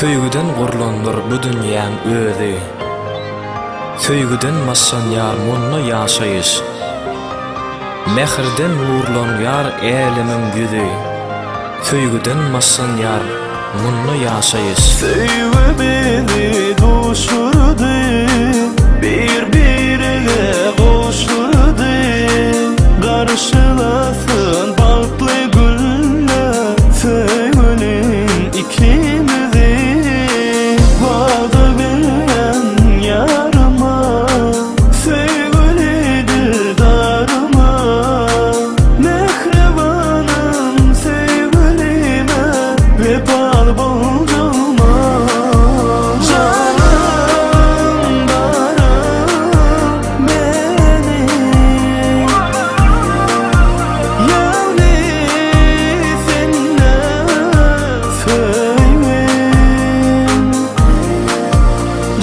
Söýgüden gurlandyr bu dünýäň özi. Söýgüden başlanýar munda ýaşaýyş. Mähirden nurlanýar älemiň ýüzi. Söýgüden başlanýar munda ýaşaýyş. Söýgi bizi duşurdy, Bir-birege gowşurdy. Garşylasyn bagtly günler Söýgülim ikimizi. Wada berýän ýaryma, Söýgüli dildaryma, Mähribanym söýgülime Wepaly boljagyma. Janym barym meniň, Ýagny sende söýgim.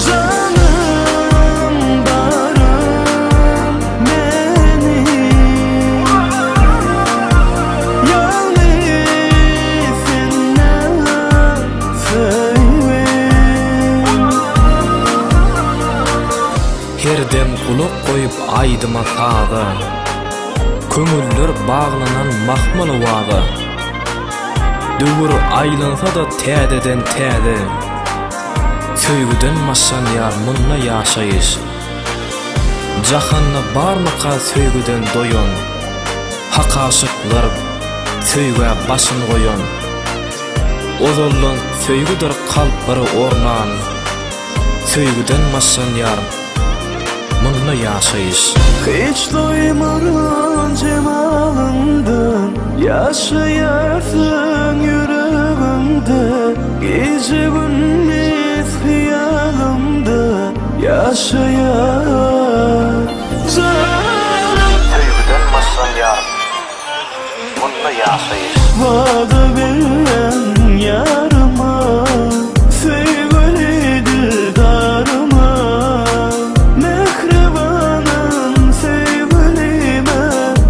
Janym barym meniň, Ýagny sende söýgim. Her dem gulak goýup aýdyma-saza, Köňüller baglanan mahmal owaza. Döwür aýlansa-da täzeden täze, Söýgüden başlanýar munda ýaşaýyş. Jahanda barmyka söýgüden doýan, Hak aşyklar söýgä başyn goýan. Ozaldan söýgüdir kalplara ornan, Söýgüden başlanýar munda ýaşaýyş. Hiç doýmaryn jemalyňdan, Ýaşaýarsyň ýüregimde, Gije-gündiz hyýalymda ýaşaýar janym. Söýgüden başlanýar munda ýaşaýyş. Wada berýän ýaryma, Söýgüli dildaryma, Mähribanym söýgülime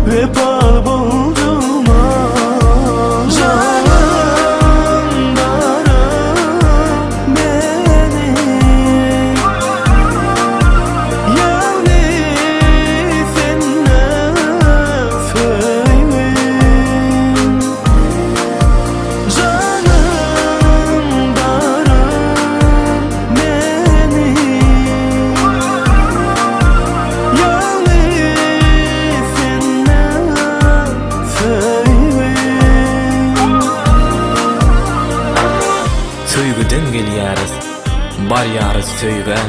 Wepaly boljagyma. Janym barym meniň, Ýagny sende söýgim. Janym barym meniň, Ýagny sende söýgim. Söýgüden gelýäris, barýarys söýgä,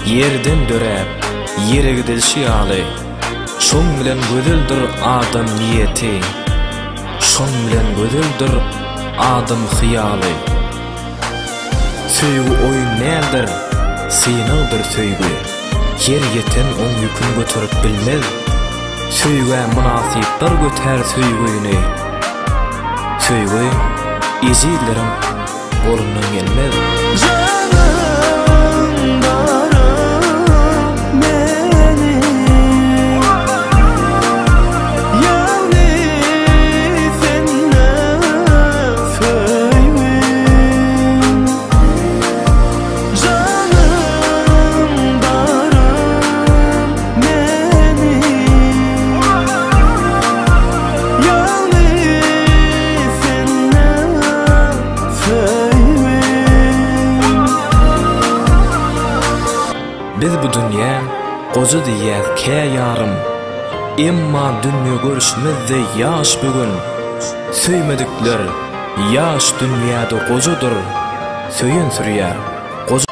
Ýerden döräp, ýere gidilşi ýaly, Şoň bilen gözeldir adam niýeti, Şoň bilen gözeldir adam hyýaly. Söýgi oýun däldir, synagdyr söýgi, Her ýeten oň ýükün göterip bilmez. Söýgä mynasyplar götär söýgüni, Söýgi ejizleriň golundan gelmez. Janym barym meniň, Ýagny sende söýgim. Janym barym meniň, Ýagny sende söýgim. Biz bu dünýä goja diýýäs kä ýarym, Emma dünýe görüşimiz-de ýaş bu gün. Söýmedikler ýaş dünýäde gojadyr, Söýen sürýär goja.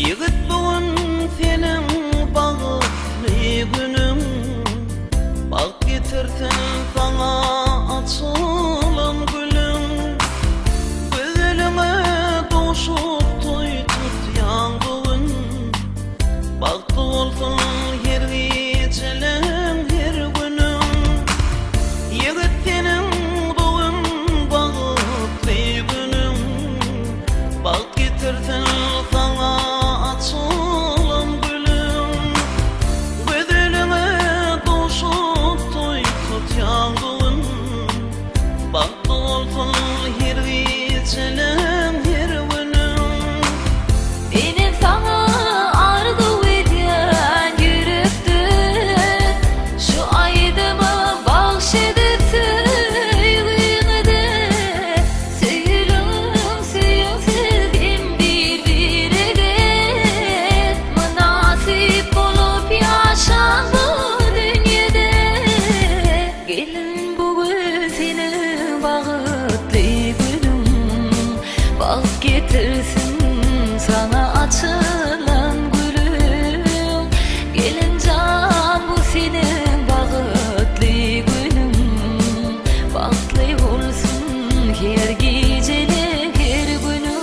Ýigit bu gün seniň bagtly günüň, Bagt getirsin saňa açylan gülüň. getirsin saňa açylan gülüň. Gelinjan bu seniň bagtly günüň. Bagtly bolsun her gijeli her günüň.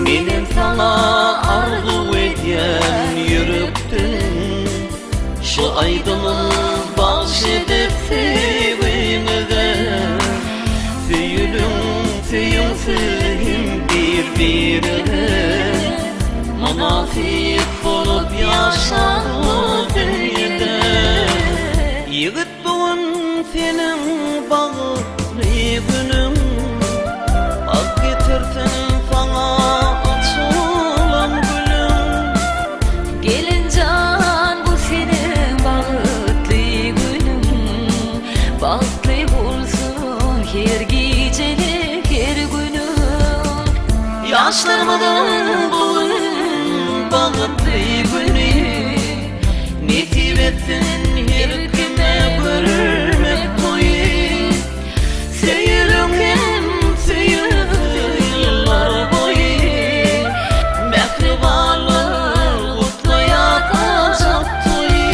Menem saňa arzuw edýän ýürekden, Şu aýdymy bagş edip söýgüňize. Söýüliň, söýüň siz hem bir-biriňi, Mynasyp bolup ýaşaň bu dünýede. Ýigit bu gün seniň bagtly günüň, Bagt getirsin saňa açylan gülüň. Gelinjan bu seniň bagtly günüň. Bagtly bolsun her gijeli her günüň. Ýaşlarymyzyň bu gün bagtly güni, Nesip etsin her kime görmek toýy. Söýüliň hem söýüň ýyllar boýy, Mähribanlar gutlaýar ajap toýy.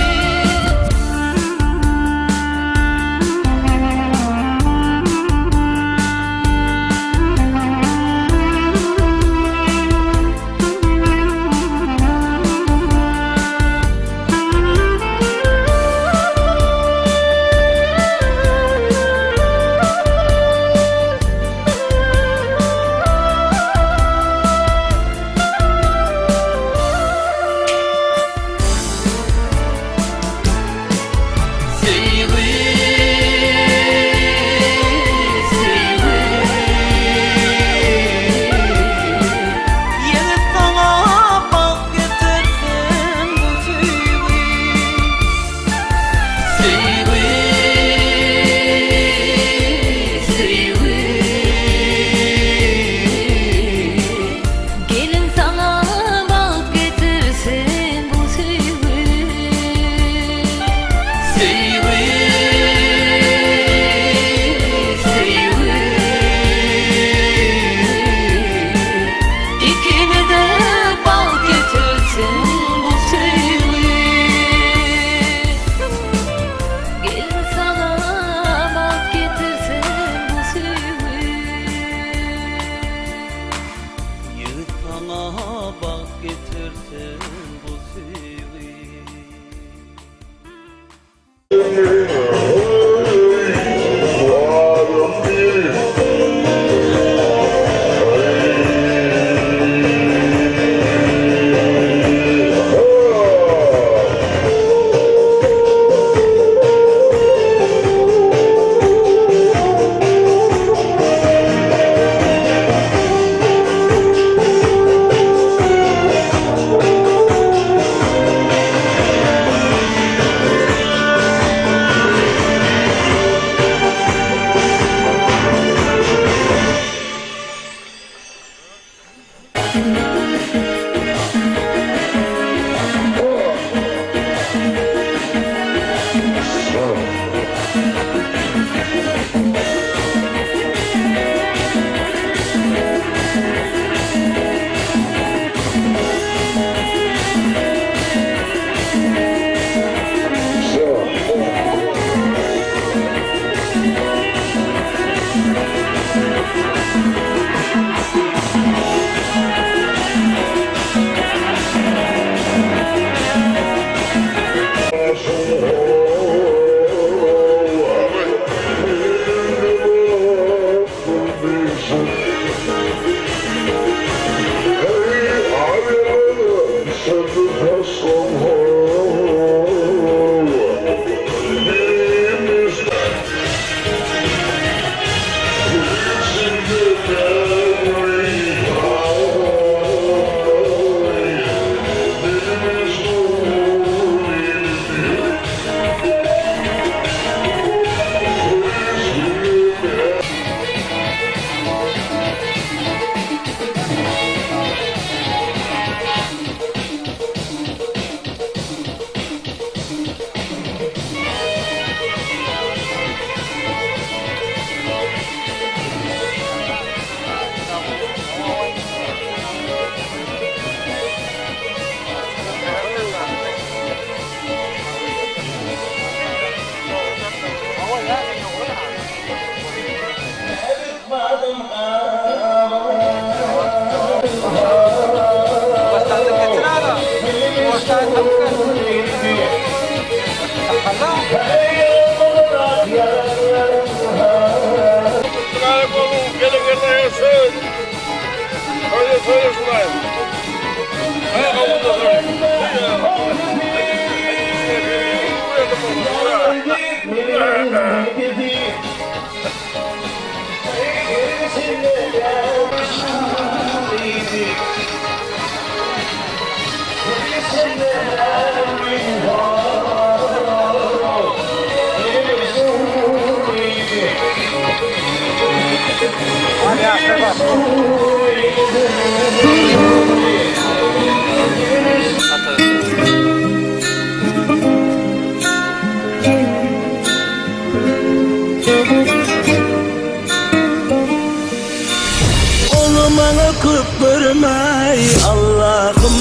Ony maňa köp bermäý Allahym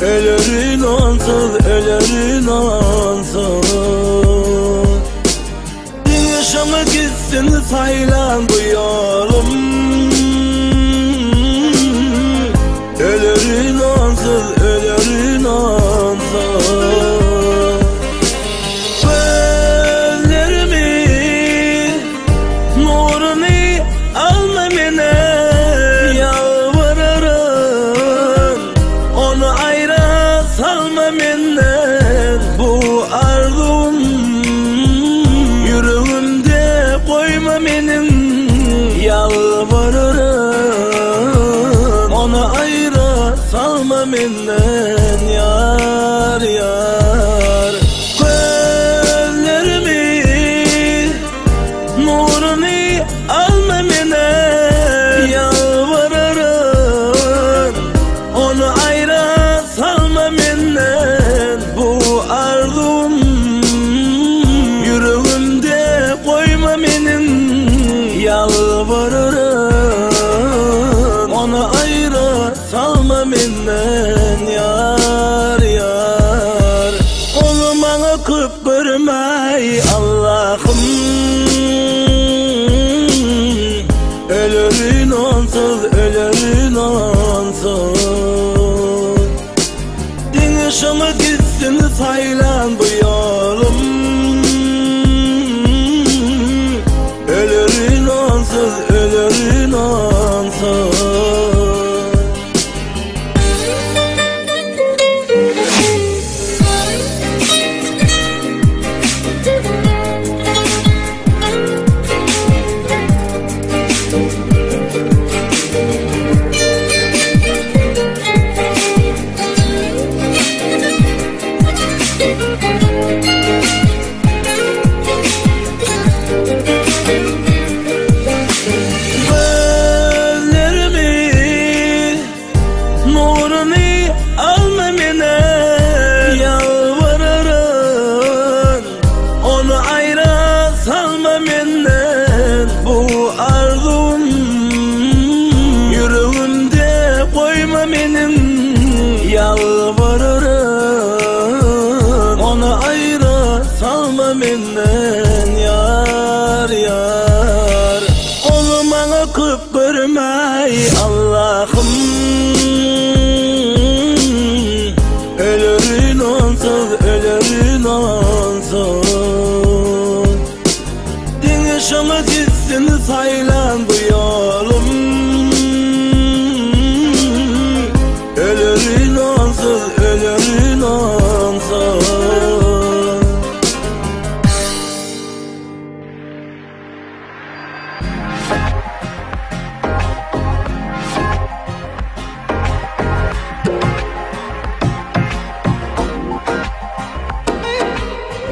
Ölerin onsuz ölerin onsuz Diňe şoňa gitsin saýlan bu ýolum Ölerin onsuz ölerin onsuz Gözlerimi nuruny alma menden Ýalbararyn ony aýra salma menden Bu arzuwym ýüregimde goýma meniň Ýalbararyn ony aýra salma menden ýar ýar Gözlerimi nuruny alma menden Ýalbararyn ony aýra salma menden Bu arzuwym ýüregimde goýma meniň Ýalbararyn ony aýra salma menden ýar ýar Ony maňa köp bermäý Allahym Ölerin onsuz ölerin onsuz Diňe şoňa gitsin saýlan bu ýolum Ölerin onsuz ölerin onsuz Gözlerimi nuruny alma menden Ýalbararyn ony aýra salma menden Bu arzuwym ýüregimde goýma meniň Ýalbararyn ony aýra salma menden ýar ýar Ony maňa köp bermäý Allahym Ölerin onsuz ölerin onsuz Diňe şoňa gitsin saýlan bu ýolum Ölerin onsuz ölerin onsuz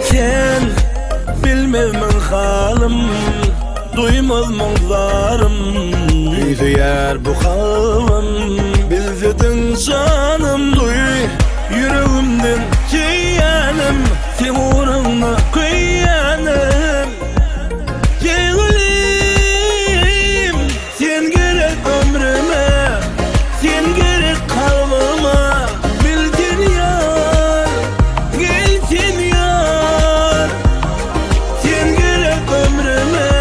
Sen bilmezmiň halym Duýmazmyň zarym Küýseýär bu kalbym Bilsediň janym Duý ýüregimden söýýänim Seň ugrunda köýýänim Söýgülim sen gerek ömrüme Sen gerek kalbyma Bil sen ýar Gel sen ýar Sen gerek ömrüme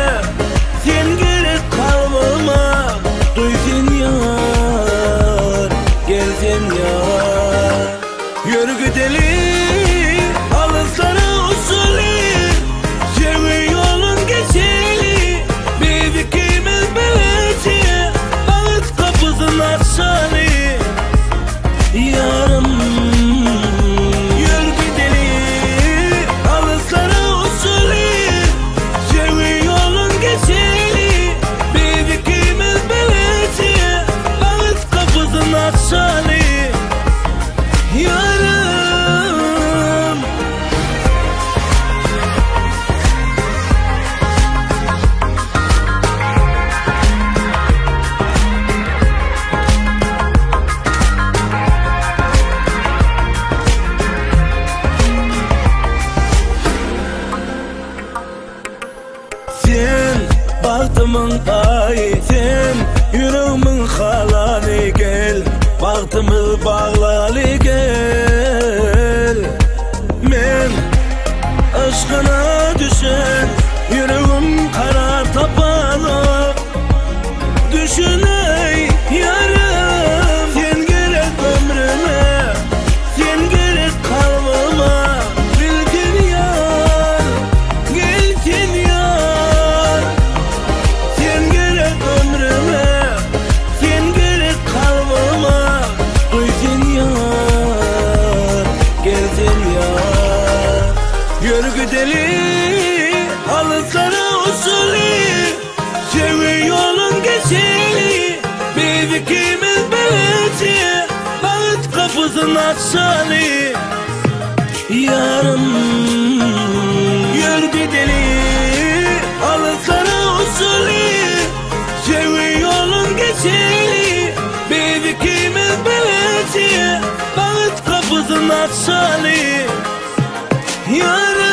Sen gerek kalbyma Duý sen ýar Gel sen ýar Ýör gidelim. Bagtymyň paýy sen Ýüregimiň halany gel Bagtymyz baglaly gel Men yşkyna düşen Ýüregim karar tapanok Düşüneý ýarym Sen gerek ömrüme Sen gerek kalbyma Bil sen ýar Gel sen ýar Sen gerek ömrüme Sen gerek kalbyma Duý sen ýar Gel sen ýar Ýör gideli Alyslara uçaly Söýgi ýolun geçeli Biz ikimiz bileje Bagt gapysyn açaly Ýarym Ýör gideli Alyslara uçaly Söýgi ýolun geçeli Biz ikimiz bileje Bagt gapysyn açaly Ýarym.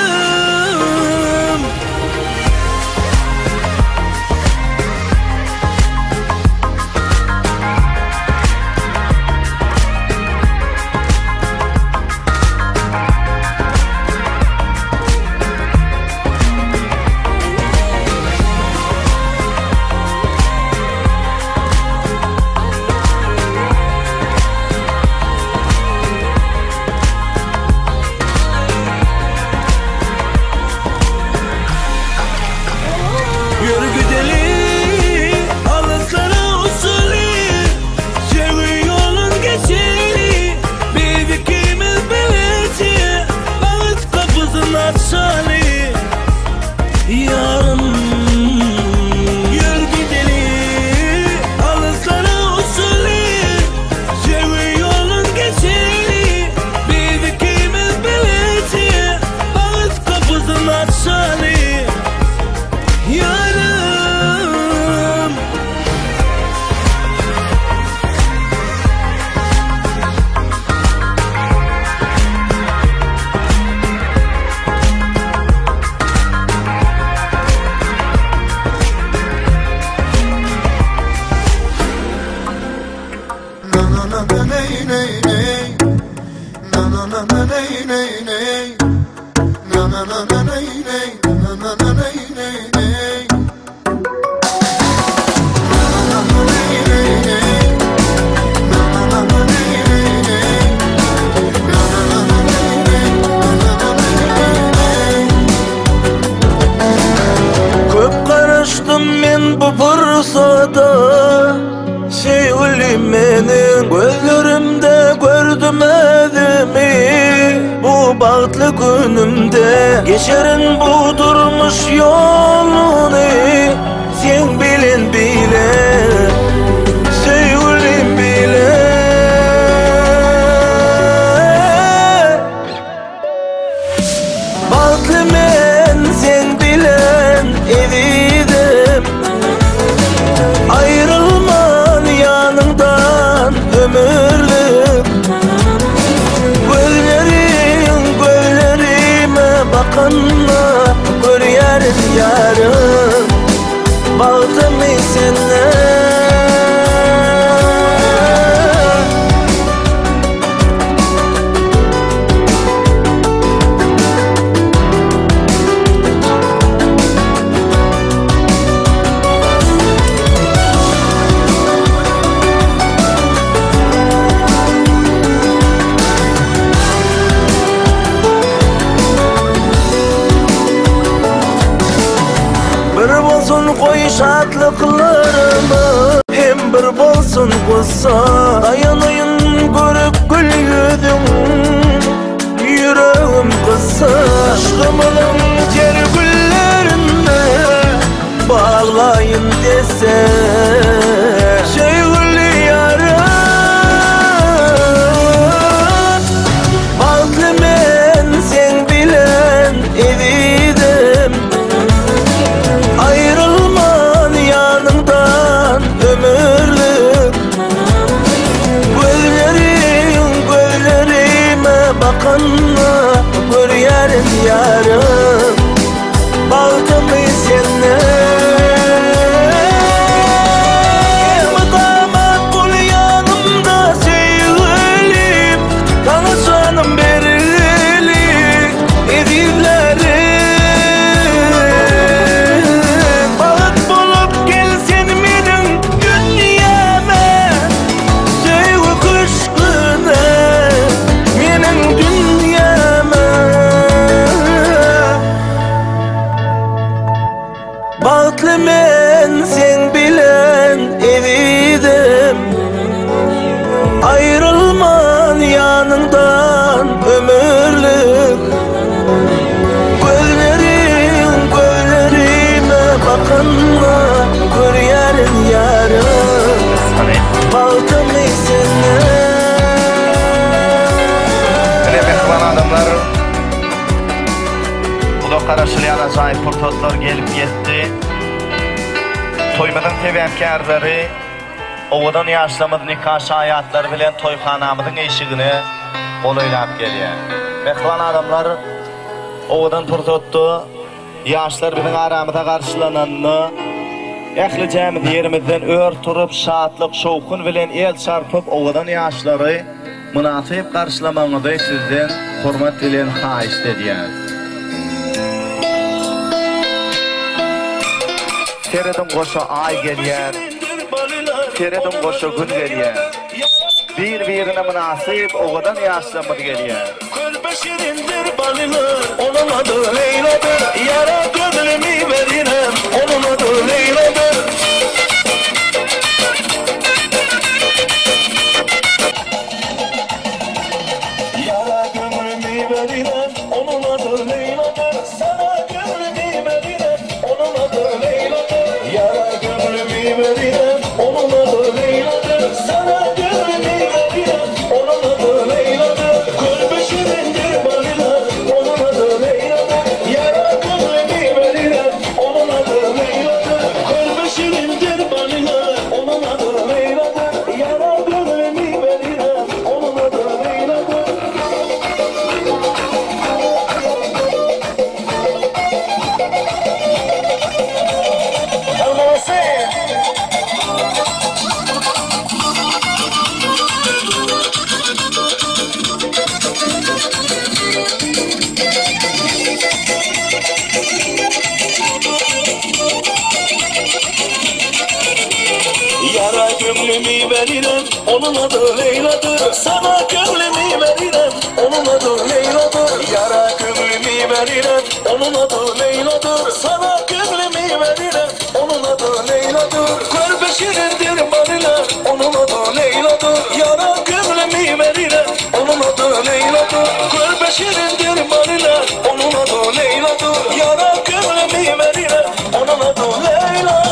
Ýör gideli alyslara uçaly Söýgi ýolun geçeli Biz ikimiz bileje Bagt gapysyn açaly Ýarym Ýör gideli alyslara uçaly Söýgi ýolun geçeli Biz ikimiz bileje Bagt gapysyn açaly Ýarym. Köp garaşdym men bu pursada Söýgüli meniň gözlerimde gördüm özümi Bu bagtly günümde geçerin bu durmuş ýoluny Seň bilen bile Söýgülim bile Bagtly men seň bilen ezizim Aýrylman ýanyňdan ömürlik Gözleriň gözlerime bakanda Görýärin ýarym bagtymy sende. Bir bolsun goý şatlyklarymyz Hem bir bolsun gussa Daýanaýyn görüp gül ýüzüň Ýüregim gyssa Yşgymyzyň ter güllerinde Baglaýyn desse Söýgüli ýarym Bagtly men seň bilen ezizim Aýrylman ýanyňdan ömürlik Gözleriň gözlerime bakanda Görýärin ýarym bagtymy sende. Uzak garaşylýan ajaýyp pursatlar gelip ýetdi. Toýumyzyň sebäpkärleri owadan ýaşlarymyz nika şaýatlary bilen toýhanamyzyň işigine golaýlap gelýär. Mähriban adamlar, owadan pursatda Ýaşlar biziň aramyza garşylananda, ählijämiz ýerimizden ör turup, şatlyk, şowhun bilen el çarpyp, owadan ýaşlary mynasyp garşylamagyňyzy sizden hormat bilen haýyşt edýäris. Serediň goşa Aý gelýär, Serediň goşa Gün gelýär. Bir-birine mynasyp owadan ýaşlarymyz gelýär. Körpe şirindir balylar, Onuň ady Leýladyr. Ýara gözlimi berinem, Onuň ady Leýladyr. Ýara göňlümi berinem, Onuň ady Leýladyr. Sana göňlümi berinem, Onuň ady Leýladyr. Ýara göňlümi berinem, Onuň ady Leýladyr. Sana göňlümi berinem, Onuň ady Leýladyr. Körpe şirindir balylar, Onuň ady Leýladyr. Ýara göňlümi berinem, Onuň ady Leýladyr. Körpe şirindir balylar, Onuň ady Leýladyr. Ýara göňlümi berinem, Onuň ady Leýladyr. Yara gönlümü verirem, onun adı Leyla'dır. Sana gönlümü verirem, onun adı Leyla'dır. Yara gönlümü verirem, onun adı Leyla'dır. Sana gönlümü verirem, onun adı Leyla'dır. Körpe şirindir balila, onun adı Leyla'dır. Yara gönlümü verirem, onun adı Leyla'dır. Körpe şirindir balila, onun adı Leyla'dır. Yara gönlümü verirem, onun adı Leyla'dır.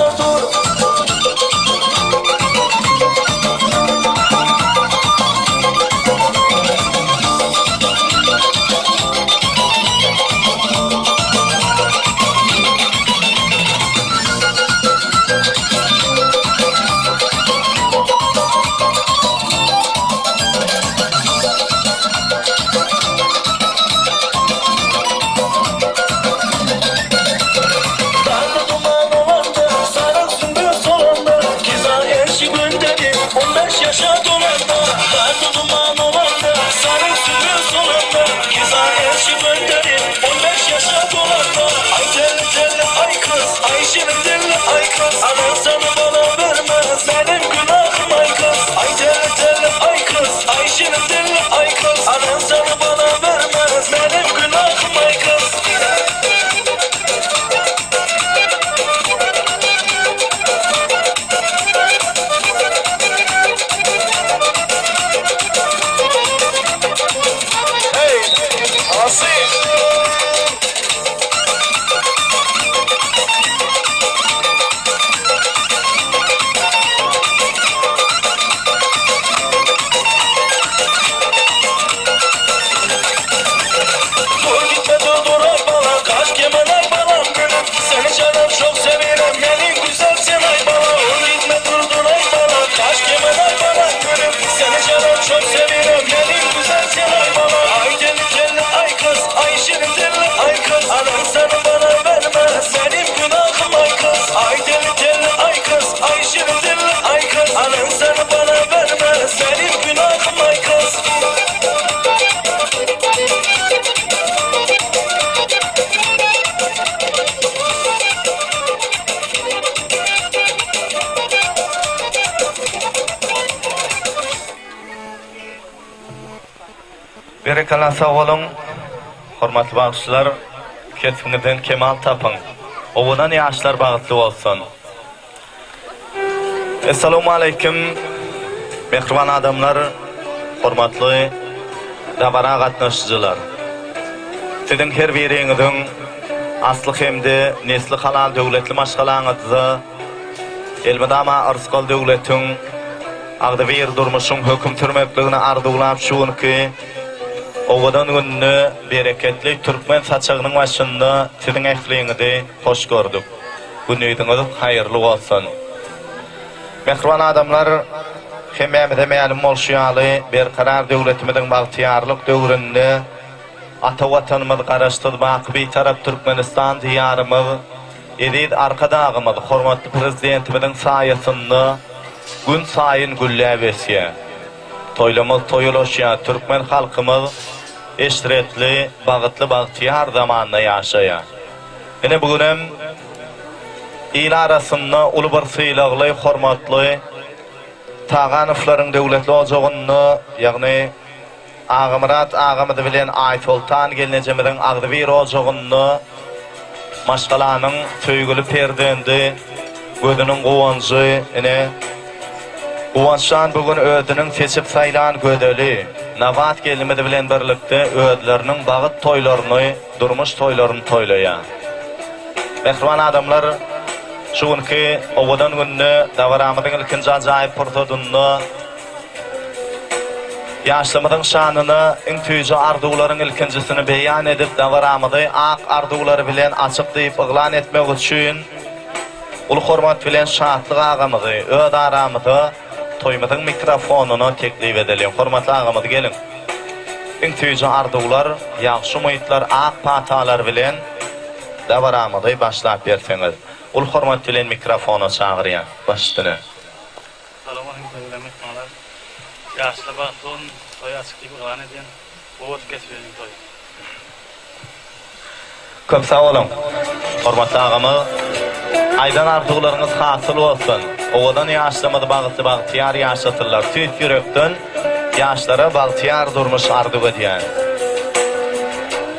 Darda duman olanda, sarı sümbül solanda, Kiza elçi gönderi, 15 yaşa dolanda. Darda duman olanda, sarı sümbül solanda, Kiza elçi gönderi, 15 yaşa dolanda. Ay telli telli ay kız, ay şirin dilli ay kız, Anan sana bana vermez, benim günahım ay kız. Ay telli telli ay kız, ay şirin dilli ay kız, Anan sana bana vermez, benim günahım ay kız. Hey, Asif. Dur gitme dur dur ay balam Kaç kemen ay balam gülüm Seni canım çok severim Benim güzelsin ay balam Dur gitme dur dur ay balam Kaç kemen ay balam gülüm Seni canım çok severim Benim güzelsin ay balam Ay deli deli ay kız Ay şirin deli ay kız Anam seni bana vermez Benim günahım ay kız Ay deli deli ay kız Ay şirin deli ay kız Anam seni bana vermez Benim günahım ay kız Berekella sag boluň hormatly bagşylar kesbiňizden kemal tapyň owadan ýaşlar bagtly bolsun. Essalawmaleýkim mähriban adamlar hormatly dabara gatnaşyjylar. Siziň her biriňiziň asly hem-de nesli halal döwletli maşgalaňyzda elmydama yrsgal döwletiň, agzybir durmuşyň höküm sürmekligini arzuwlap şu günki. owadan günde bereketli türkmen saçagynyň başynda siziň ähliňizi hoş gördük. Gündiziňiz haýyrly bolsun! Mähriban adamlar, hemmämize mälim bolşy ýaly, Berkarar döwletimiziň bagtyýarlyk döwründe ata Watanymyz Garaşsyz, baky Bitarap Türkmenistan Diýarymyz eziz Arkadagymyz, hormatly Prezidentimiziň saýasynda günsaýyn gülläp ösýär. Toýlamyz toý ulaşýar, türkmen halkymyz eşretli, bagtly, bagtyýar zamanda ýaşaýar. Ine bu günem il arasynda uly bir sylagly, hormatly Taganowlaryň döwletli ojagynda, ýagny Agamyrat agamyz bilen Aýsoltan gelnejemiziň agzybir ojagynda maşgalanyň söýgüli perzendi, gözüniň guwanjy, ine, Guwançjan bu gün özüniň seçip saýlan gözeli, Nabat gelnimiz bilen birlikde özleriniň bagyt toýlaryny, durmuş toýlaryny toýlaýar. Mähriban adamlar, şu günki owadan günde dabaramyzyň ilkinji ajaýyp pursadynda Ýaşlymyzyň şanyna iň süýji arzuwlaryň ilkinjisini beýan edip, dabaramyzy ak arzuwlar bilen açyk diýip yglan etmek üçin uly hormat bilen Şatlyk agamyzy öz aramyza toýumyzyň mikrofonyna teklip edeliň. Hormatly agamyz geliň. Iň süýji arzuwlar, ýagşy umytlar, ak patalar bilen dabaramyzy başlap berseňiz. Uly hormat bilen mikrofona çagyrýan. Baş üstüne. Salowmaleýkim söýgüli myhmanlar. Ýaşlar bagtly bolsun, toýy açyk diýip yglan edýän. Gowy bolup geçireýin toýy. Köp sag boluň. Hormatly agamyz. Aýdan arzuwlaryňyz hasyl bolsun. Owadan ýaşlarymyz bagtly bagtyýar ýaşasynlar. Tüýs ýürekden ýaşlara bagtyýar durmuş arzuw edýän.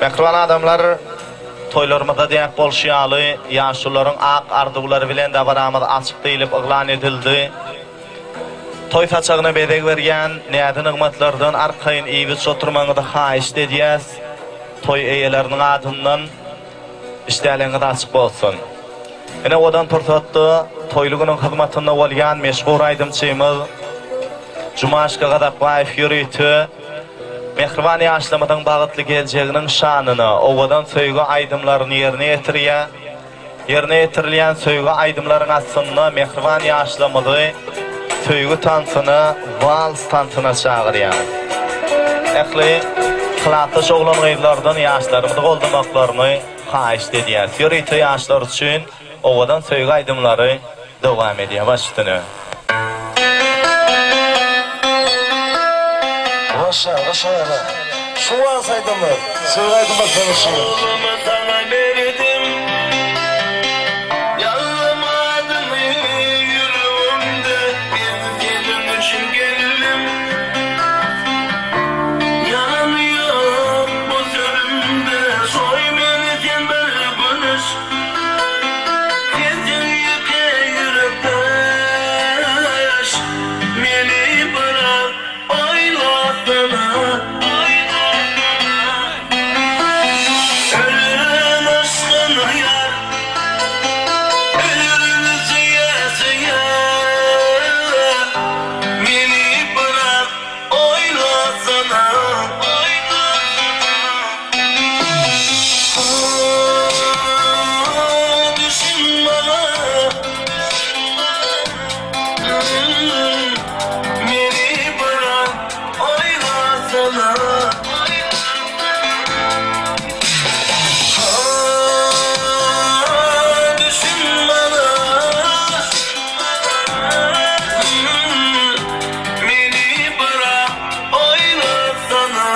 Mähriban adamlar toýlarymyzda däp bolşy ýaly ýaşulularyň ak arzuwlary bilen dabaramyz açyk diýlip yglan edildi. Toý saçagyna bezeg berýän näzi-nygmatlardan arkaýyn iýip-içip oturmagyňyzy haýyşt edýäs. Toý eýeleriniň adyndan işdäligiňiz açyk bolsun. Ine odan pursatda toýly günüň hyzmatynda bolýan meşhur aýdymçymyz Jumaşka Gazakbaýew ýörite mähriban ýaşlarymyzyň bagtly geljeginiň şanyna owadan söýgi aýdymlaryny ýerine ýetirýär. Ýerine ýetirilýän söýgi aýdymlaryň astynda mähriban ýaşlarymyzy söýgi tansyna, wals tansyna çagyrýar. Ähli klasdaş oglan-gyzlardan ýaşlarymyzy goldamaklaryny haýyşt edýäris. Ýörite ýaşlar üçin owadan söýgi aýdymlary dowam edýär. Baş üstüne. Goşa, goşa ýaly. Şu wals aýdymlar, söýgi aýdymlar seniň üçin. Oglumy saňa berdim. Ýazdym adyňy ýüregimde. Men seniň üçin geldim. Ýalan ýok bu sözümde. Soý meni sen bir güneş. Sensiz ýeke ýürekdeş. Meni biraz oýlasana. Ölürem aşkyna ýar. Ölürüm söýe-söýe. Meni biraz oýlasana. Düşün maňa Meni biraz oýlasana Düşün maňa Meni biraz oýlasana.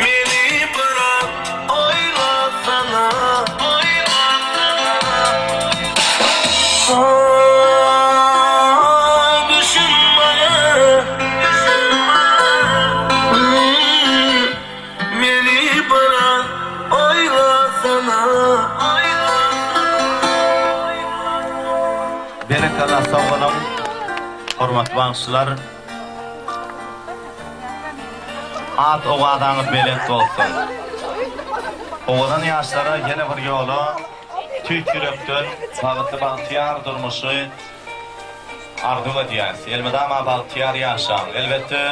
Meni bırak oýlasana. Düşün maňa. Meni bırak oýlasana. Berekella sag boluň hormatly bagşylar. At owazaňyz belent bolsun. Owadan ýaşlara ýene bir ýola tüýs ýürekden bagtly bagtyýar durmuşy arzuw edýäs. Elmydama bagtyýar ýaşaň. Elbetde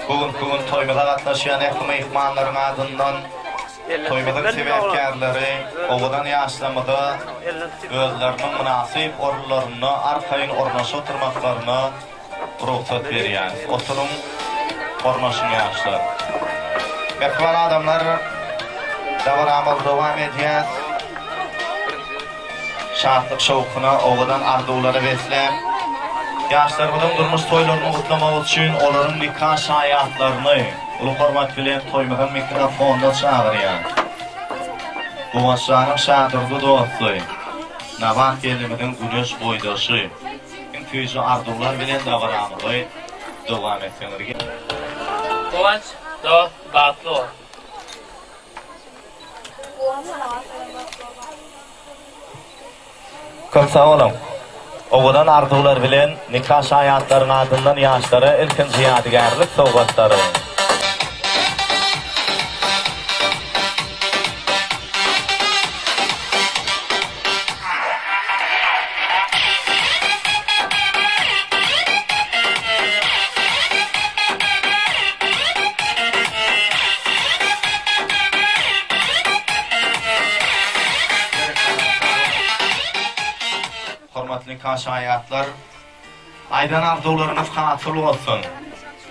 bu günki gün toýumyza gatnaşýan ähli myhmanlaryň adyndan toýumyzyň sebäpkärleri owadan ýaşlarymyza özleriniň mynasyp orunlarynda arkaýyn ornaşyp oturmaklaryna Rugsat berýäris. Oturyň, ornaşyň ýaşlar. Mähriban adamlar, dabaramyzy dowam edýäs. Şatlyk-şowhuna, owadan arzuwlara besläp, ýaşlarymyzyň durmuş toýlaryny gutlamak üçin olaryň nika şaýatlaryny uly hormat bilen toýumyzyň mikrofonyna çagyrýan. Guwançjanyň şadurdy dosty, Nabat gelnimiziň güneş boýdaşy, Iň süýji arzuwlar bilen dabaramyzy dowam etseňiz gerek. Guwanç dost bagtly bol. Köp sag boluň. Owadan arzuwlar bilen nika şaýatlaryň adyndan ýaşlara ilkinji ýadygärlik sowgatlary. Hormatly şaýatlar, aýdan arzuwlaryňyz hasyl bolsun!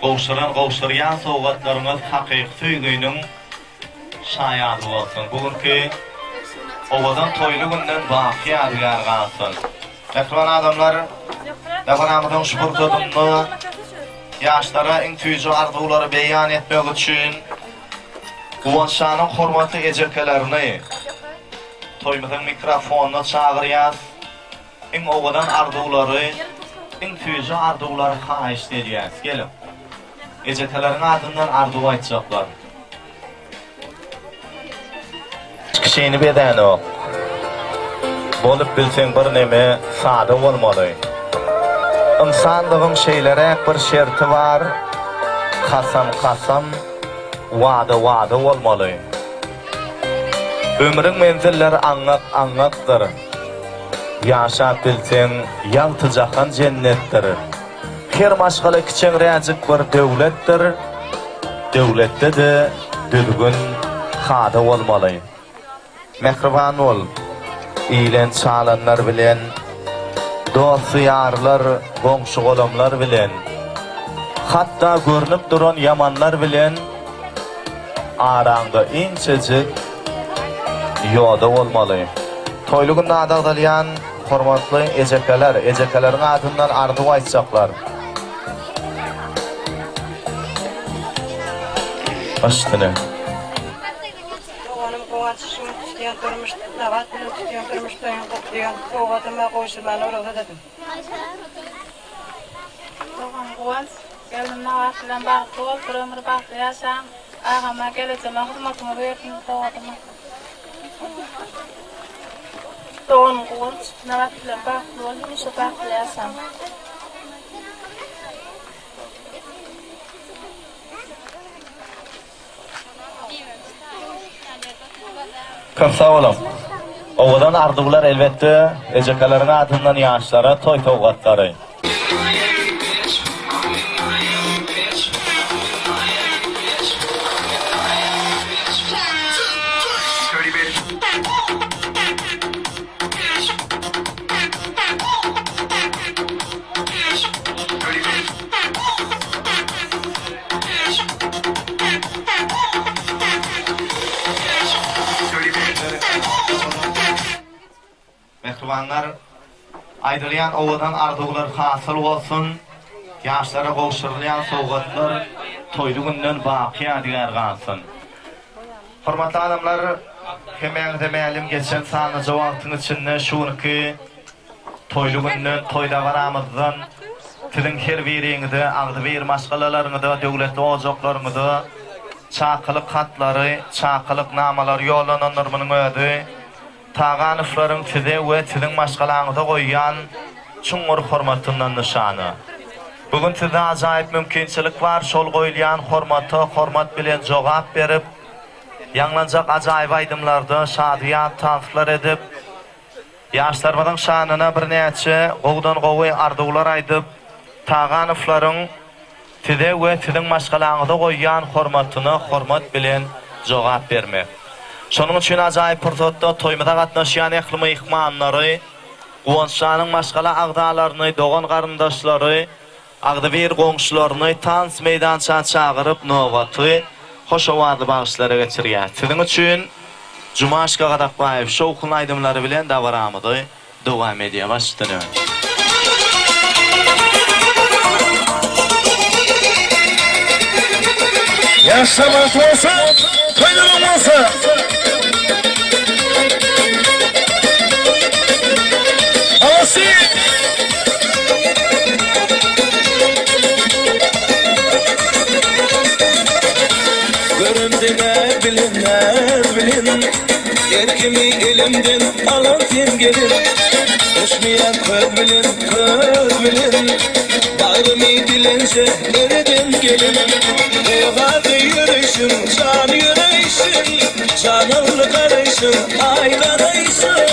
Gowşuran, gowşurýan sowgatlaryňyz hakyky söýginiň şaýady bolsun. Bu günki owadan toýly günden baky ýadygär galsyn. Mähriban adamlar, dabaramyzyň şu pursadynda ýaşlara iň süýji arzuwlary beýan etmek üçin Guwançjanyň hormatly ejekelerini toýumyzyň mikrofonyna çagyrýas. Iň owadan arzuwlary, iň süýji arzuwlary haýyşt edýäs. Geliň. Ejekeleriň adyndan arzuw aýtjaklar. Kişini bezänok. Bolup bilseň birneme sada bolmaly. Ynsanlygyň şeýleräk bir şerti bar, kasam kasam, wada wada bolmaly. Ömrüň menzilleri aňňak aňňakdyr. Ýaşap bilseň ýagty jahan jennetdir. Her maşgala kiçeňräjik bir döwletdir, döwletde-de düzgün, kada bolmaly. Mähriban bol, ilen-çalanlar bilen, dosty-ýarlar, goňşy-golamlar bilen, hatda görnüp duran ýamanlar bilen araňda inçejik ýoda bolmaly. Toýly günde ady agzalýan hormatly ejekeler, ejekeleriň adyndan arzuw aýtjaklar. Baş üstüne. Doganym Guwanç şu gün tutýan durmuş Nabat bilen tutýan durmuş toýuny gutlaýan sowgadyma gowşurmana rugsat ediň. Dogan Guwanç, gelnim Nabat bilen bagtly bol, bir ömür bagtly ýaşaň. Agama, gelejeme hyzmatyňyz bersin sowgadyma. Doganym Guwanç, Nabat bilen bagtly bol, hemişe bagtly ýaşaň. Köp sag boluň. Owadan arzuwlar elbetde ejekeleriň adyndan ýaşlara toý sowgatlary. Mähribanlar, aýdylýan owadan arzuwlar hasyl bolsun, ýaşlara gowşurylýan sowgatlar toýly günden baky ýadygär galsyn. Hormatly adamlar, hemmäňize mälim geçen sanlyja wagtyň içinde şu günki toýly günden, toý dabaramyzdan siziň her biriňize, agzybir maşgalalaryňyza, döwletli ojaklaryňyza çakylyk hatlary, çakylyk namalary ýollanandyr, munuň özi Taganowlaryň size we siziň maşgalaňyza goýýan çuňňur hormatyndan nyşana. Bu gün sizde ajaýyp mümkinçilik bar, şol goýulýan hormata hormat bilen jogap berip, ýaňlanjak ajaýyp aýdymlarda şadyýan tanslar edip, ýaşlarymyzyň şanyna birnäçe gowudan-gowy arzuwlar aýdyp, Taganowlaryň Size we siziň maşgalaňyza goýýan hormatyna hormat bilen jogap bermek. Şonuň üçin ajaýyp pursatda toýumyza gatnaşýan ähli myhmanlary, Guwançjanyň maşgala agzalaryny, dogan-garyndaşlary, agzybir goňşularyny tans meýdança çagyryp nobaty hoş owazly bagşylara geçirýäs. Siziň üçin Jumaşka Gazakbaýew şowhunly aýdymlary bilen dabaramyzy Dowam edýär baş üstüne. Ýaşlar bagtly bolsa, toýlaryň bolsa. Molodsi! Göremdiňä bilenler bilen. Erkimi elimden alan sen gelin Düşmeýän köz bilen, köz bilen Bagrymy dilenje ereden gelin Gaýgy ýöreýşiň, jan ýöreýşiň Jananly garaýşyň, aý garaýşyň.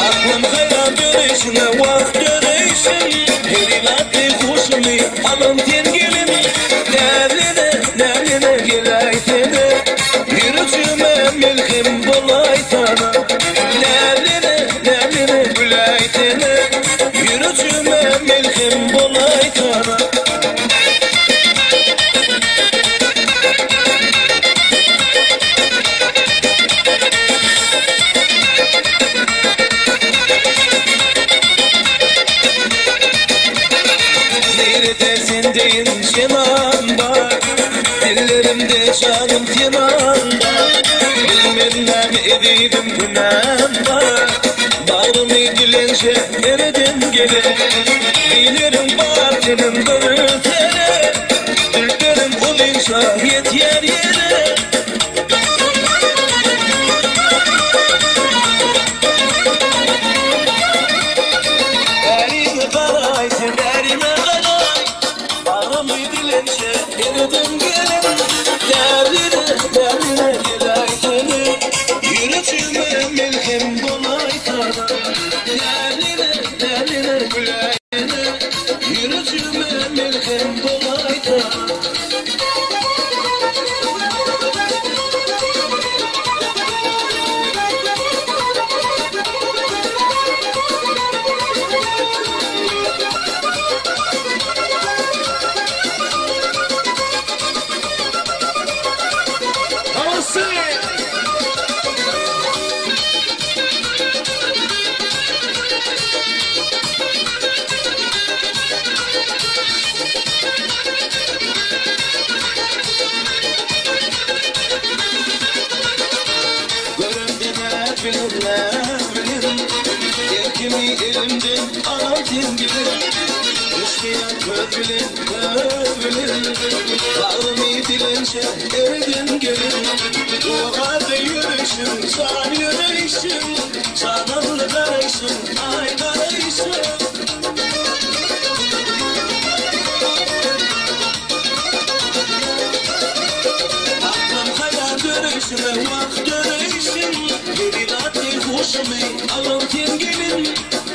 Aklym haýran döreýşiňe, wah döreýşiň Perigatly huşumy alan sen gelin Näzlene, näzlene geläýsene Ýüregjigime melhem bolaýsana Näzlene, näzlene güläýsene Ýüregjigime melhem bolaýsana. Nirede sen deýin jenan bar, Dillerimde janym tenan bar. Bilmen näme ezizim günäm bar, Bagrymy dilenje nereden gelen? Bileriň bar seniň bir sene, Dilberim uzynça ýetýär ýere. Bärime garaý sen bärime garaý Bagrymy dilenje ereden gelen Derdine derdine geläýsene Ýüregjigime melhem bolaýsana Derdine derdine güläýsene Ýüregjigime melhem bolaýsana. Göremde bilirler bilir Erkimi elimden alan sen bilir Düşmeyen köz bilir köz bilir Bagrymy dilençe erden gelir Duada yürüyüşüm can yürüyüşüm Cananlı garaýşym aý garaýşym. Aklym haýran döreýşime wah döreýşim Perizatly huşumy alan sen gelin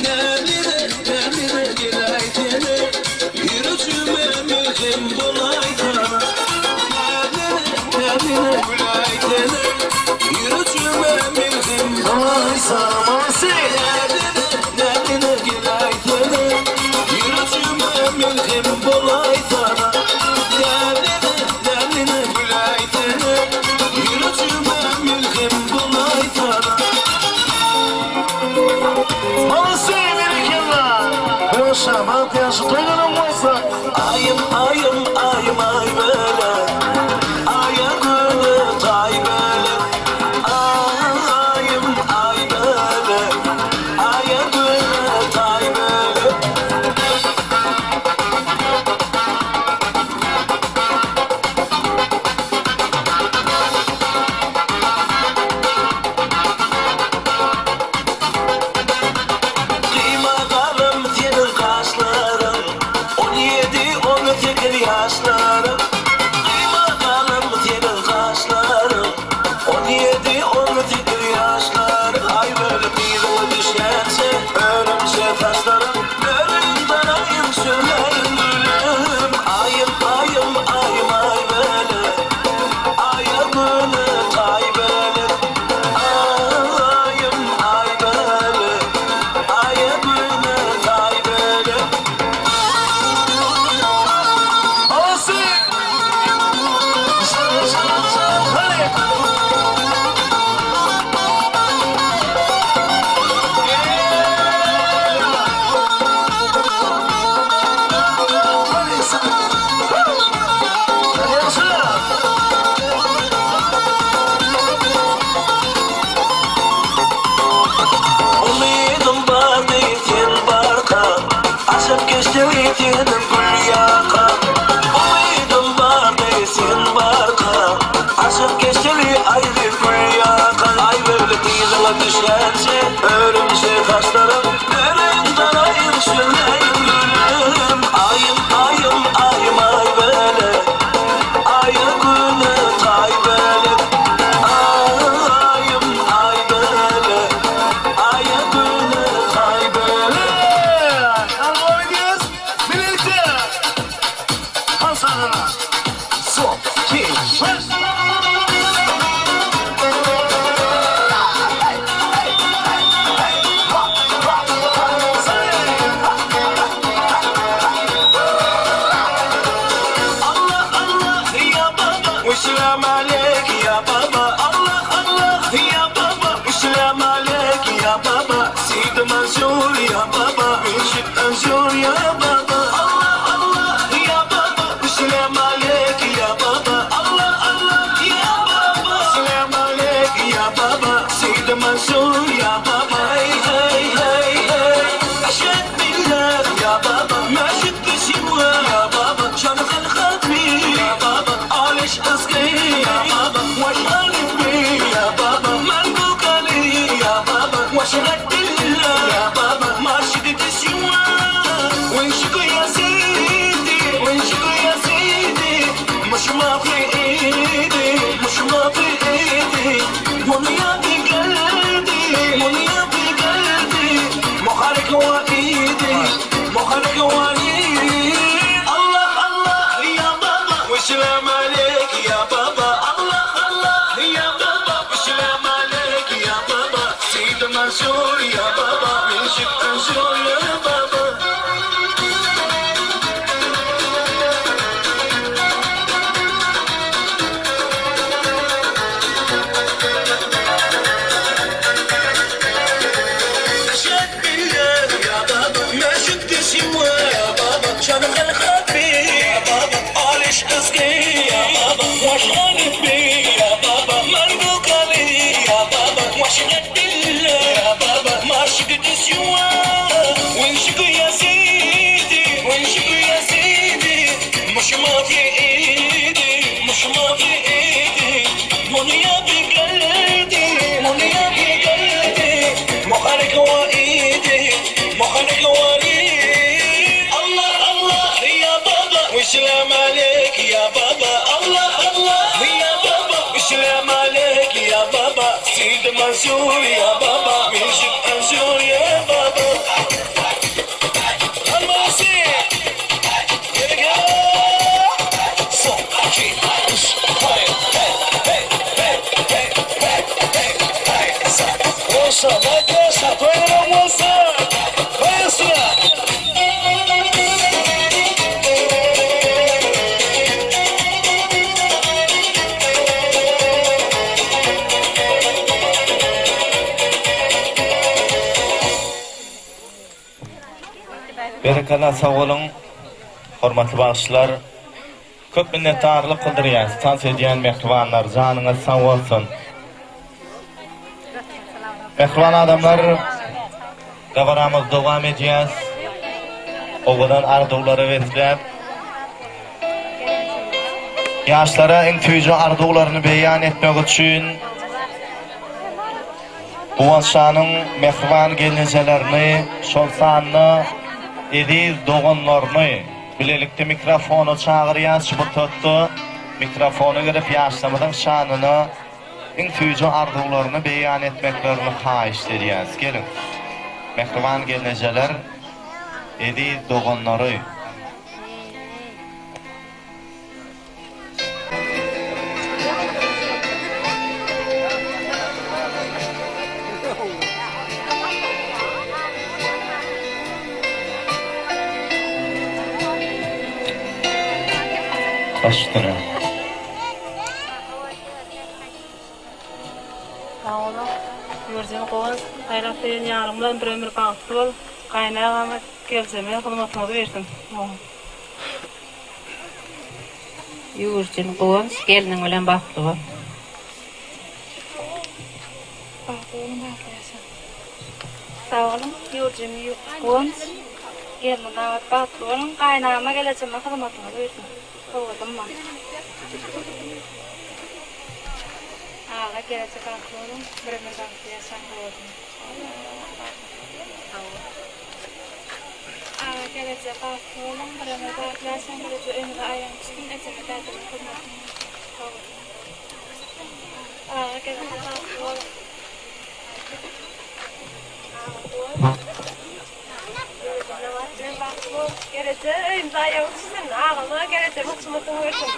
Näzlere näzlere geläýsene Ýüregjigime melhem bolaýsana Näzlere näzlere güläýsene Ýüregjigime melhem bolaýsana Näzlere näzlere geläýsene Ýüregjigime melhem bolaýsana Näzlere näzlere güläýsene. وسلام عليك يا بابا الله الله يا بابا وسلام عليك يا بابا سيد منصور يا بابا مرشد منصور يا بابا الله الله يا بابا وسلام عليك يا بابا الله الله يا بابا سلام عليك يا بابا سيد منصور يا بابا هاي هاي هاي هاي أشهد بالله يا بابا ما شفت سواه يا بابا شرخ الخطبي يا بابا عالش أصغي يا بابا واش غالب بي يا بابا منبوك علي يا بابا واش غد الله يا بابا ما شفت سواه وين شكو يا سيدي وين شكو يا سيدي مش ما في ايدي مش ما في ايدي منيا بقلبي منيا بقلبي محرك وايدي محرك وايدي الله الله يا بابا وسلام عليك يا بابا الله الله يا بابا وسلام عليك يا بابا سيد منصور يا بابا مرشد منصور يا بابا أشهد بالله يا بابا ما شفت سواه يا بابا شرخ الخفي يا بابا عالش أسقي يا بابا واش غالب بي يا بابا مربوك علي يا بابا واش غد الله يا بابا ما شفت سواه وين شكو يا سيدي وين شكو يا سيدي مش ما في ايدي مش ما في ايدي منيا بقلبي منيا بقلبي محرك وايدي محرك وايدي الله الله يا بابا وسلام عليك يا بابا الله الله يا بابا وسلام عليك يا بابا سيد منصور يا بابا مرشد منصور يا بابا المنصور Berekella sag boluň hormatly bagşylar. Köp minnetdarlyk bildirýäs tans edýän mähribanlar janyňyz sag bolsun. Mähriban adamlar dabaramyzy dowam edýäs. Owadan arzuwlara besläp ýaşlara iň süýji arzuwlaryny beýan etmek üçin Guwançanyň mähriban gelnejelerini, şol sanda eziz doganlaryny bilelikde mikrofona çagyrýas. Şu pursatda mikrofona gelip ýaşlarymyzyň şanyna iň süýji arzuwlaryny beýan etmeklerini haýyşt edýäris. Geliň, mähriban gelnejeler, eziz doganlary! Baş üstüne. Sag boluň. Güwerjin gowy. Saýlap söýen ýaryň bilen bir ömür bagtly bol. Gaýynagama geljeme hyzmatyňyzy bersin. Ýüwürjin Guwanç gelniň bilen bagtly bol. Bagtly boluň bagtly ýaşaň. Sag boluň Ýüwürjin Guwanç gelniň gabat bagtly boluň gaýynagama gelejeme hyzmatyňyz bersin. Sowgadym bar. Aga geleje bagtly boluň bir ömür bagtly ýaşaň sowgadym. Aga geleje bagtly boluň bir ömür bagtly ýaşaň geleje öýüňize aýagyň düşsün ejeme dädeme hyzmatyň sowgadym. Aga geleje bagtly boluň. Geleje öýümize aýagyň düşsün agama geleje hyzmatyň bersin.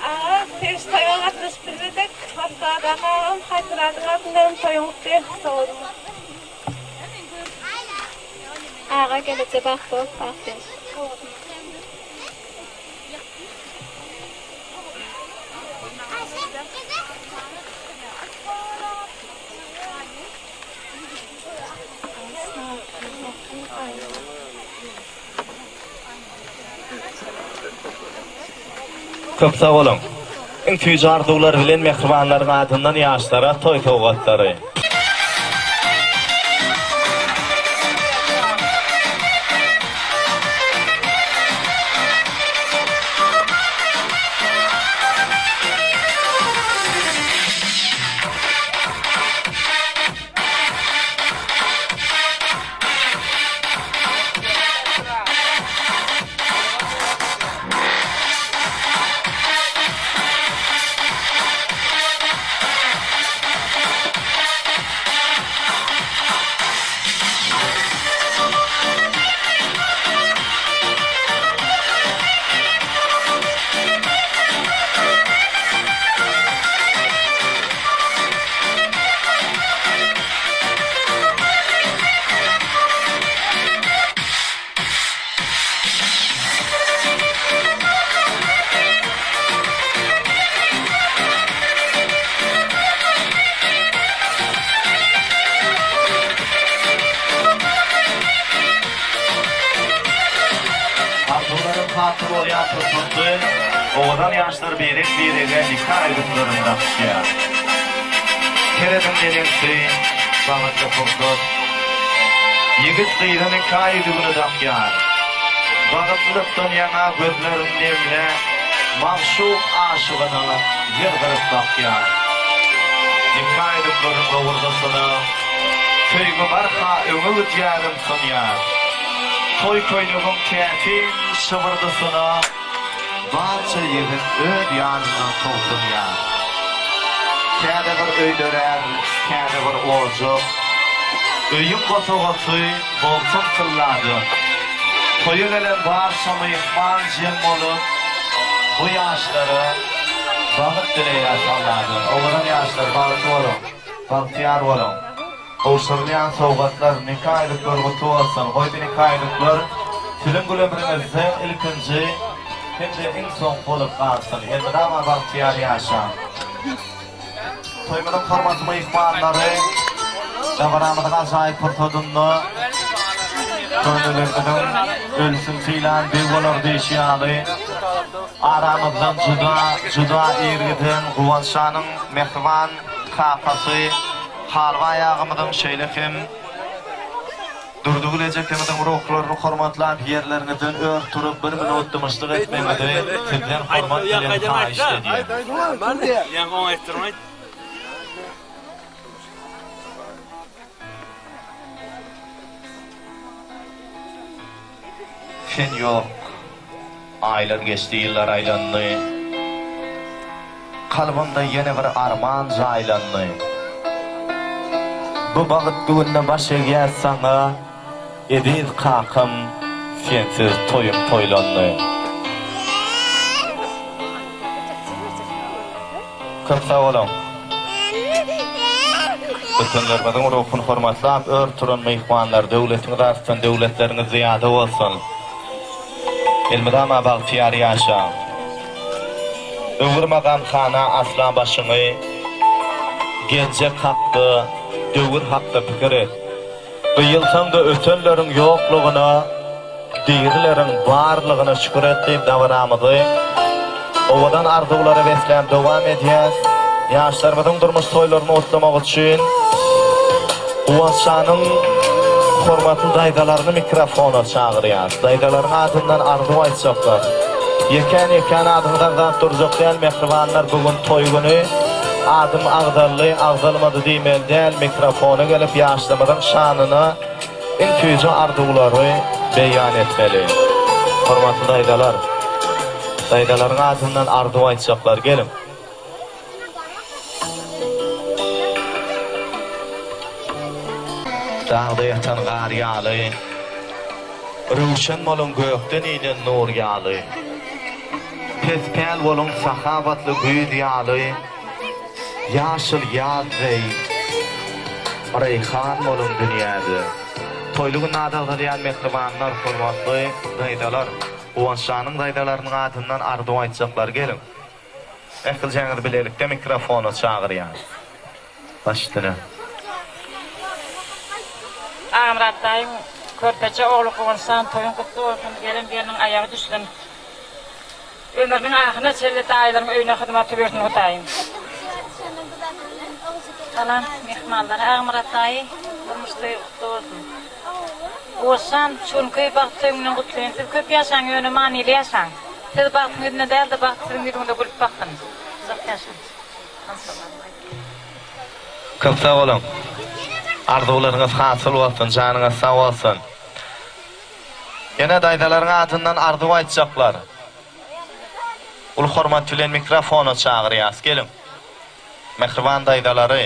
Aga sen şu toýa gatnaşyp bilmedik Moskwadaky agam Haýtmyradyň adyndan toýuň gutly sowgadym. Aga geleje bagtly bol bagtly ýaşa. Köp sag boluň. Iň süýji arzuwlar bilen mähribanlaryň adyndan ýaşlara toý sowgatlary. Arzuwlaryň hasyl bolýan pursatdy, owadan ýaşlar birek-birege nika ýüzüklerini dakyşýar. Serediň neneňsi bagtly pursat. Ýigit gyza nika ýüzügini dakýar. Bagtlylykdan ýaňa gözlerini nemläp, magşuk aşygyna ýylgyryp bakýar. Nika ýüzükleriniň lowurdysyna söýgi barha öňe gidýänem synýar. Toý köýnegiň täsin şybyrdysyna Barça ýigit öz ýanyndan towsunýar. Täze bir öý dörär, täze bir ojak. Öýüň bosagasy bolsun tylladan. Toýa gelen barça myhman jem bolup, bu ýaşlara bagt dileýär Alladan. Owadan ýaşlar bagtly boluň, bagtyýar boluň. Gowşurylýan sowgatlar, nika ýüzükleri gutly bolsun! Goý bu nika ýüzükler siziň gül ömrüňizde ilkinji hem-de iň soňky bolup galsyn! Elmydama bagtyýar ýaşaň! Toýumyzyň hormatly myhmanlary, dabaramyzyň ajaýyp pursadynda könelerimiziň Ölsün pylan beg bolar diýşi ýaly, aramyzdan juda, juda ir giden Guwançjanyň mähriban kakasy, Halbaý agymyzyň şeýle hem Durdygül ejekemiziň ruhlaryny hormatlap ýerleriňizden ör turup bir minut dymyşlyk etmegiňizi sizden hormat bilen haýyşt edýän. Sen ýok. Aýlar geçdi, ýyllar aýlandy. Kalbymda ýene bir arman jaýlandy. Bu bagtly günde baş egýäs saňa, Eziz kakam, sensiz toýum toýlandy. Köp sag boluň. Ötenlerimiziň ruhuny hormatlap ör turan myhmanlar, döwletiňiz artsyn, döwletleriňiz zyýada bolsun. Elmydama bagtyýar ýaşaň. Öwürme gamhana asla başyňy, Geljek hakda, döwür hakda pikir et. Gyýylsaň-da ötenleriň ýoklugyna, Dirileriň barlygyna şükür et diýip dabaramyzy owadan arzuwlara besläp dowam edýäs. Ýaşlarymyzyň durmuş toýlaryny gutlamak üçin Guwançjanyň hormatly daýzalaryny mikrofona çagyrýas. Daýzalaryň adyndan arzuw aýtjaklar. Ýekän-ýekän adyňyzy agzap durjak däl mähribanlar bu gün toý güni. Adym agzaldy, agzalmady diýmeli däl mikrofona gelip ýaşlarymyzyň şanyna Iň süýji arzuwlary beýan etmeli. Hormatly daýzalar! Daýzalaryň adyndan arzuw aýtjaklar geliň! Dagda ýatan gar ýaly, Röwşen boluň gökden inen nur ýaly. Pespäl boluň sahawatly güýz ýaly. Ýaşyl ýaz deý reýhan boluň dünýäde. Toýly günde ady agzalýan mähribanlar, hormatly daýzalar, Guwançjanyň daýzalarynyň adyndan arzuw aýtjaklar geliň. Ählijaňyzy bilelikde mikrofona çagyrýan. Baş üstüne. Agamyrat daýyň körpeje ogly Guwançjan toýuň gutly bolsun, gelen gelniň aýagy düşsün. Ömrüniň ahyryna çenli daýylaryň öýüne hyzmaty bersin Hudaýym. Salam myhmanlara Agamyrat daýy durmuş toýy gutly bolsun. Guwançjan şu günki bagt toýuň bilen gutlaýyn siz köp ýaşaň ýöne manyly ýaşaň. Siz bagtyň ýüzünde dälde bagt siziň ýüzüňize gülüp baksyn. Uzak ýaşaň. Köp sag boluň. Arzuwlaryňyz hasyl bolsun, janyňyz sag bolsun. Ýene daýzalaryň adyndan arzuw aýtjaklar. Uly hormat bilen mikrofona çagyrýas. Geliň. Mähriban daýzalary.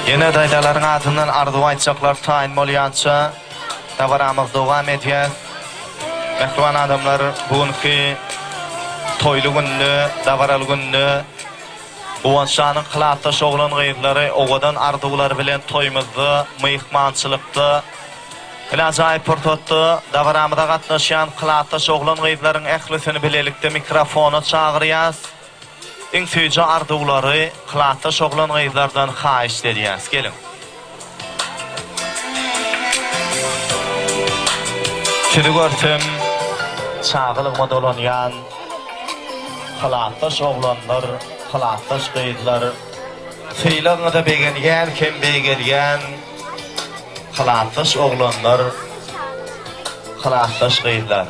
Ýene daýzalaryň adyndan arzuw aýtjaklar taýyn bolýança dabaramyz dowam edýär. Mähriban adamlar, bu günki toýly günde, dabaraly günde Guwançjanyň klasdaş oglan-gyzlary owadan arzuwlar bilen toýumyzda, myhmançylykda, Ine ajaýyp pursatda dabaramyza gatnaşýan klasdaş oglan-gyzlaryň ählisini bilelikde mikrofona çagyrýas. Iň süýji arzuwlary klasdaş oglan-gyzlardan haýyşt edýäs. Geliň. Sizi görsem çagalygyma dolanýan klasdaş oglanlar, klasdaş gyzlar, sylagyňyza begenýän hem beýgelýän Klasdaş oglanlar, klasdaş gyzlar.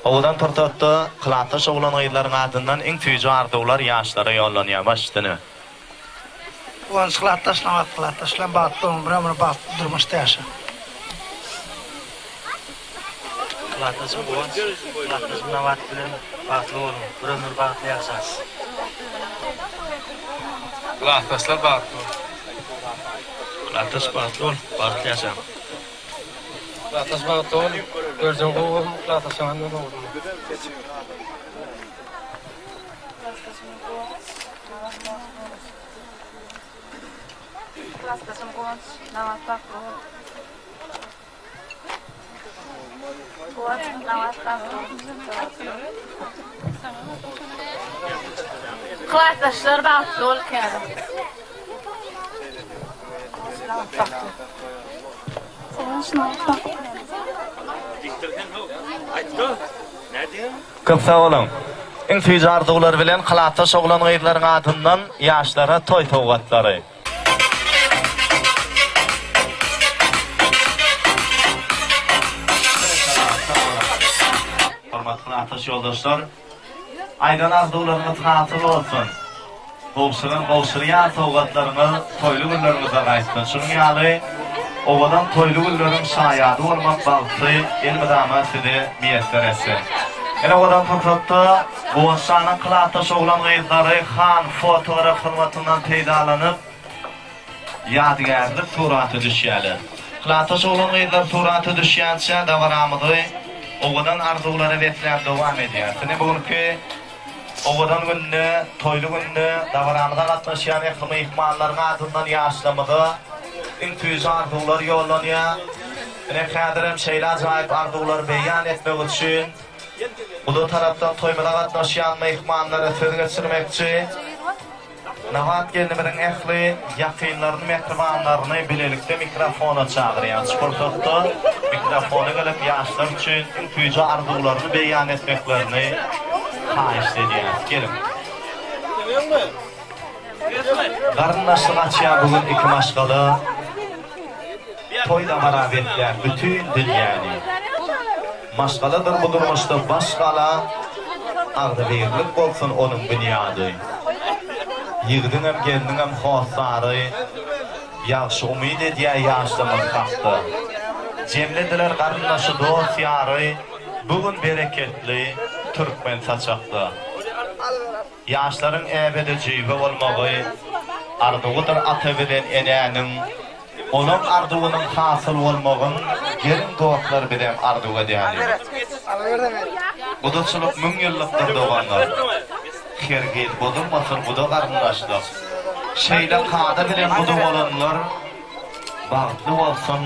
Owadan pursatda klasdaş oglan-gyzlaryň adyndan iň süýji arzuwlar ýaşlara ýollanýar. Baş üstüne. Guwanç klasdaş Nabat klasdaş bilen bagtly boluň bir ömür bagtly durmuşda ýaşaň. Klasdaşym Guwanç klasdaşym Nabat bilen bagtly boluň bir ömür bagtly ýaşaň. Klasdaşlar bagtly boluň. Klasdaş bagtly bol, bagtly ýaşa. Klasdaş bagtly bol, görjeň gowy bolsun, klasdaşlaň hem gowy bolsun. Klasdaşym Guwanç, Nabat bagtly bol. Klasdaşym Guwanç, Nabat bagtly bol. Klasdaşlar bagtly bol käbir. Köp sag boluň. Iň süýji arzuwlar bilen klasdaş oglan-gyzlaryň adyndan ýaşlara toý sowgatlary. Hormatly ataş ýoldaşlar, aýdan arzuwlaryňyz hasyl bolsun! Gowşuran gowşurýan sowgatlaryňyz toýly günleriňize gaýtsyn! Şunuň ýaly owadan toýly günleriň şaýady bolmak bagty elmydama size miýesser etsin! Ine owadan pursatda Guwançjanyň klasdaş oglan-gyzlary Han fotograf hyzmatyndan peýdalanyp, ýadygärlik surata düşýärler. Klasdaş oglan-gyzlar surata düşýänçä dabaramyzy owadan arzuwlara besläp dowam edýäris. Ine bu günki owadan günde, toýly günde dabaramyza gatnaşýan ähli myhmanlaryň adyndan ýaşlarymyza iň süýji arzuwlar ýollanýar. Ine häzirem şeýle ajaýyp arzuwlary beýan etmek üçin Guda tarapdan toýumyza gatnaşýan myhmanlara söz geçirmekçi. Nabat gelnimiziň ähli ýakynlaryny, mähribanlaryny bilelikde mikrofona çagyrýan. Şu pursatda mikrofona gelip ýaşlar üçin iň süýji arzuwlaryny beýan etmeklerini haýyşt edýäris. Geliň. Garyndaşlyk açýar bu gün iki maşgala, Toý dabara beslär bütin dünýäni. Maşgaladyr bu durmuşda baş gala, Agzybirlik bolsun onuň binýady. Ýigidiňem, gelniňem hossary, Ýagşy umyt edýär ýaşlamyz hakda. Jemlediler garyndaşy, dost-ýary, Bu gün bereketli türkmen saçakda. Ýaşlaryň ebedi jüýbe bolmagy arzuwydyr ata bilen enäniň. Olaň arzuwynyň hasyl bolmagyn geliň dostlar bizem arzuw edäliň. Gudaçylyk müňýyllykdyr doganlar. Hergiz bozulmasyn guda garyndaşlyk. Şeýle kada bilen guda bolanlar. Bagtly bolsun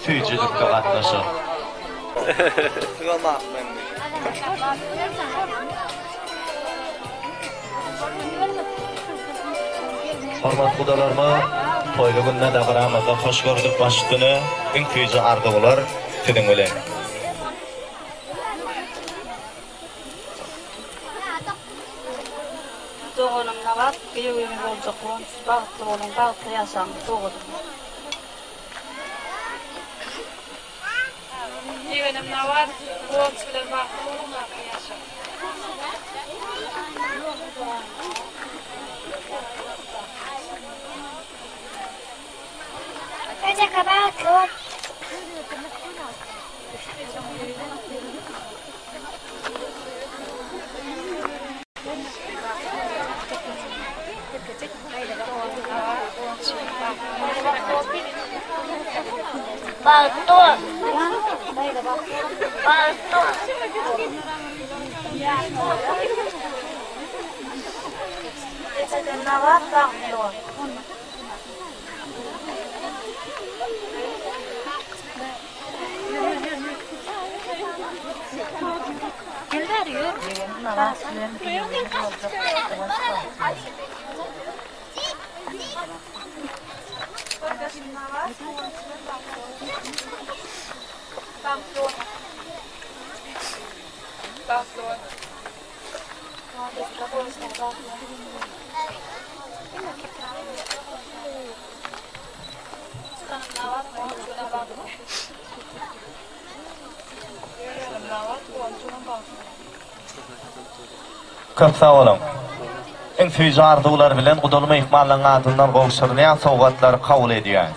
süýjülikde gatnaşyk. Hormatly gudalarymyz, toýly günde dabaramyzda hoş gördük baş üstüne, iň süýji arzuwlar siziň bilen. Doganym Nabat giýewimiz boljak Guwanç bagtly boluň bagtly ýaşaň doganym. Ýegenim Nabat Guwanç bilen bagtly boluň bagtly ýaşaň. Ejeke bagtly bol. Bagtly bol. Bagtly bol. Ejeke Nabat bagtly bol. Gel bäri ýör. Köp sag boluň. Iň süýji arzuwlar bilen gudaly myhmanlaryň adyndan gowşurylýan sowgatlary kabul edýän.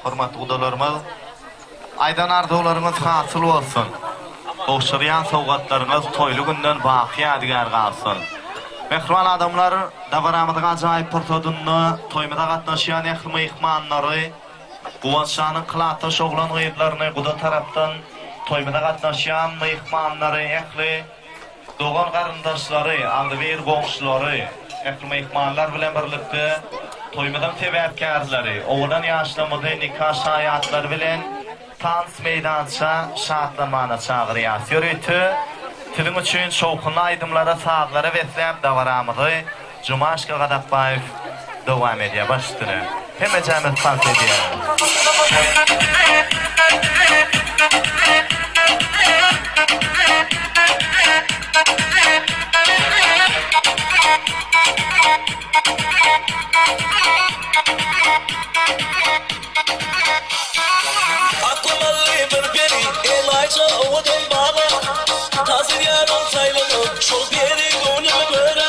Hormatly gudalarymyz, aýdan arzuwlaryňyz hasyl bolsun! Gowşurýan sowgatlaryňyz toýly günden baky ýadygär galsyn! Mähriban adamlar, dabaramyzyň ajaýyp pursadynda toýumyza gatnaşýan ähli myhmanlary, Guwançjanyň klasdaş oglan-gyzlaryny, guda tarapdan toýumyza gatnaşýan myhmanlary, ähli Dogan-garyndaşlary, agzybir goňşulary, ähli myhmanlar bilen birlikde toýumyzyň sebäpkärleri, owadan ýaşlarymyzy nika şaýatlary bilen tans meýdança şatlanmana çagyrýas. Ýörite siziň üçin şowhunly aýdymlara, sazlara besläp dabaramyzy Jumaşka Gazakbaýew dowam edýär. Baş üstüne. Hemmejämiz tans edýäris. Aklym aldy bir peri, elaýja owadan baba. Tans edýär ol saýlanyp, şol peri göwnüme göre.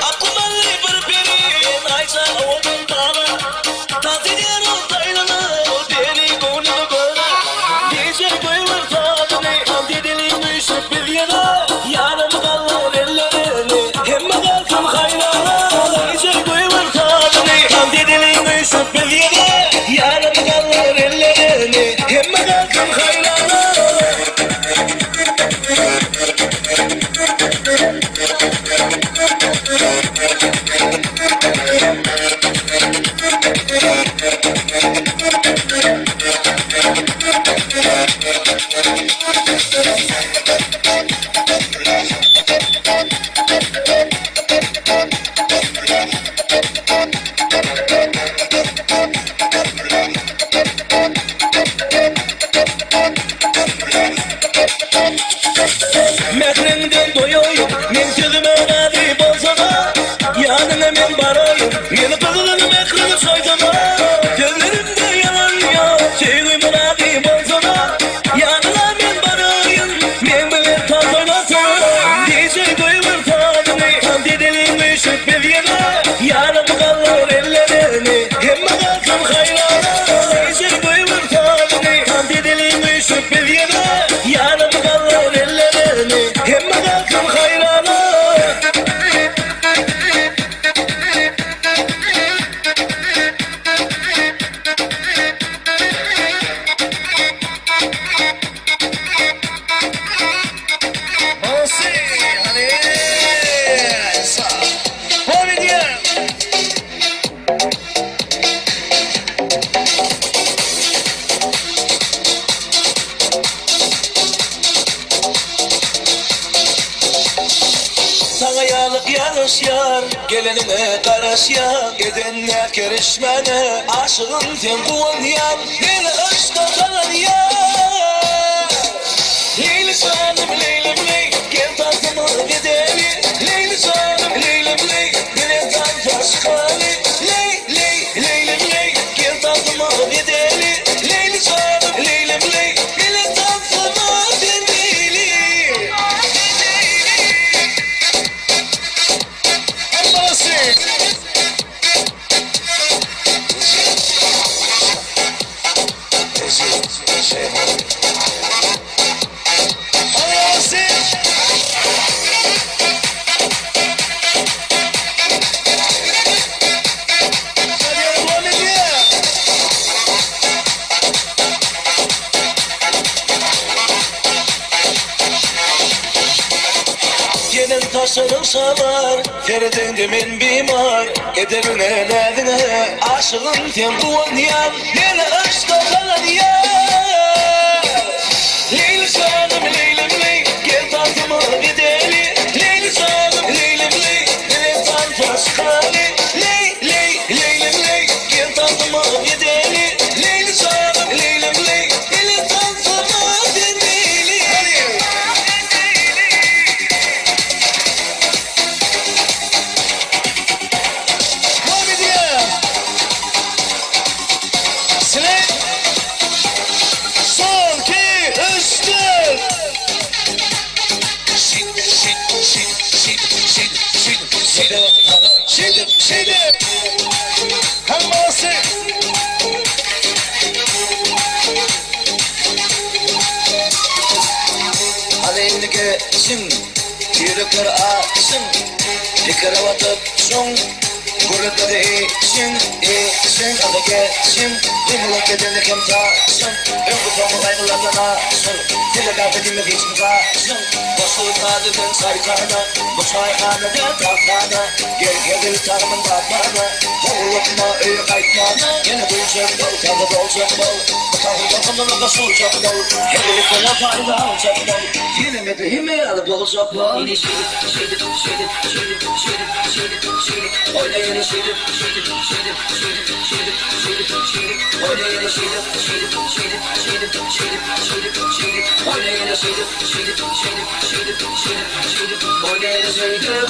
Aklym aldy bir peri, elaýja owadan baba. Tans edýär ol saýlanyp, şol peri göwnüme göre. Gije goýber sazyny, tans edeliň üýşüp biz ýene. Ýarym galdyr ellerini, hemme galsyn haýrana. Gije goýber sazyny, tans edeliň üýşüp biz ýene. Ýarym galdyr ellerini, hemme galsyn haýrana. Mähriňden doýaýyn, meň sözüme razy bolsana, Ýanyňa men baraýyn, meni gyzgyn mähriňe çoýsana. Sözlerimde ýalan ýok, söýgime razy bolsana, Ýanyňa men baraýyn, meň bilen tans oýnasana. DJ goýber sazyny, tans edeliň üýşüp biz ýene, Ýarym galdyr ellerini, hemme galsyn haýrana. DJ goýber sazyny, tans edeliň üýşüp biz ýene, Ýarym galdyr ellerini, hemme galsyn haýrana. Saňa ýalyk ýaraşýar, geleniňe garaşýan, Edenine kerişmäne, aşygym sen guwanýan, Meni yşka salanýan. Leýli janym, Leýlim leý, gel tansyma gideli, Leýli janym, Leýlim leý, bile tansa çykaly, Leý, leý, Leýlim leý, gel tansyma gideli, Leýli janym, Leýlim leý, bile tansyma gideli. Gelen taşlaryň şalar, Seredeňde men bimar, Edebiňe, näziňe, Aşygym sen guwanýan, Meni yşka salanýan. Leýli janym, Leýlim leý, Gel tansyma gideli, Leýli janym, Leýlim leý, Bile tansa çykaly, Leý, leý, Leýlim leý, Gel tansyma gideli, Leýli janym, Leýlim leý, Bile tansyma gideli. Hany indi geçiň, ýürekler açyň, Pikire batyp çuň, gürletmedi işiň, işiň, Hany geçiň, ýumrulyp gideni kem saçyň, Öňki soňky gaýgylardan aşyr, Dile bärde diýmez hiç kim gaşyň, Goşgy saz eden çaýhana, Bu çaýhana däl takhana, Gel hezil tagmyn datmana, Howlukma öýe gaýtmana, Ýene duýjak bol, tazy boljak bol, Bu tazy tolkunlara goşuljak bol, Hezilliklere paýda aljak bol, Ýene hemme ýaly boljak bol. Ýene şeýdip, şeýdip, şeýdip, şeýdip, şeýdip, şeýdip, şeýdip, Oýna ýene şeýdip, şeýdip, şeýdip, şeýdip, şeýdip, şeýdip, şeýdip, Oýna ýene şeýdip, şeýdip, şeýdip, şeýdip, şeýdip, şeýdip, şeýdip, Oýna ýene şeýdip, şeýdip, şeýdip, şeýdip, şeýdip, şeýdip, Oýna ýene şeýdip.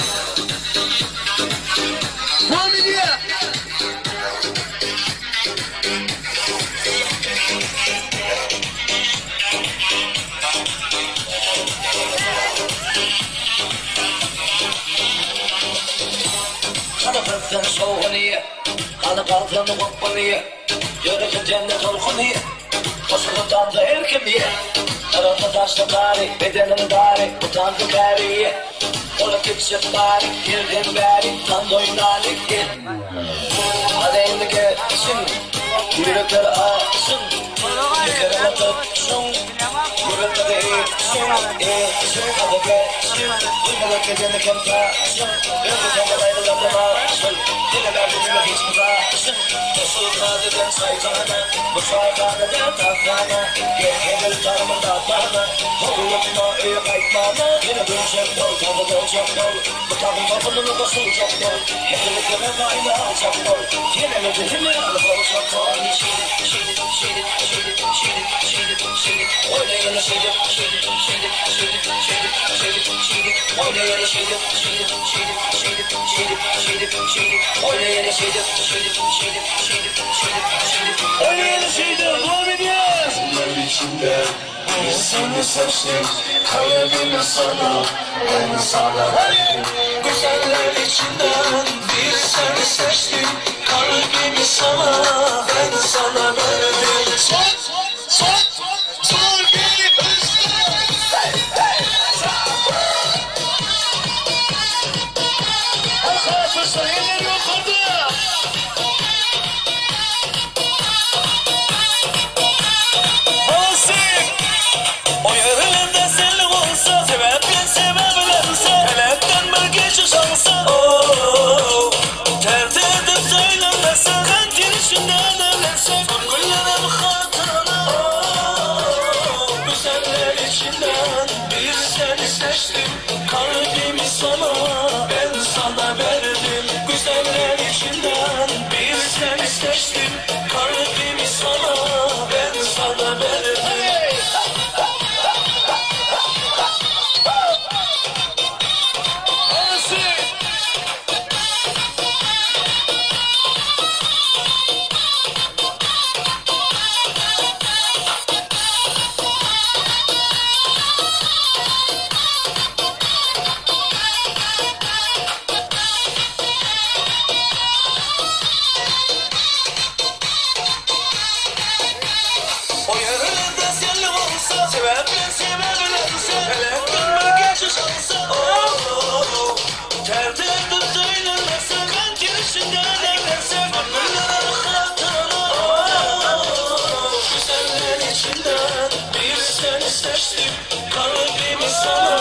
Hany gyzsyn şowhuny, hany galsyn gopguny, Ýöresin cennet tolkuny, Goşulyp tansa her kim Yrylsa taşla bary, bedeniň bary, Bu tansy käri. Bolup gitjek bary, ýerden bäri, Tans oýnaly gel. Hany indi geçiň, ýürekler açyň, Pikire batyp çuň, gürletmedi işiň, işiň, Hany geçiň, ýumrulyp gideni kem saçyň, Öňki soňky gaýgylardan aşyr, Dile bärde diýmez hiç kim gaşyň, Goşulyp saz eden çaýhana, Bu çaýhana däl takhana, Gel hezil tagmyn datmana, Howlukma öýe gaýtmana, Ýene dönjek bol, tazy boljak bol, Bu tagym tolkunyna goşuljak bol, Hezilliklere paýda aljak bol, Ýene mezi hemme ýaly boljak bol. Ýene şeýdip, şeýdip, şeýdip, şeýdip, şeýdip, şeýdip, şeýdip, oýnaýaly şeýdip, şeýdip, şeýdip, şeýdip, şeýdip, şeýdip, şeýdip, oýnaýaly şeýdip, şeýdip, şeýdip, şeýdip, şeýdip, şeýdip, şeýdip, oýnaýaly şeýdip, şeýdip, şeýdip, şeýdip, şeýdip, şeýdip, oýnaýaly şeýdip, dowam edýäs. Güller içinde bir seni seçtim Kalbimi sana, ben sana verdim Güzeller içinden bir seni seçtim Kalbimi sana, ben sana verdim Son, son, son bir, üç, dört. Hey, hey, Arkadaşlar eller yukarıda. Olsun. O yerlerde senli olsa, sebeplen sebeplense, Pelekten bir geçiş alsa, oh, Tert edip söylenmese, kan girişinden evlense, Son günlerim hatırına, oh, Güzeller içinden bir seni seçtim, kalbimi sana, ben sana verdim. Güzeller içinden bir seni seçtim, kalbimi sana, ben sana verdim. O yerlerde senli olsa, sebeplen sebeplense, Pelekten bir geçiş alsa, oh, Tert edip söylenmese, kan girişinden evlense, Gönüllerin hatırına, oh, Güzeller içinden bir seni seçtim, Kalbimi sana,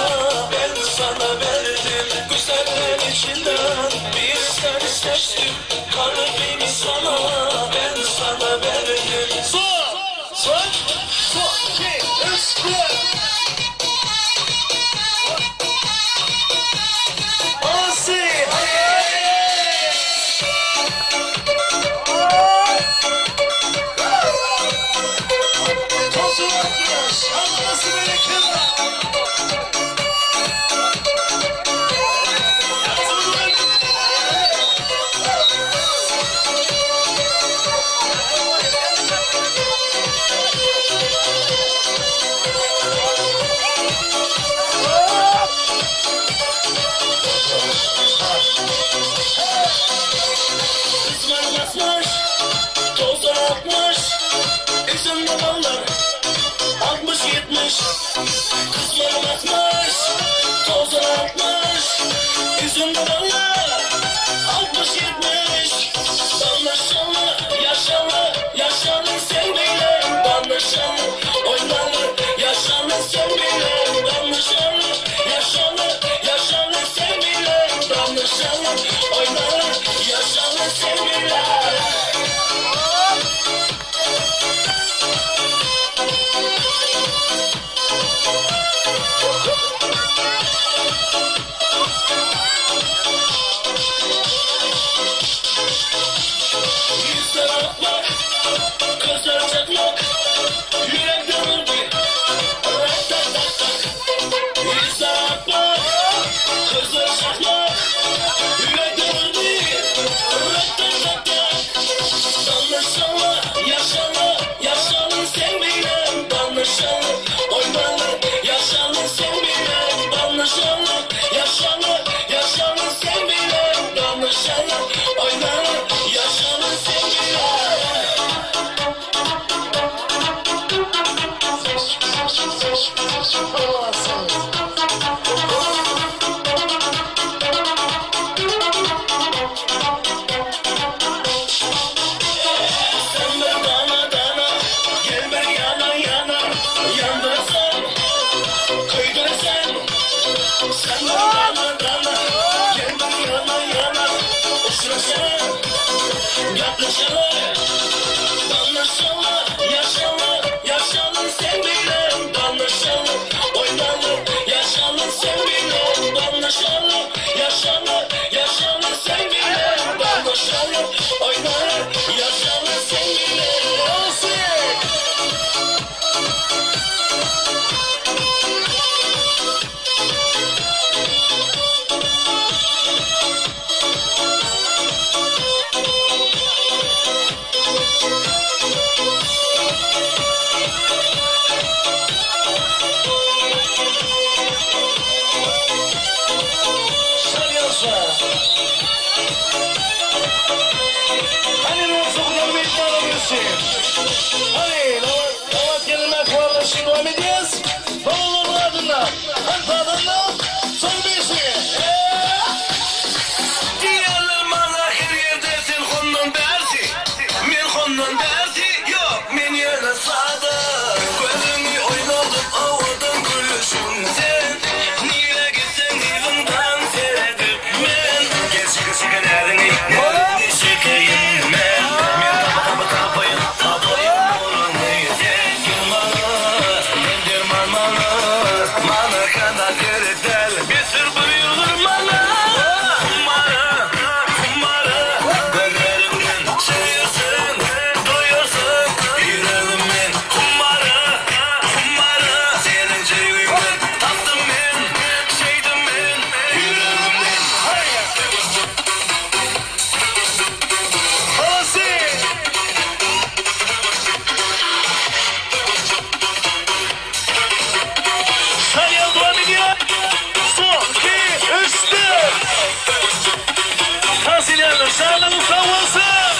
ben sana verdim. Güzeller içinden bir seni seçtim, Kalbimi sana, ben sana verdim. Son, son, son, iki, üç, dört. Olsun. Tozu atmış, Allah'sı bereketler. Kızlar basmış, tozlar akmış, üzüm babalar 60 70. Kızlar basmış, tozlar akmış, üzüm babalar 60 70. Danışanlı, yaşanlı, yaşanlı sen bile. Danışanlı, oynalı, yaşanlı sen bile. Danışanlı, yaşanlı, yaşanlı sen bile. Danışanlı, oynalı, yaşanlı sen bile. Yüzler atlak, gözler çatlak, yürek dönüldü, rak tak tak tak. Yüzler atlak, gözler çatlak, yürek dönüldü, rak tak tak tak. Danışanlı, yaşanlı, yaşanlı sen bile. Danışanlı, oynalı, yaşanlı sen bile. Danışanlı, yaşanlı, yaşanlı sen bile. Danışanlı, oynalı, yaşanlı sen bile. Sen bir dana dana, gel bir yana yana, yandırsan, kıydırsan. Sen bir dana dana, gel bir yana yana, uçursan, yaklaşalım. Danışalım, yaşalı, yaşalı sen bile. Danışalım, oynalı, Şal ýagşa. Hany bolsa mehmana gelsin. Hany Nabat gelinler kuarlaşyn dowam edýäs. Doganlaryň adyndan, hany adyndan son birisi. Diýýärler maňa her ýerde sen hondan bärsi. Men hondan bärsi, ýok, men ýöne sada. Gözüňi oýnadyp owadan gülüşiň sen. Nirä gitseň yzyňdan seredip men. Gel şeke şeke näziňi, näziňi şekeýin men. Men tapa tapa tapaýyn, tapaýyn nurungy sen. Gel maňa, sen derman maňa, maňa kanda gerek däl. Besdir bir ýylgyr maňa. Humara, humara, gözleriňden söýersiň, doýarsyň. Ýüregim men humara, humara, seniň söýgiňden tapdym men, şeýdim men, ýüregim men. Halasy. Şal ýaly dowam edýär. Son, iki, üç, dört. Tans edýärler. Şalygyň sag bolsun.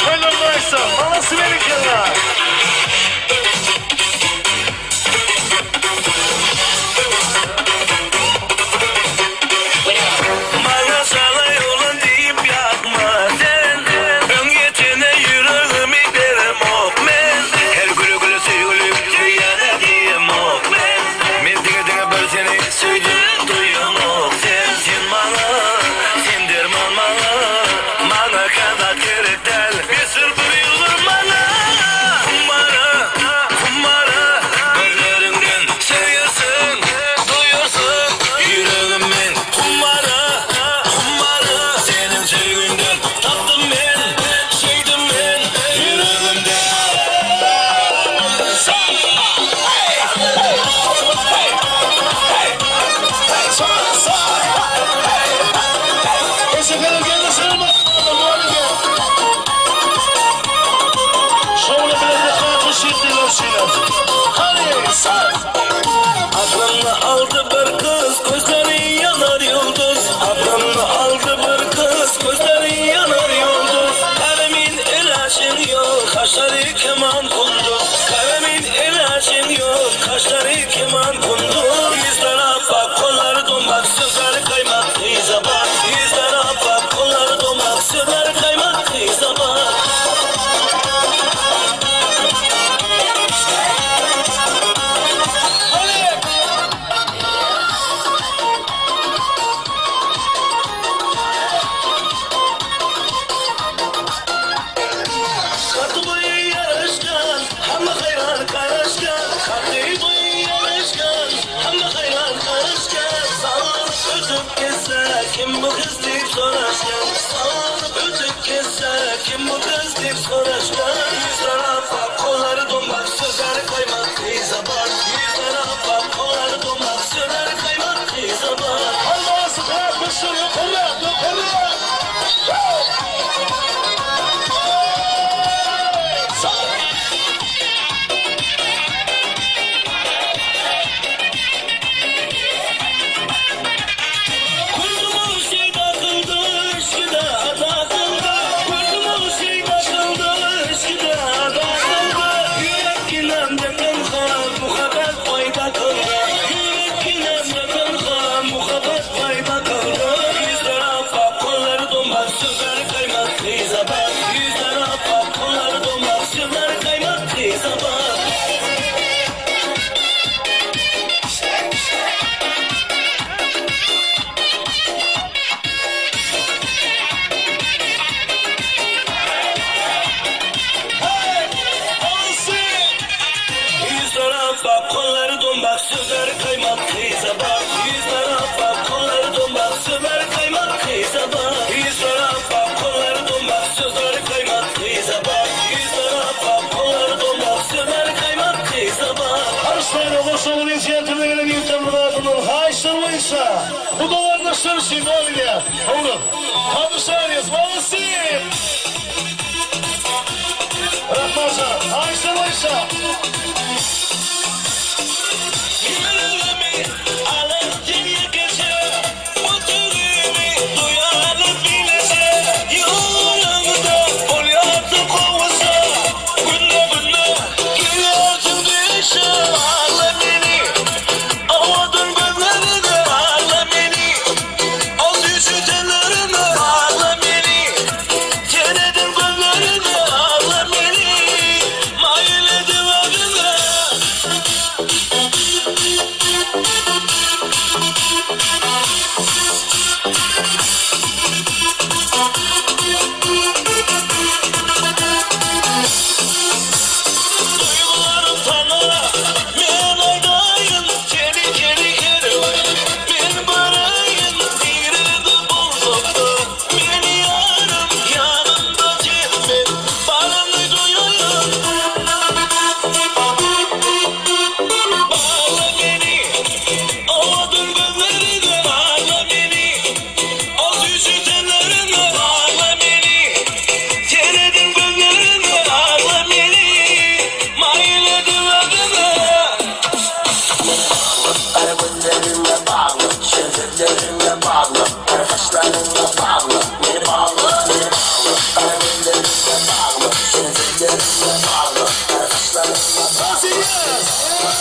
Toýlaryny aýtsa, malasy berekella. Maňa şalaý oglan diýip ýakma sen Öň ýetene ýüregimi beremok men Her güle güle söýgülim söýýänä diýemok men Men diňe diňe bir seni söýdüm duýaňok sen Sen maňa sen derman maňa Maňa kän zat gerek däl Besdir bir ýylgyr maňa Humara humara Gözleriňden söýersiň duýarsyň Ýüregim men humara humara Seniň söýgiňden tapdym men şeýdim men Ýüregimden. Eşekleriň geldi şalma dowam edýär. Şowly bilen myhman şeýtdiler şeýle. Hany, saz. Aklymny aldy bir gyz, gözleri ýanar ýyldyz. Aklymny aldy bir gyz, gözleri ýanar ýyldyz. Kalemin ilajyn ýok, kaşlary keman kunduz. Kalemin ilajyn ýok, kaşlary keman kunduz. Ýüzleri apbak, kollary dombak, sözleri kaýmak gyza bak. Ýüzleri apbak, kollary dombak, sözleri kaýmak gyza bak. Haty boýy ýaraşkan, hamma haýran garaşkan. Haty boýy ýaraşkan, hamma haýran garaşkan. Sallanyp ötüp gitse, kim bu gyz diýip soraşkan. Sallanyp ötüp gitse, kim bu gyz diýip soraşkan. Ýüzleri apbak, kollary dombak, sözleri kaýmak gyza bak. Ýüzleri apbak, kollary dombak, sözleri kaýmak gyza bak. Almasy bäpişir ýokarrak, ýokarrak. Gördüm ol şey bakıldı, eşkide takıldı. Gördüm ol şey bakıldı, eşkide takıldı. Yürek inemde tenha, muhabbet payda kıldı. Yürek inemde tenha, muhabbet payda kıldı. Yüzler apbak, kolları dombak, sözleri kaymak kıza bak. Yüzler apbak, kolları dombak, sözleri kaymak kıza bak. Halasy. Yüzler apbak, kolları dombak, sözleri kaymak kıza bak. Yüzler apbak, kolları dombak, sözleri kaymak kıza bak. Yüzler apbak, kolları dombak, sözleri kaymak kıza bak. Yüzler apbak, kolları dombak, sözleri kaymak kıza bak. Arslanyň goşagyny içertine gelen ýigitlerimiz adyndan haýyşlar boýunça bu dogandaşlar üçin dowam edýär. Howluk. Hadyşaryýes, malasy. Rahmanjan, haýyşlar boýunça. Yüreğim Gara gözleriňe bagly, Şirin sözleriňe bagly, Gara saçlaryňa bagly, Meni bagla, meni bagla. Gara gözleriňe bagly, Şirin sözleriňe bagly, Gara saçlaryňa bagly, Meni bagla,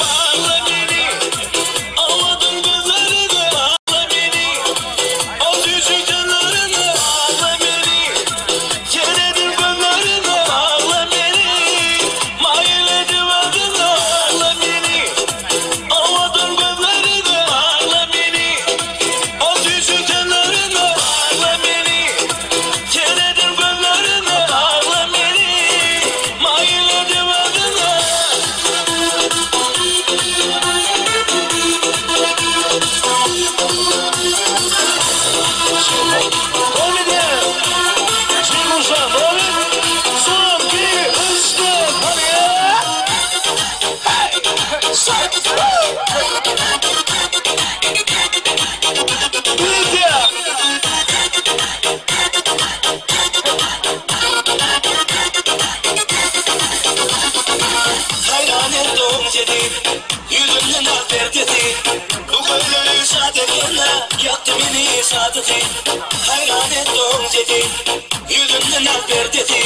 Bagla meni, Owadan gözleriňe bagla meni, Ol süýji jünleriňe bagla meni, Seredip gözleriňe bagla meni, Maýyl edip özüňe bagla meni, Owadan gözleriňe bagla meni, Ol süýji jünleriňe bagla meni, Seredip gözleriňe bagla meni, Maýyl edip özüňe. Haýran etdiň seni, Ýüzümden ak perdesi. Bu gözleriň şat ekeni, Ýakdy meni şadysy. Haýran etdiň seni, Ýüzümden ak perdesi.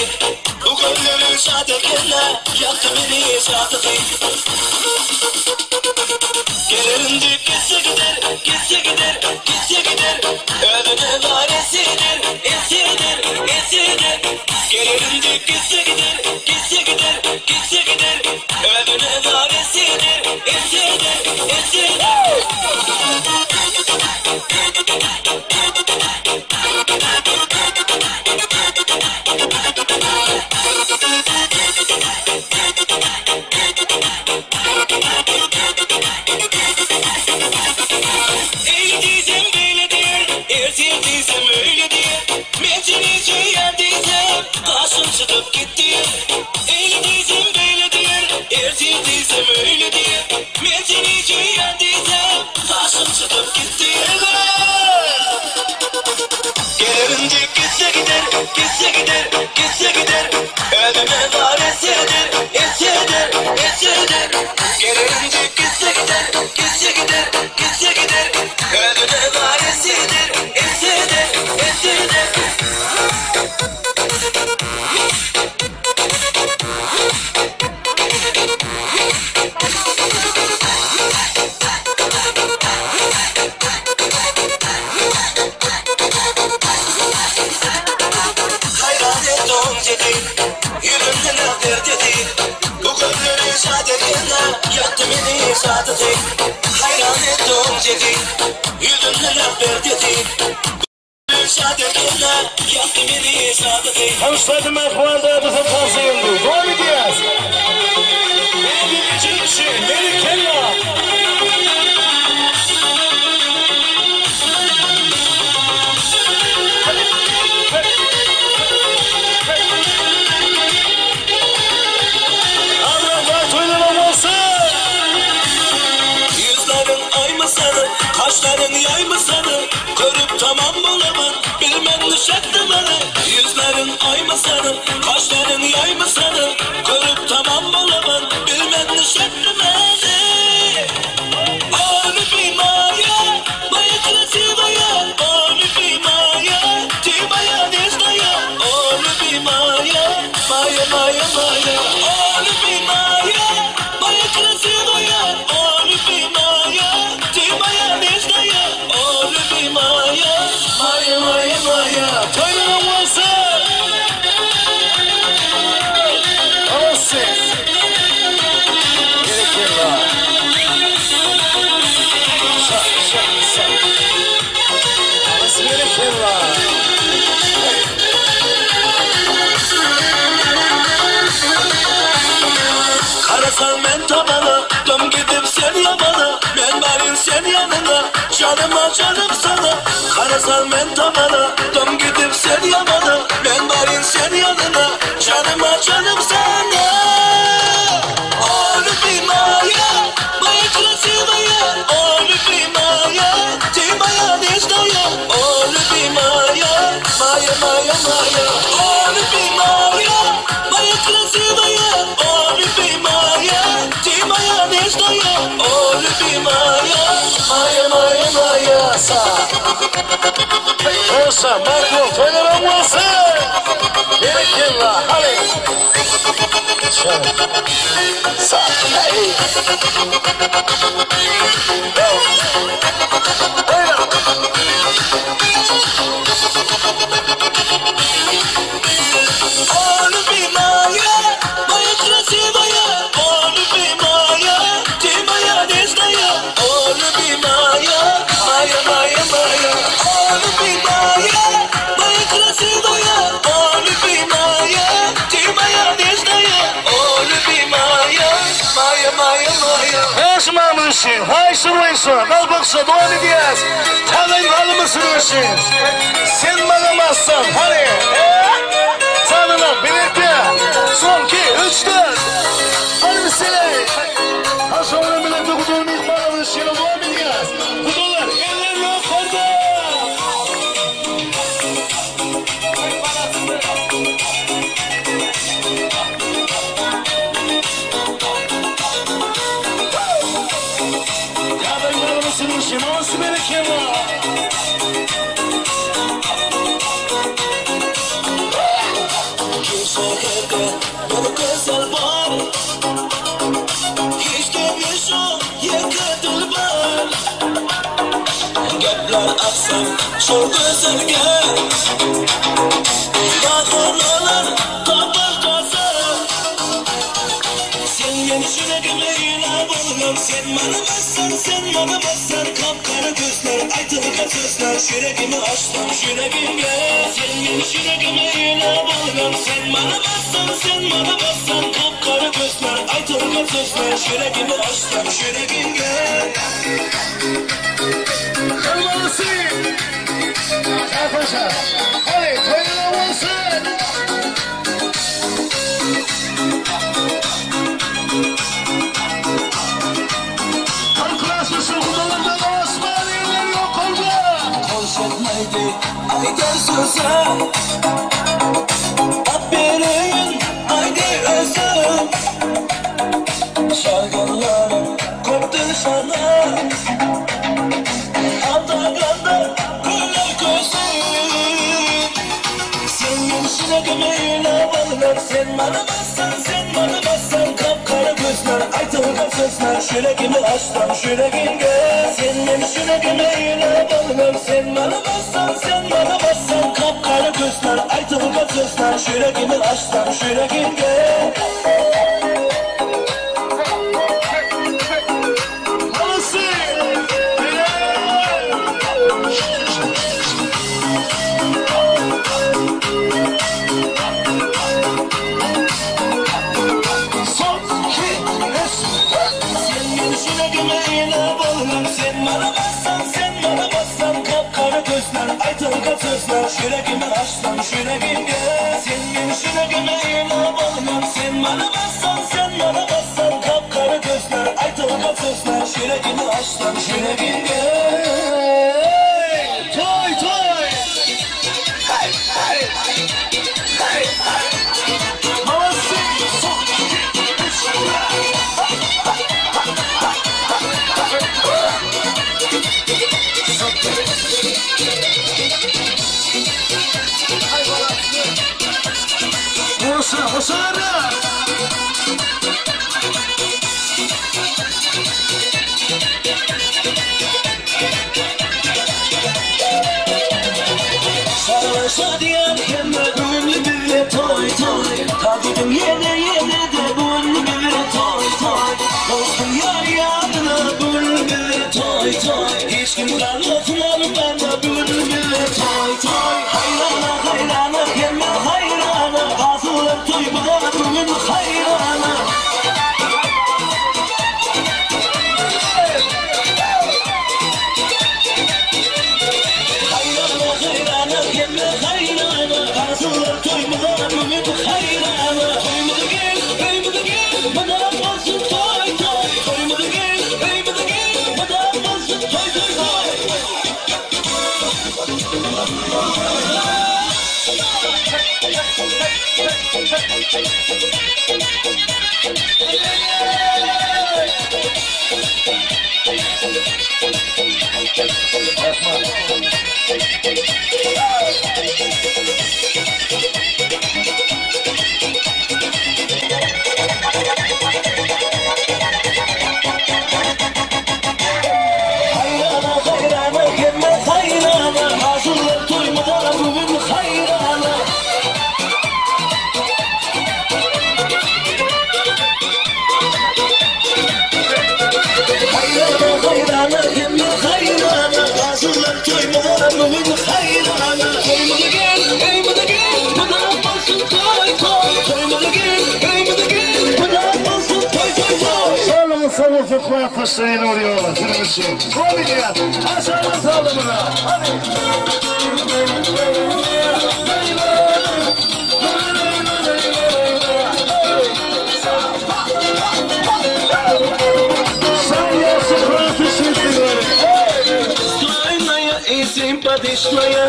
Bu gözleriň şat ekeni, Ýakdy meni şadysy. Gelerin diýip gitse gider, Gitse gider, gitse gider. Özüne bar etse eder, Etse eder, etse eder. Gelerin diýip gitse gider, Gitse gider, gitse gider. Özüne zar etse eder, Etse eder, etse eder. Eýle diýsem beýle diýer, Ertir diýsem öýle diýer. Men seni söýýän diýsem, Gaşyn çytyp git diýer. Eýle diýsem beýle diýer, Ertir diýsem öýle diýer. Men seni söýýän diýsem, Gaşyn çytyp git diýer. Gelerin diýip gitse gider, Gitse gider, gitse gider. Özüne zar etse eder, Etse eder, etse eder. Gelerin diýip gitse gider, Gitse gider, gitse gider. Özüne zar etse eder, Etse eder, etse eder. Haýran etdiň seni, Ýüzümden ak perdesi. Bu gözleriň şat ekeni, Ýakdy meni şadysy. Haýran etdiň seni, Ýüzümden ak perdesi. Şat ekeni, Ýakdy meni şadysy. Tanyşdyrdy mähriban dädesi tansa indi. Dowam edýäs. Birinji kişi, Berekella! Agramlar toýlanan bolsun! Ýüzleriň aýmy seni, Kaşlaryň ýaýmy seni, Görüp tamam bolaman, Bilmen nişetdi meni. Ýüzleriň aýmy seni, Kaşlaryň ýaýmy seni, Görüp tamam bolaman, Bilmen nişetdi meni. O любимая, моя красивая, о любимая, ты моя нежная, о любимая, моя, моя, моя, о любимая, моя красивая, о любимая, ты моя нежная, о любимая, моя, моя, моя. Toýlanan bolsun! Olsun! Berekella! Şa, şa, şa. Berekella! Garasaň men tamana, dym gidip sen ýamana, Men baryn sen ýanyna, janyma janym sana. Garasaň men tamana, dym gidip sen ýamana, Men baryn sen ýanyna, janyma janym sana. O любимая, моя красивая, о любимая. моя нежная, о, любимая, моя, моя, моя, о, любимая, моя красивая, о, любимая, ты моя нежная, о, любимая, моя, моя, моя, са. Olsa, Marko, toýlaryň bolsun! Berekella, hany! Sa, hey! О, любимая, моя красивая, о, любимая, ты моя нежная, о, любимая, моя, моя, моя, о, любимая, моя красивая, о, любимая, ты моя нежная, о, любимая, моя, моя, моя. Ýaşamamyz üçin, haýyşy boýunça, galpakça dowam edýäs. Tagaýyn alymyz üçin. Sen maňa massan, hany. Sanyna biletde. Son 2 3 4. Hany bisele. Haşamyny biletde gudaly myhmanymyz üçin dowam edýäs. Gudalar, eller ýokarda. Ýagdaýlarymyz üçin, olsun berekella. Bir şehirde bir güzel bar Hiç demiş o yeke dilber Gepler aksam şu güzelge Bahanalar tabancası Sen benim yüreğime iğne buldun Sen bana bassan, sen bana bassan Kapkara gözler, aytılgan sözler Yüreğimi açtın, yüreğimge Sen benim yüreğime iğne buldun Sen bana bassan, sen bana bassan Kapkara gözler, aytılgan sözler Yüreğimi açtın, yüreğimge Kalmalısın. Arkadaşlar, hadi toýlaryň bolsun. Halklaşmışsın gudalardan Osman eller ýokarda. Koş etmeydi ayder söze Abbereyin haydi özüm Şarkılarım koptu sana Ataganda güler gözüm Sen yüreğime iğne bağlar Sen bana bassan, sen bana bassan Kapkara gözler, aytılgan sözler Yüreğimi açtım yüreğimge Sen benim yüreğime iğne bağlar Sen bana bassan, sen bana bassan Kapkara gözler, aytılgan sözler Yüreğimi açtım yüreğimge Halısın. Son 2 3 Sen benim yüreğime iğne bağlar Sen bana bassan, sen bana bassan Kapkara gözler, aytılgan sözler Yüreğimi açtım yüreğimge Sen benim yüreğime iğne bağlar Sen bana bassan, sen bana bassan Kapkara gözler, aytılgan sözler Yüreğimi açtım yüreğimge Hey! Toý toý. Hey hey. Hey hey. Halısın. Son 2 3 Olsun, olsun. Sarılaşa diyen hemme bugünlü bir toy toy Takibim yene yene de bugünlü bir toy toy Dostum yar yanına bugünlü bir toy toy Hiç kim kalmasın bana bugünlü bir toy toy Hayrana hayrana hemme hayrana Kasılar toy bana bugün hayrana Hayrana hayrana hemme hayrana Kasılar toy bana bugün hayrana Toyumuza gel, köyümüze gel Madam olsun toy toy Toyumuza gel, köyümüze gel Madam olsun toy toy toy. Haýrana, haýrana, hemme haýrana, Aşyrlar toýumyza bu gün haýrana. Haýrana, haýrana, hemme haýrana, Aşyrlar toýumyza bu gün haýrana. Toýumyza gel, öýmüze gel, mydam bolsun toý, toý. Toýumyza gel, öýmüze gel, mydam bolsun toý, toý, toý. Saglygyň sag bolsun Kuwwatly ýene bir ýola siziň üçin. Dowam edýäs. Aşagyň saglygyna. Hany. Şan ýagşy Kuwwatly şeýtdi Стройная и симпатичная,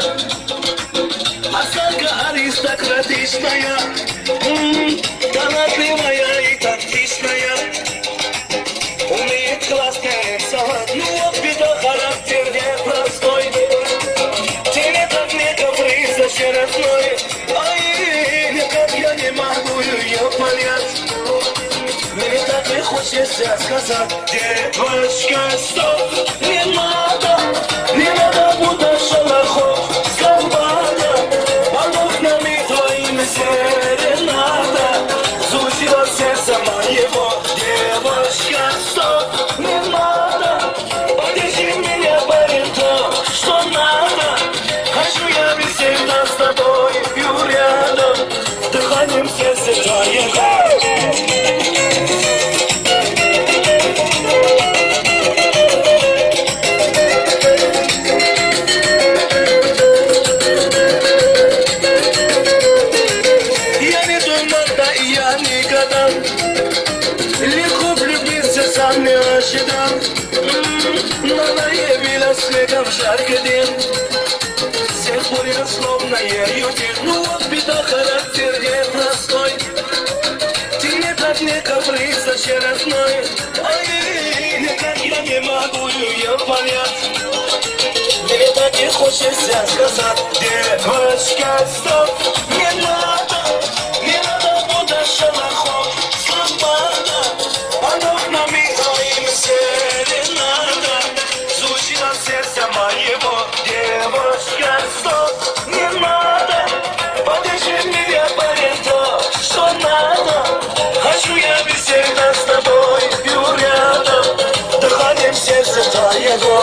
Осанка аристократичная, М, Талантливая и тактичная, Умеет классно рисовать, Ну вот беда, характер непростой. Тебе так не каприза родной, Ай, никак я не могу ее понять. Мне так и хочется сказать, девочка, стоп, не надо, не надо будто шалахов, свобода, под окнами твоими серенада, звучит сердце моего, девочка, стоп, не надо, подержи меня, парень, то, что надо, хочу я быть всегда с тобой, рядом, дыханием сердца твоего. Я не думал, да и я никогда Легко влюбиться сам не ожидал М, Но она явилась снегом в жаркий день С тех пор я словно ею тень. Ну вот беда, характер непростой Ты не так не капризна, родной Ай, никак я не могу ее понять Мне так и хочется сказать Девочка, стоп, не надо, не надо будто шалахов Свобода, под окнами твоими серенада Звучит от сердца моего Девочка, стоп, не надо Подержи меня, парень, то, что надо Хочу я быть всегда с тобой рядом Дыханием сердца твоего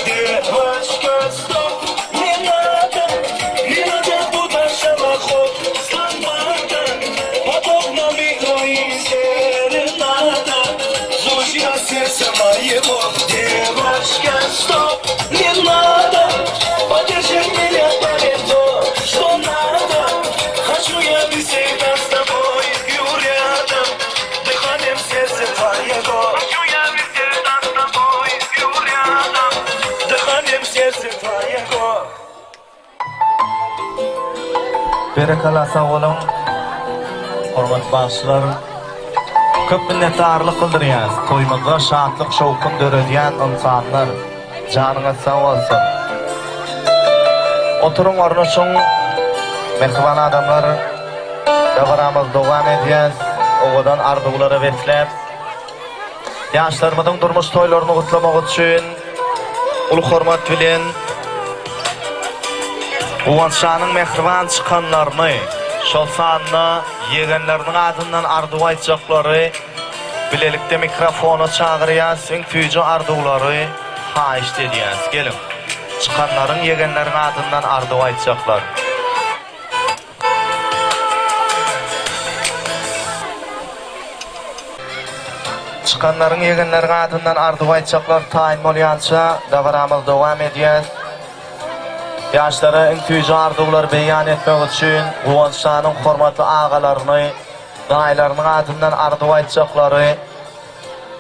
Девочка, стоп, не надо, не надо будто шалахов, свобода, под окнами твоими серенада, звучит от сердца моего. Девочка, стоп, не надо, подержи меня, парень, то, что надо. Хочу я быть всегда с тобой рядом, дыханием сердца твоего. Хочу я быть всегда с тобой рядом, дыханием сердца твоего. Berekella sag boluň. Hormatly bagşylar. Köp minnetdarlyk bildirýäs. Toýumyzda şatlyk şowhun döredýän ynsanlar. Janyňyz sag bolsun. Oturyň ornaşyň. Mähriban adamlar. Dabaramyzy dowam edýäs. Owadan arzuwlara besläp. Ýaşlarymyzyň durmuş toýlaryny gutlamak üçin uly hormat bilen Guwançjanyň mähriban çykanlaryny, şol sanda ýegenleriniň adyndan arzuw aýtjaklary bilelikde mikrofona çagyrýas, iň süýji arzuwlary haýyşt edýäs. Geliň, çykanlaryň, ýegenleriň adyndan arzuw aýtjaklar. Çykanlaryň ýegenleriň adyndan arzuw aýtjaklar taýyn bolýança dabaramyz dowam edýär. Ýaşlara iň süýji arzuwlary beýan etmek üçin Guwanç şanyň hormatly agalaryny, daýylarynyň adyndan arzuw aýtjaklary,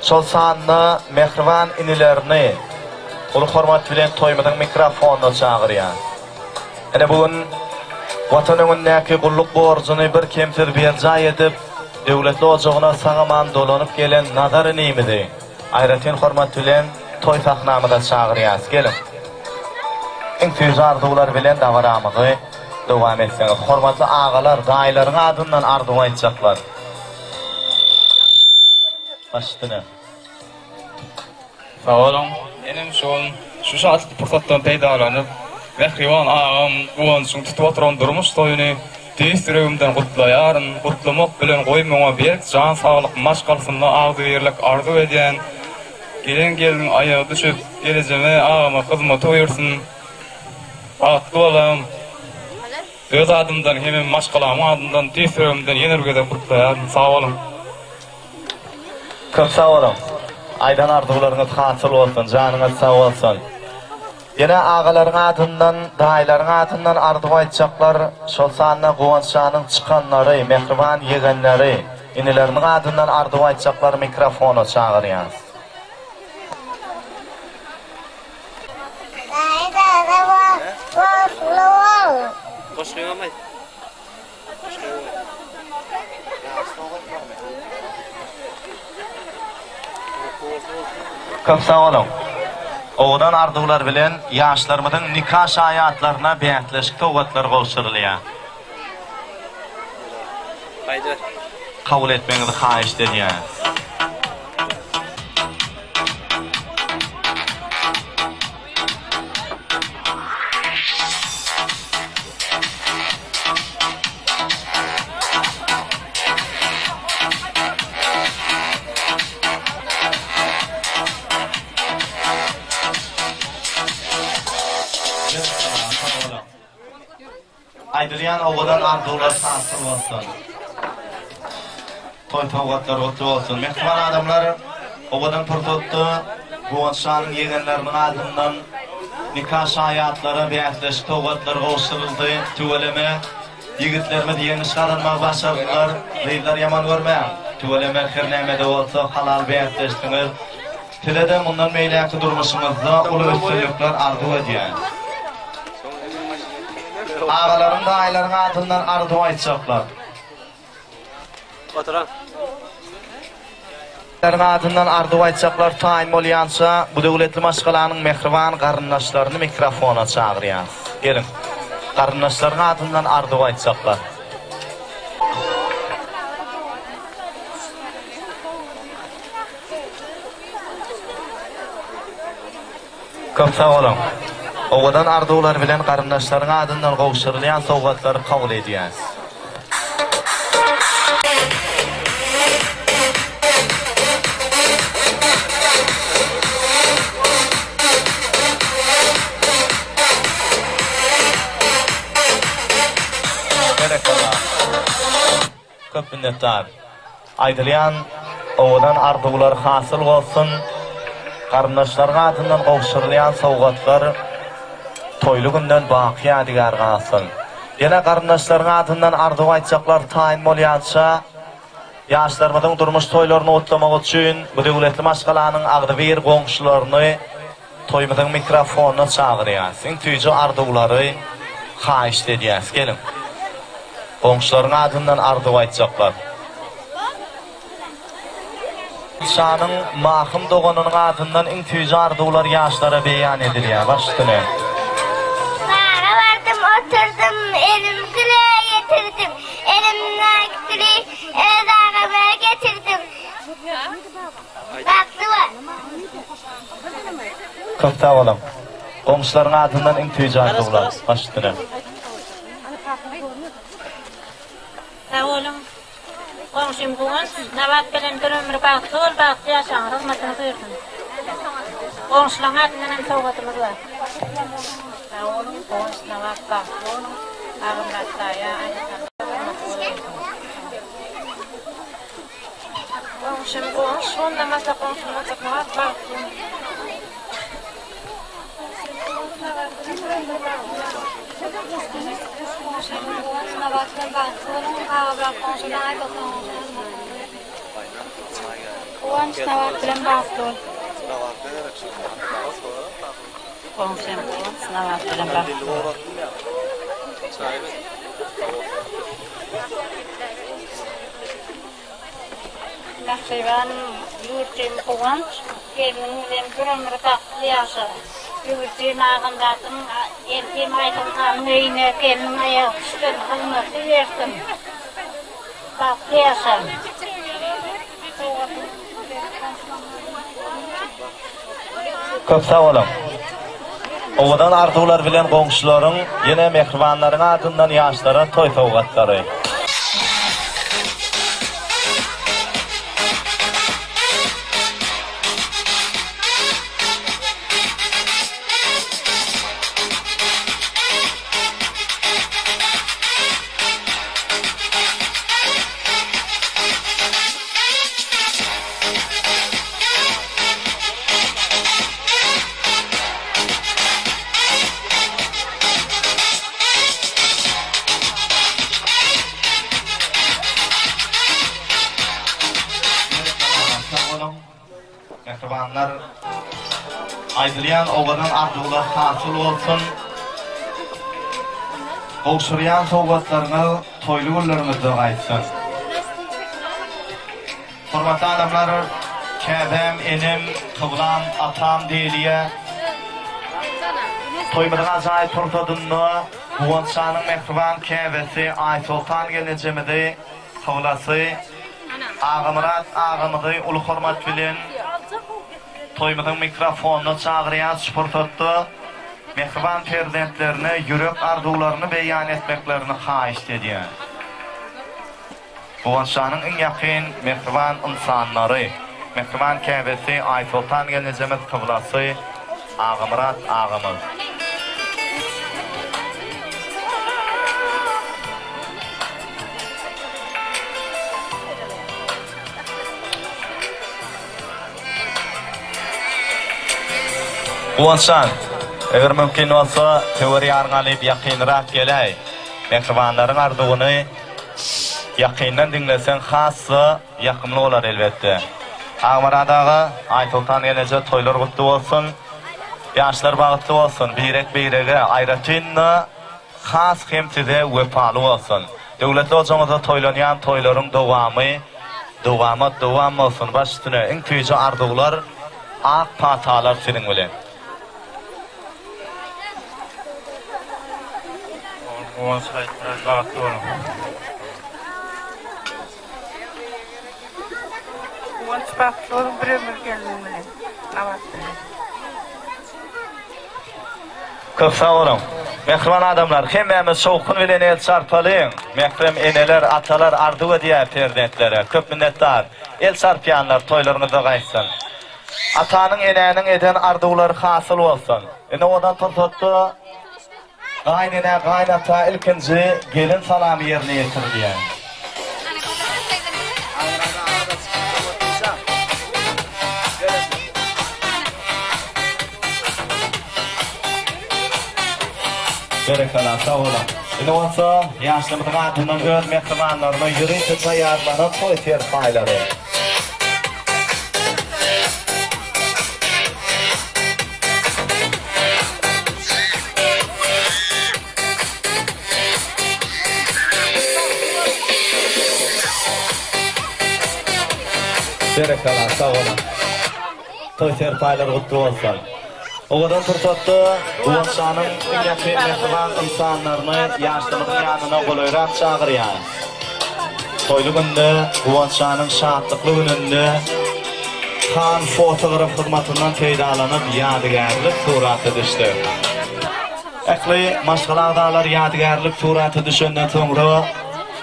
şol sanda mähriban inilerini uly hormat bilen toýumyzyň mikrofonyna çagyrýar. Ine bu gün Watan öňündäki gulluk borjuny bir kemsiz berjaý edip, döwletli ojagyna sag-aman dolanyp gelen Nazar inimizi aýratyn hormat bilen toý sahnamyza çagyrýarys. Geliň! Iň süýji arzuwlar bilen dabaramyzy dowam etseňiz. Hormatly agalar, daýylaryň adyndan arzuw aýtjaklar. Baş üstüne. Sag boluň. Menem şu gün şu şatlykly pursatdan peýdalanyp, mähriban agam Guwançyň tutup oturan durmuş toýuny tüýs ýüregimden gutlaýaryn. Gutlamak bilen goý muňa berk jan saglyk, maşgalasynda agzybirlik arzuw edýän. Gelen gelniň aýagy düşüp, gelejeme agama hyzmaty buýursyn. Bagtly bolaň. Öz adymdan hemem maşgalamyň adyndan tüýs ýüregimden ýene bir gezek gutlaýaryn. Sag boluň. Köp sag boluň. Aýdan arzuwlaryňyz hasyl bolsun, janyňyz sag bolsun. Ýene agalaryň adyndan, daýylaryň adyndan arzuw aýtjaklar, şol sanda Guwanç janyň çykanlary, mähriban ýegenleri, inileriniň adyndan arzuw aýtjaklary mikrofona çagyrýas. Daýy däde bagtly bol. Goşgyňam aýt. Köp sag boluň. Owadan arzuwlar bilen ýaşlarymyzyň nika şaýatlaryna bäsleşik sowgatlary gowşurylýar. Kabul etmegiňizi haýyşt edýäris. Aýdylýan owadan arzuwlar hasyl bolsun. Toý sowgatlary gutly bolsun. Mähriban adamlar, owadan pursatda Guwanç şanyň ýegenleriniň adyndan nika şaýatlara bäsleşik sowgatlary gowşuryldy. Tüweleme, ýigitlerimiz ýeňiş gazanmagy başardylar. Gyzlar ýaman görmäň. Tüweleme, her näme-de bolsa halal bäsleşdiňiz. Size-de mundan beýläkki durmuşyňyzda uly üstünlikler arzuw edýän. Agalaryň, daýylaryň adyndan arzuw aýtjaklar. Oturan. Laryň adyndan arzuw aýtjaklar taýyn bolýança, bu döwletli maşgalanyň mähriban garyndaşlaryny mikrofona çagyrýarys. Geliň, garyndaşlaryň adyndan arzuw aýtjaklar. Köp sag boluň. Owadan arzuwlar bilen garyndaşlaryň adyndan gowşurylýan sowgatlary kabul edýäs. Berekella. Köp minnetdar. Aýdylýan owadan arzuwlar hasyl bolsun! Garyndaşlaryň adyndan gowşurylýan sowgatlar toýly günden baky ýadygär galsyn! Ýene garyndaşlaryň adyndan arzuw aýtjaklar taýyn bolýança, ýaşlarymyzyň durmuş toýlaryny gutlamak üçin bu döwletli maşgalanyň agzybir goňşularyny Toýumyzyň mikrofonyna çagyrýas. Iň süýji arzuwlary haýyşt edýäs. Geliň. Goňşularyň adyndan arzuw aýtjaklar. Şanyň Mahym doganynyň adyndan iň süýji arzuwlar ýaşlara beýan edilýär. Baş üstüne. Baga bardym oturdym, elim güle ýetirdim, Elimdäki güli öz agama getirdim. Bagtly bol. Köp sag boluň. Goňşularyň adyndan iň süýji arzuwlar. Baş üstüne. Sag boluň. Goňşym Guwanç, Nabat bilen bir ömür bagtly bol, bagtly ýaşaň, hyzmatyňyz buýursyn. Goňşulaň adyndan hem sowgadymyz bar. Sag boluň, Guwanç, Nabat bagtly boluň. Agymyrat daýa, Aýna hyzmatyňyz buýursyn. Goňşym Guwanç gollamasa goňşym boljak Nabat bagtly boluň. Goňşym Guwanç Nabat bilen bagtly boluň Agamyrat goňşydan Aýsoltan goňşy hyzmatyňyzy bersin. Guwanç Nabat bilen bagtly bol. Goňşym Guwanç Nabat bilen bagtly bol. Mähriban ýurdum Guwanç, gelniň bilen bir ömür bagtly ýaşa. Ýurdum Agamzadyň eltim Aýsoltanyň öýüne gelniň aýagy düşsün, hyzmaty bersin. Bagtly ýaşa. Köp sag boluň. Owadan arzuwlar bilen goňşularyň, ýene mähribanlaryň adyndan ýaşlara toý sowgatlary. Mähribanlar, aýdylýan owadan arzuwlar hasyl bolsun! Gowşurýan sowgatlaryňyz toýly günleriňizde gaýtsyn! Hormatly adamlar, käbäm, enem, kyblam, atam diýilýär. Toýumyzyň ajaýyp pursadynda Guwançjanyň mähriban käbesi Aýsoltan gelnejemizi, kyblasy Agamyrat agamyzy uly hormat bilen toýumyzyň mikrofonyna çagyrýas. Şu pursatda mähriban perzentlerine ýürek arzuwlaryny beýan etmeklerini haýyşt edýän. Guwançjanyň iň ýakyn, mähriban ynsanlary, mähriban käbesi Aýsoltan gelnejemiz, kyblasy Agamyrat agamyz. Guwançjan, eger mümkin bolsa, söwer ýaryňy alyp ýakynrak geläý. Mähribanlaryň arzuwyny Ýakyndan diňleseň has-da ýakymly bolar elbetde. Agmyrat aga, Aýsoltan gelneje toýlar gutly bolsun. Ýaşlar bagtly bolsun, birek-birege, aýratyn-da has hem size wepaly bolsun. Döwletli ojagyňyzda toýlanýan toýlaryň dowamy dowamat dowam bolsun baş üstüne iň süýji arzuwlar ak patalar siziň bilen. Guwanç Haýytmyrat bagtly boluň. Guwanç bagtly boluň bir ömür gelniň bilen Nabat bilen. Köp sag boluň. Mähriban adamlar, hemmämiz şowhun bilen el çarpalyň. Mährem eneler, atalar arzuw edýär perzentlere. Köp minnetdar. El çarpýanlar toýlaryňyzda gaýtsyn. Atanyň, enäniň eden arzuwlary hasyl bolsun. Indi odan pursatda gaýynenä, gaýynata ilkinji gelin salamy ýerine ýetirilýär. Berekella, sag boluň. Indi bolsa ýaşlarymyzyň adyndan öz mähribanlaryna ýörite taýýarlanan toý serpaýlary. Berekella, sag boluň. Toý serpaýlary gutly bolsun. Owadan pursatda Guwançjanyň iň ýakyn mähriban ynsanlaryny ýaşlarymyzyň ýanyna golaýrak çagyrýan. Toýly günde, Guwançjanyň şatlykly gününde Han fotograf hyzmatyndan peýdalanyp ýadygärlik surata düşdi. Ähli maşgala agzalary ýadygärlik surata düşenden soňra,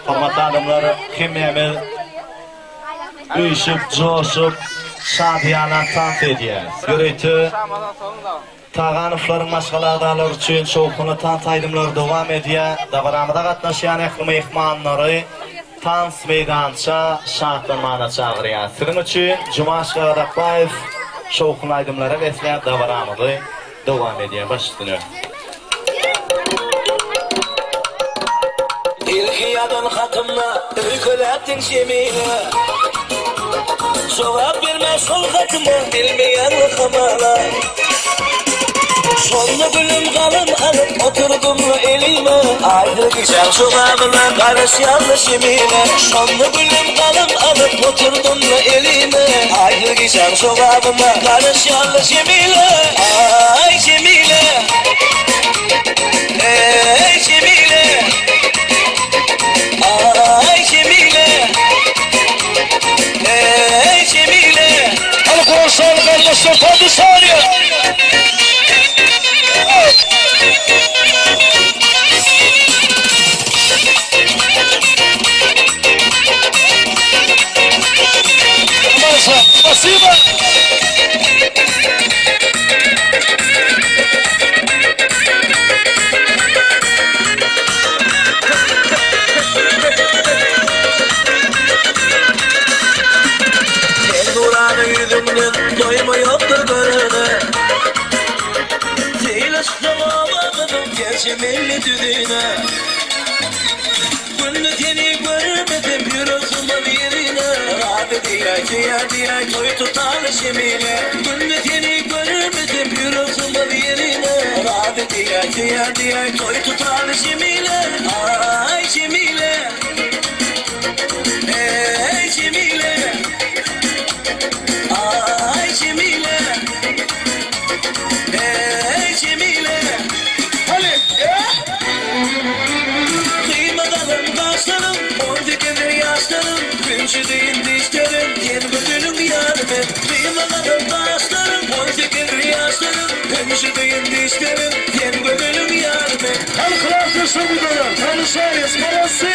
hormatly adamlar, hemmämiz Üýşüp, joşup, şadyýana tans edýäris. Ýörite Taganowlaryň maşgala agzalary üçin şowhunly tans aýdymlary dowam edýär. Dabaramyza gatnaşýan ähli myhmanlary. tans meýdança şatlanmana çagyrýar. Siziň üçin Jumaş Gazakbaýew şowhunly aýdymlara besläp dabaramyzy dowam edýär. Baş üstüne. Ilki ýazan hatymda öýkeläpdiň Jemile. Jogap bermän şol hatyma bilmeýän hamala. Şonda gülüm galam alyp oturdym elime. Aýly gijäň jogabyna garaşýardy Jemile. Şonda gülüm galam alyp oturdym elime. Aýly gijäň jogabyna garaşýardy Jemile. Aý Jemile. Eý Jemile. Aý Jemile. Eý Jemile. Hany goşaly gardaşlar tadyşaýa. Aman spasiba. Sen nurana ýüzüňden doýma ýokdur görene. Seýleşsem oba gyzyň gerşi milli düzüne. Günde seni görmesem ýürek sygmaz ýerine. Razy diýäý, söýer diýäý, toý tutaly Şemile. Günde seni görmesem ýürek sygmaz ýerine. Razy diýäý, söýer diýäý, toý tutaly Şemile. Aý Şemile. Eý Jemile. Aý Jemile. Eý Jemile. Hany, Gyýma galan gaşlarym, on sekizdir ýaşlarym, Künji deýin dişlerim, sen gözeliň ýary men. Gyýma galan gaşlarym, on sekizdir ýaşlarym, Künji deýin dişlerim, sen gözeliň ýary men. Hany klasdaşlar gudalar, tanyşaýys, molodцы!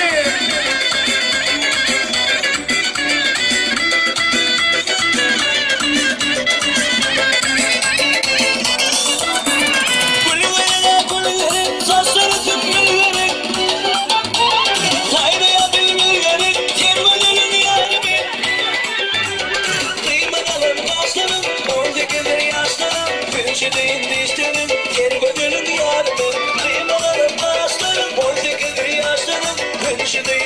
Gül gerek-ä gül gerek, saçlary sümbül gerek. Saýraýa bilbil gerek, sen gözeliň ýary men. Gyýma galan gaşlarym, on sekizdir ýaşlarym, Künji deýin dişlerim, sen gözeliň ýary men. Gyýma galan gaşlarym, on sekizdir ýaşlarym, Künji deýin.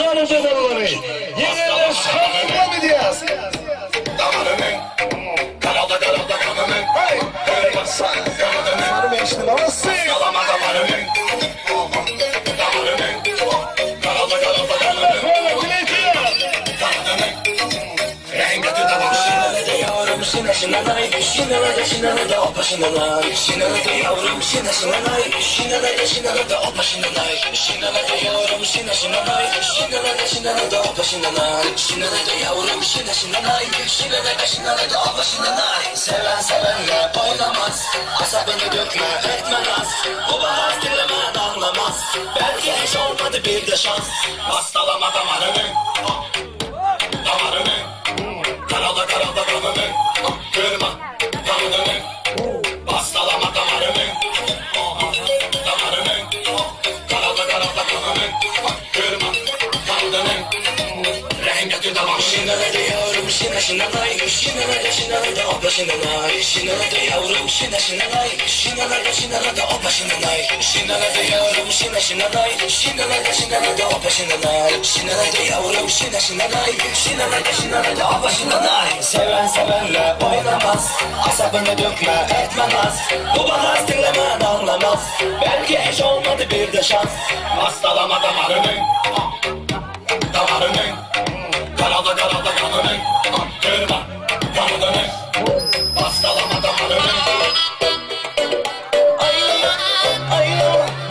Guwançjanyň doganlary, ýeňenler çykardan dowam edýäs. Haý, haý, Sary meşli malasy.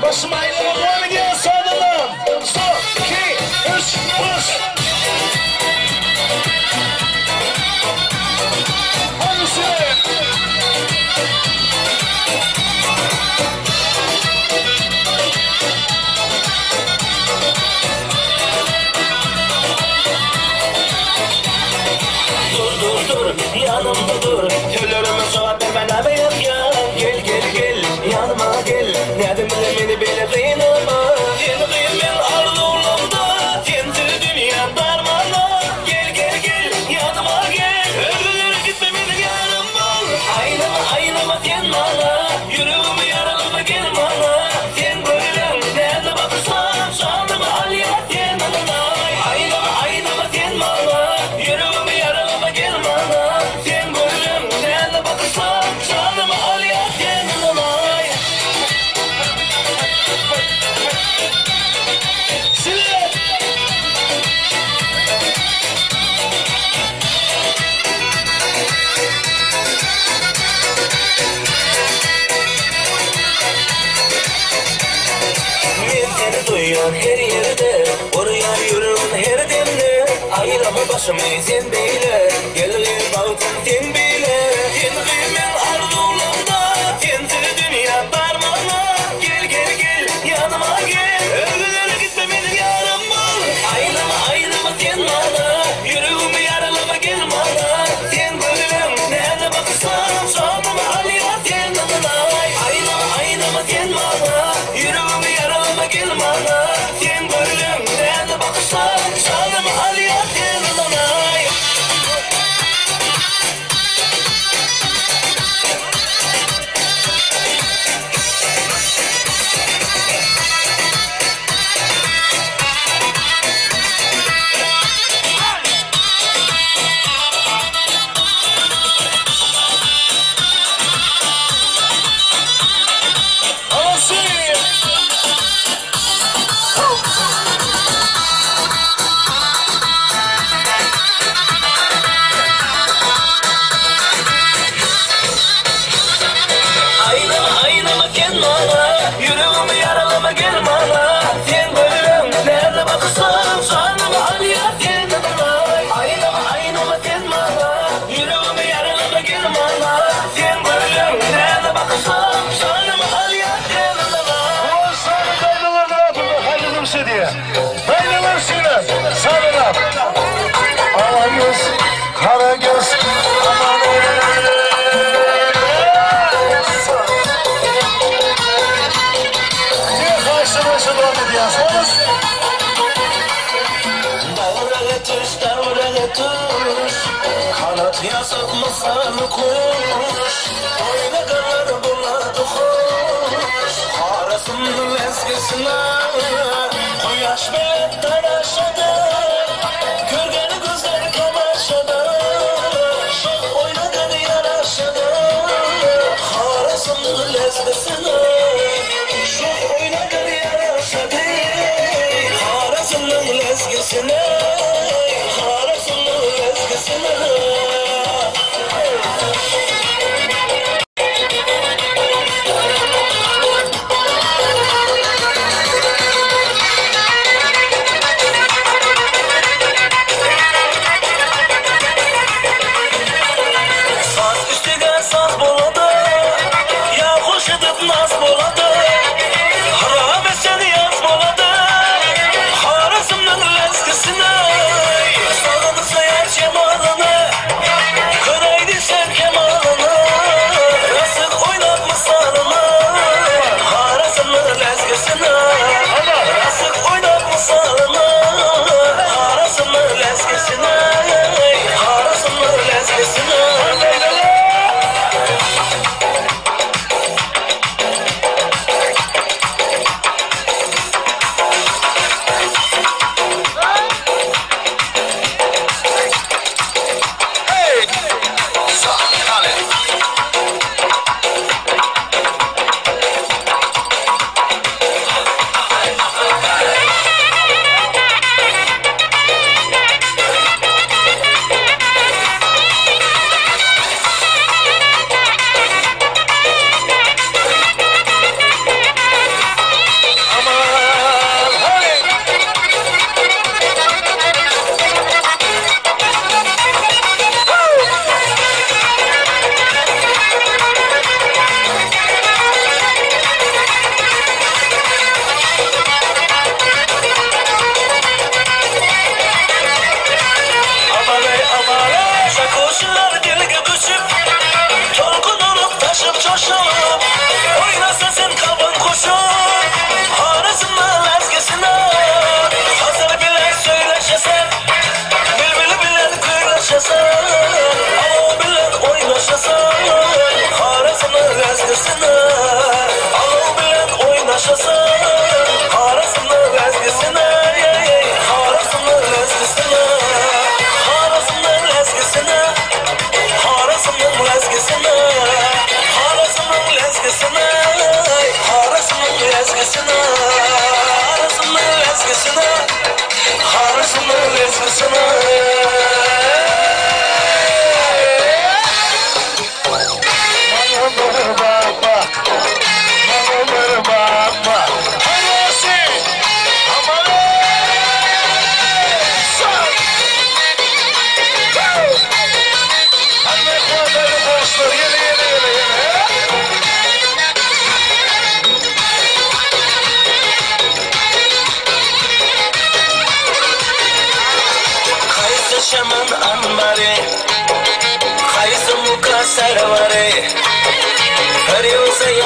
Başym aýlanyp dowam edýär sazandan. Son, iki, üç, baş. Hadi süre.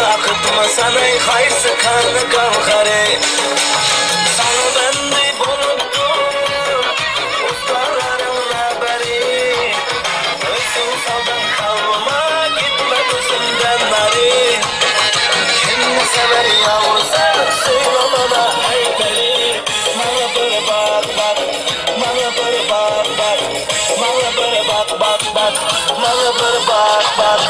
Akytmasana haýsy kany gawhary Saňa bendi bolup dur Ustalaryň nabary Özüň saldyň kalbyma gitme gözümden nary Kimni sewer ýawur sen söýle mana aý peri Maňa bir bak bak Maňa bir bak bak Maňa bir bak bak bak Maňa bir bak bak.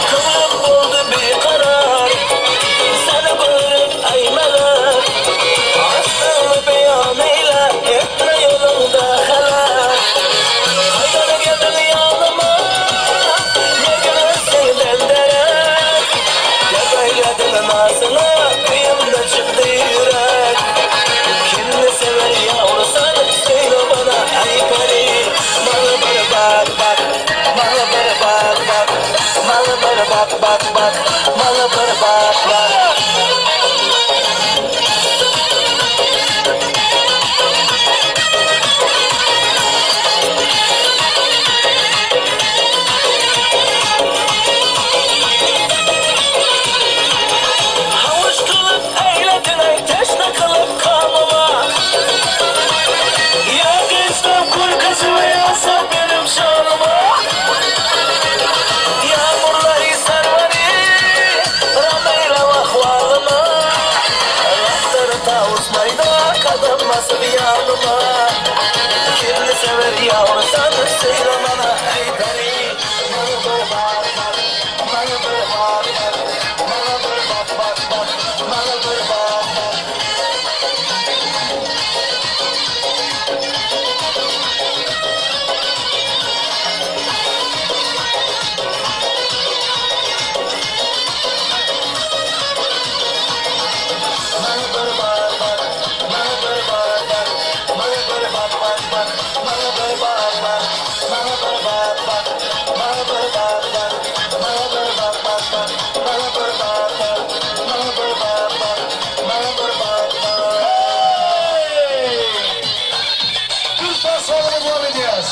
Köňlüm boldy bikarar, Seni görüp aýmalar. Aslyňy beýan eýle, Etme ýoluňda heläk. Haýdar geldiň ýanyma, Mergime senden derek. Ýazaýladym nazyňa, Köýümde çykdy ýürek. Kimni sewer ýawrusan, Söýle bana aý peri. Maňa bir bak bak, Maňa bir bak bak, Maňa bir bak bak bak, Maňa bir bak bak. Hawyş kylyp eýlediň-aý teşne kylyp gamyma. Ýa gyzdan gülküsini ýazsaň benim şanyma. Ýagmurlary sarwary ram eýläp ahwalyma. Lagtar tawus maýda gadam basyp ýanyma. Kimni sewer ýawry sen söýle maňa eý peri. Maňa bir bak bak, maňa bir bak bak, maňa bir bak bak bak, maňa bir bak bak. Maňa bir bak bak, maňa bir bak bak, maňa bir bak bak bak, maňa bir bak bak, maňa bir bak bak, maňa bir bak bak, maňa bir bak bak bak, maňa bir bak bak, maňa bir bak bak, maňa bir bak bak. Hey! Gülşah salony dowam edýäris.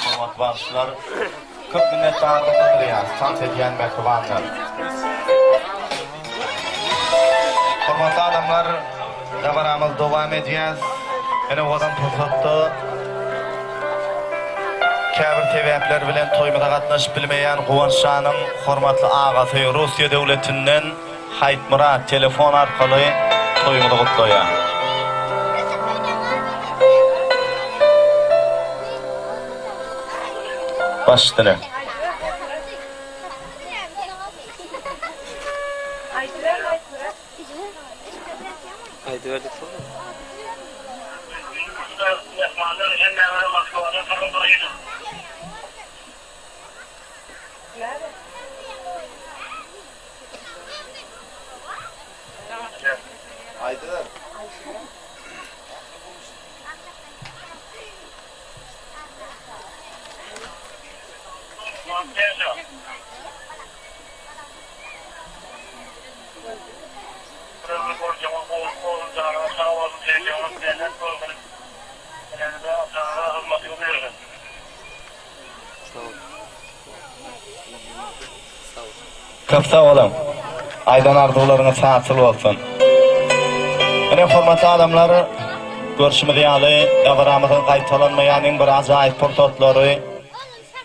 Hormatly bagşylar, köp minnetdarlyk bildirýäris tans edýän mähribanlar. Hormatly adamlar, dabaramyzy dowam edýäs. Ine owadan pursatda käbir sebäpler bilen toýumyza gatnaşyp bilmeýän Guwanç şanyň hormatly agasy Russiýa döwletinden Haýytmyrat telefon arkaly toýumyzy gutlaýar. Baş üstüne. Aýdyberdik soň. Myhmanlar hemmäňize Moskwadan salam berýärin. Aýdyber. Köp sag boluň. Aýdan arzuwlaryňyz hasyl bolsun. Ine hormatly adamlar, görşümiz ýaly dabaramyzyň gaýtalanmaýan iň bir ajaýyp pursatlary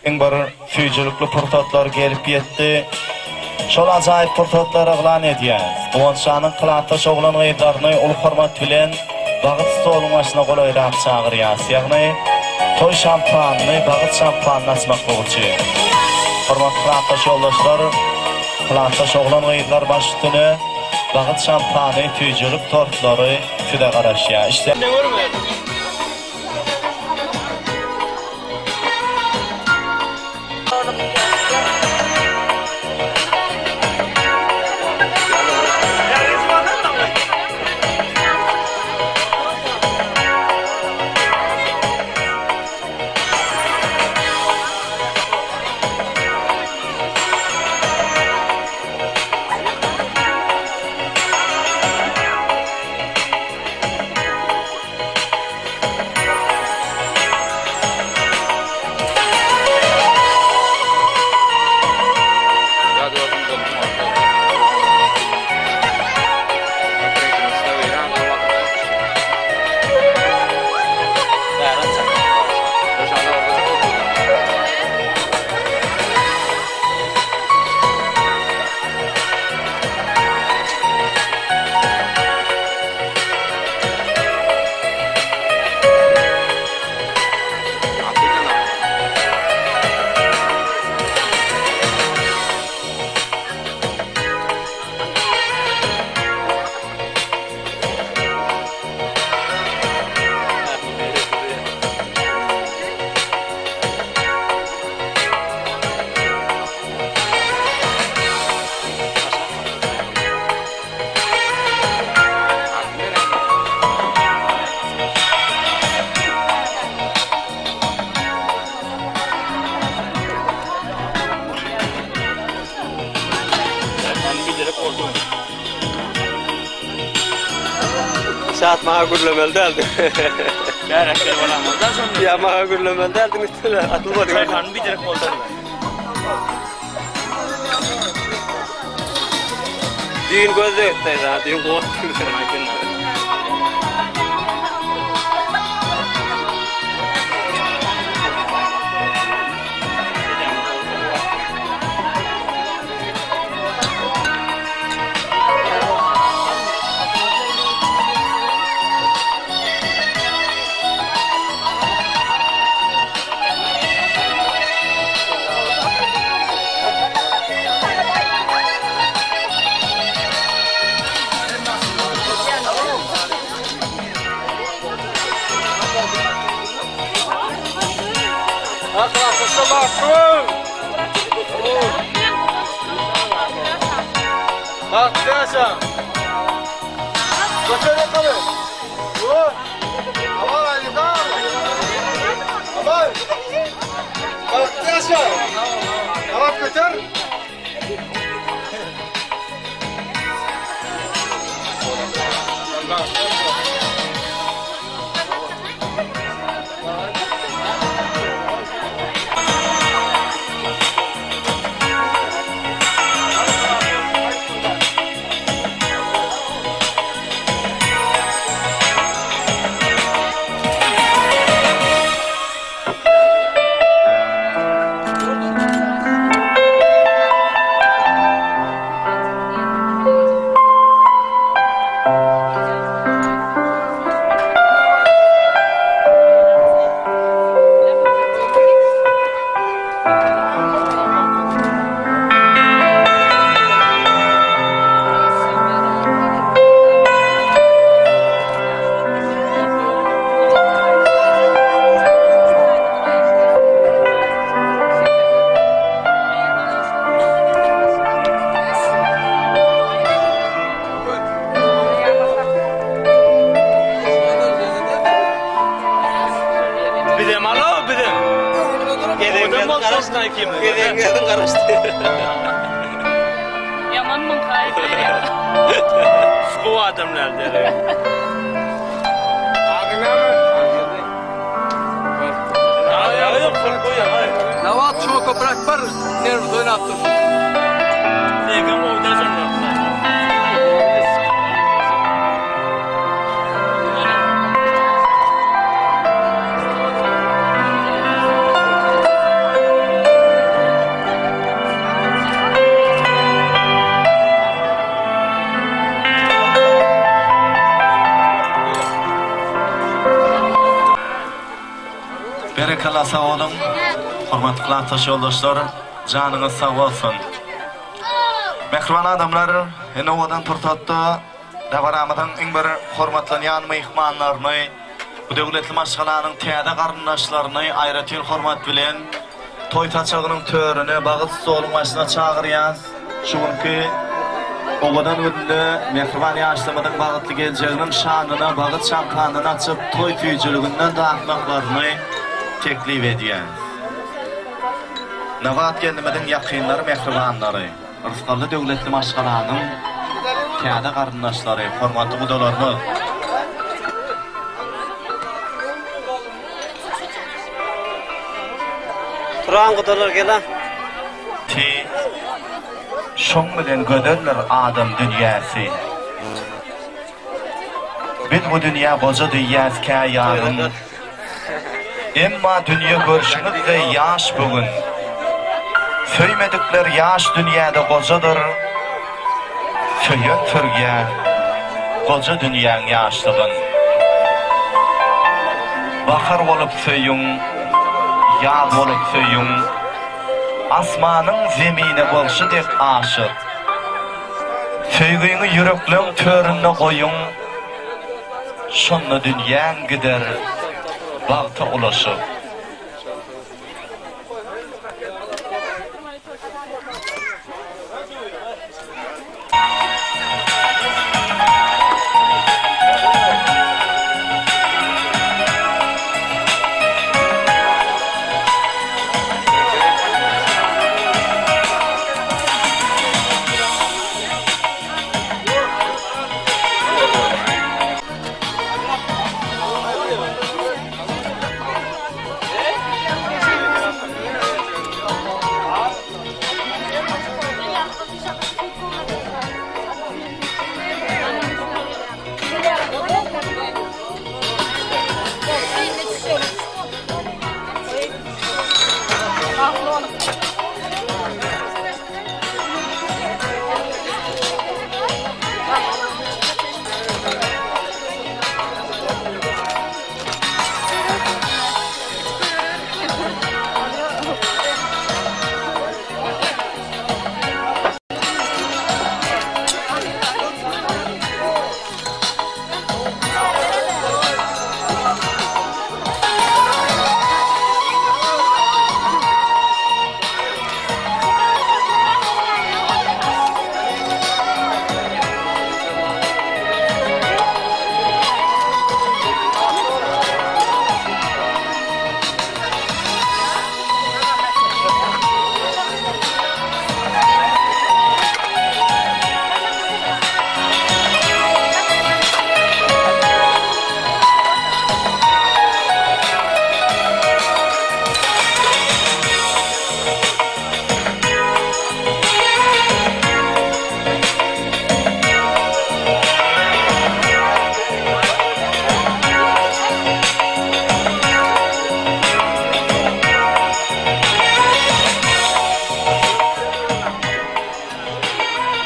Iň bir süýjülikli pursatlar gelip ýetdi. Şol ajaýyp pursatlary yglan edýäs. Guwançjanyň klasdaş oglan-gyzlaryny uly hormat bilen bagyt stoluň başyna golaýrak çagyrýas. Ýagny, toý şampanyny, bagyt şampanyny açmaklyk üçin. Hormatly klasdaş ýoldaşlar, klasdaş oglan-gyzlar baş üstüne bagyt şampany, süýjülik tortlary size garaşýar. Işte. Şat maňa gürlemeli däldi. Bärekler bolamazda şonda. Ýa maňa gürlemeli däldiň üstüne atyl boldy. Çaýhanyny biderek boldy. Düýn gözde etdi, düýn gorkdum. Bagtly ýaşa. Göter ýokary. Aman Aýdan. Aman. Bagtly ýaşa. Aman göter. Garaşdy. Gezegiň gelsin garaşdy. Ýaman muňka aýdýar. Gowy adamlar deri. Nawat şuňa köpräk bar nerw oýnap dursun. Segem owda şonda. Berekella sag boluň hormatly klasdaş ýoldaşlar janyňyz sag bolsun. Mähriban adamlar indi owadan pursatda dabaramyzyň iň bir hormatlanýan myhmanlaryny bu döwletli maşgalanyň täze garyndaşlaryny aýratyn hormat bilen Toý saçagynyň törüne, bagyt stoluň başyna çagyrýas. Şu günki owadan günde mähriban ýaşlarymyzyň bagtly geljeginiň şanyna bagyt şampanyny açyp, toý süýjüliginden datmaklaryny teklip edýäs. Nabat gelnimiziň ýakynlary, mähribanlary, rysgally-döwletli maşgalanyň täze garyndaşlary, hormatly gudalarymyz! Turan gudalar gela. Ti şoň bilen gözeldir adam dünýäsi. Biz bu dünýä goja diýýäs kä ýarym. Emma dünýe görşüňiz deý ýaş bu gün. Söýmedikler ýaş dünýäde gojadyr. Söýen sürgä goja dünýäň ýaşlygyn. Bahar bolup söýüň, ýaz bolup söýüň, Asmanyň zemine bolşy dek aşyk. Söýgiňi ýürekleň töründe goýuň, Şonda dünýäň gider bagta ulaşyp.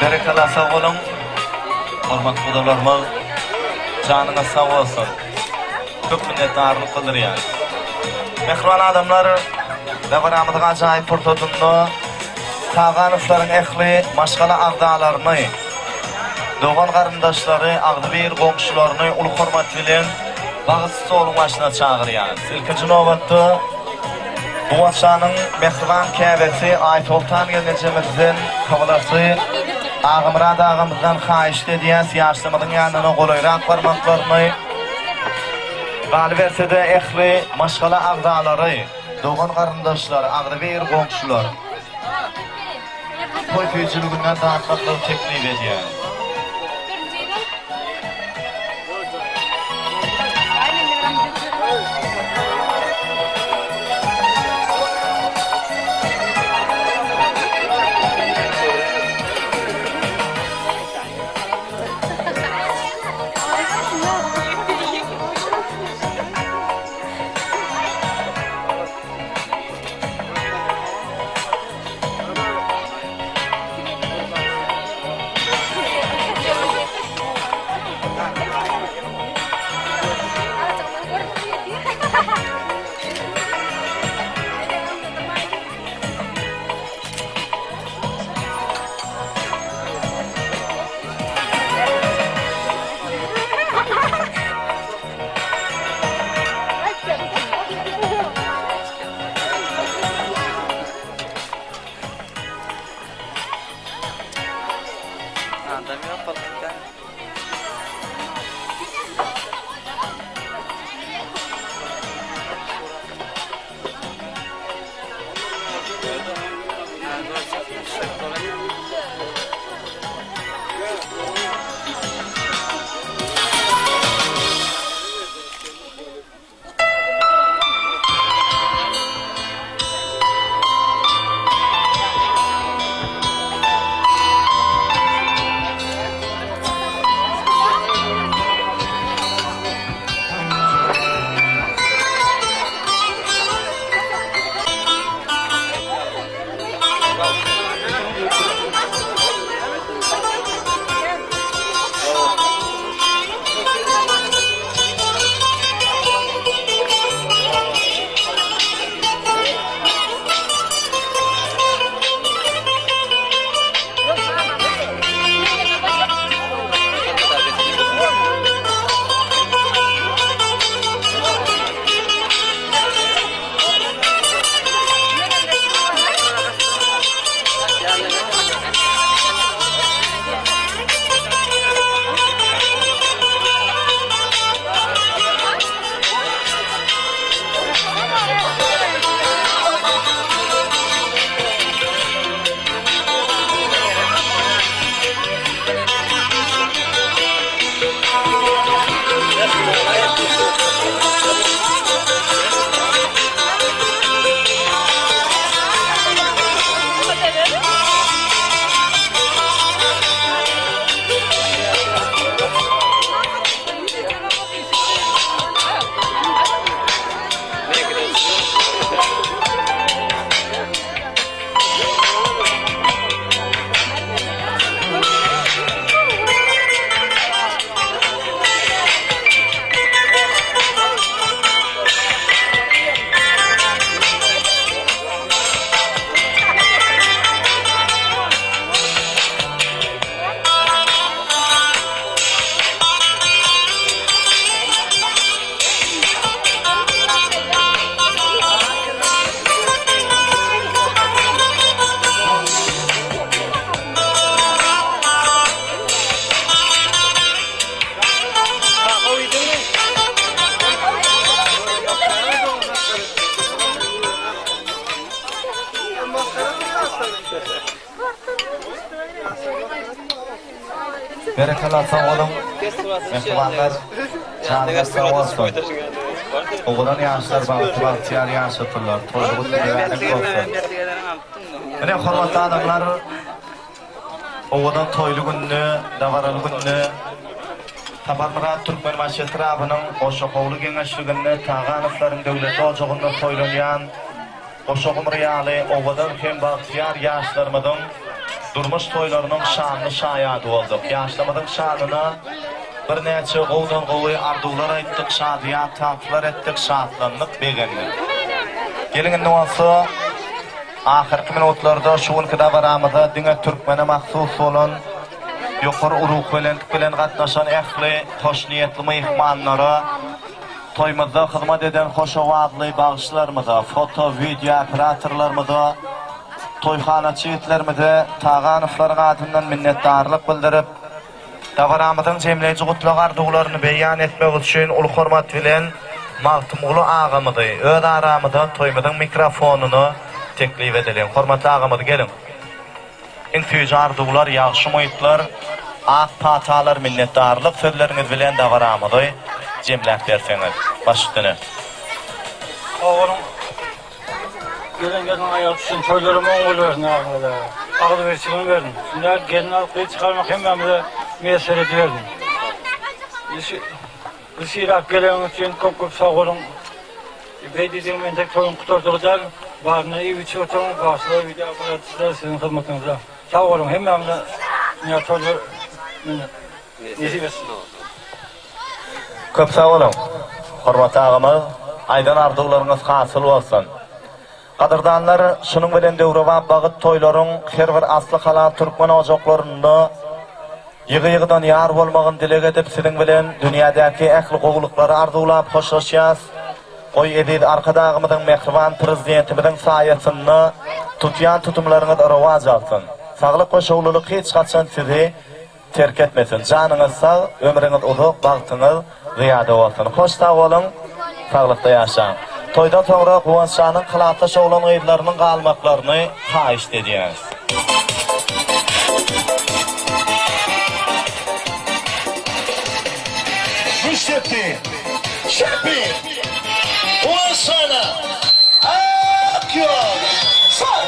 Berekella sag boluň. Hormatly gudalarymyz janyňyz sag bolsun. Köp minnetdarlyk bildirýän. Mähriban adamlar, dabaramyzyň ajaýyp pursatynda Taganowlaryň ähli maşgala agzalaryny, dogan-garyndaşlary, agzybir goňşularyny uly hormat bilen bagyt stoluň başyna çagyrýarys. Ilkinji nobatda Guwançanyň mähriban käbesi Aýsoltan gelnejemizden, kybylasy Agamyrat agamyzdan haýyşt edýäs, ýaşlarymyzyň ýanyna golaýrak barmaklaryny, galyberse-de ähli maşgala agzalary. Dogan-garyndaşlar, agzybir goňşular toý süýjüliginden datmaklygy teklip edýär. Adam ýok bolupdyr. Berekella sag boluň. Mähribanlar, janyňyz sag bolsun. Owadan ýaşlar bagtly bagtyýar ýaşasynlar. Toýly gutly mübärek bolsun. Ine hormatly adamlar, owadan toýly günde, dabaraly günde Saparmyrat Türkmenbaşy etrabynyň Goşahowly geňeşliginde Taganowlaryň döwletli ojagynda toýlanýan Goşa gumry ýaly owadan hem bagtyýar ýaşlarymyzyň durmuş toýlarynyň şanly şaýady bolduk. Ýaşlarymyzyň şanyna birnäçe gowudan-gowy arzuwlar aýtdyk, şadyýan tanslar etdik, şatlandyk, begendik. Geliň indi bolsa ahyrky minutlarda şu günki dabaramyza diňe türkmene mahsus bolan ýokary ruhubelentlik bilen gatnaşan ähli hoşniýetli myhmanlara, Toýumyzda hyzmat eden hoş owazly bagşylarymyza, foto, wideo operatorlarymyza, toýhanaçy ýigitlerimize Taganowlaryň adyndan minnetdarlyk bildirip, dabaramyzyň jemleýji gutlag arzuwlaryny beýan etmek üçin uly hormat bilen. Magtymguly agamyzy öz aramyza toýumyzyň mikrofonyna teklip edeliň. Hormatly agamyz geliň. Iň süýji arzuwlar, ýagşy umytlar, ak patalar, minnetdarlyk sözleriňiz bilen dabaramyzy jemläp berseňiz. Baş üstüne. Sag boluň. Gelen gelniň aýagy düşsün, toýlaram oň bolubersin ahyry. Agzybirçiligini bersin. Şunda gelin alyp gyz çykarmak hemmämize miýesser edibersin. Bu sylap geleniňiz üçin köp köp sag boluň. Beý diýdigim entek toýuň gutardygy däl. Baryny iýip içip oturyň, bagşylar, wideo apparatçylar siziň hyzmatyňyzda. Sag boluň hemmämize dünýä toýlar nesip etsin. Köp sag boluň. Hormatly agamyz, aýdan arzuwlaryňyz hasyl bolsun. Gadyrdanlar, şunuň bilen döwrebap bagyt toýlaryň her bir asly halal türkmen ojaklarynda ýygy-ýygydan ýar bolmagyny dileg edip, siziň bilen dünýädäki ähli gowulyklary arzuwlap hoşlaşýas. Goý, eziz Arkadagymyzyň, mähriban Prezidentimiziň saýasynda tutýan tutumlaryňyz rowaç alsyn. Saglyk we şowlulyk hiç haçan sizi Terk etmesin. Janyňyz sag, ömrüňiz uzak, bagtyňyz zyýada bolsun. Hoş sag boluň, saglykda ýaşaň. Toýdan soňra Guwançjanyň klasdaş oglan-gyzlarynyň galmaklaryny haýyşt edýäris. Güýçdepdi. Şepi. Guwançjana. Ak ýol. Sag.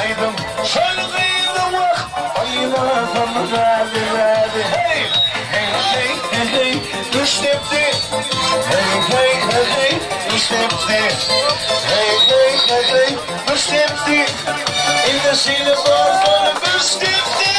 Aýdym şol gyzy wah oýnasam razy razy heý heý heý heý heý düş depdi heý heý heý heý düş depdi heý heý heý heý düş depdi indi şeýle dostlar düş depdi.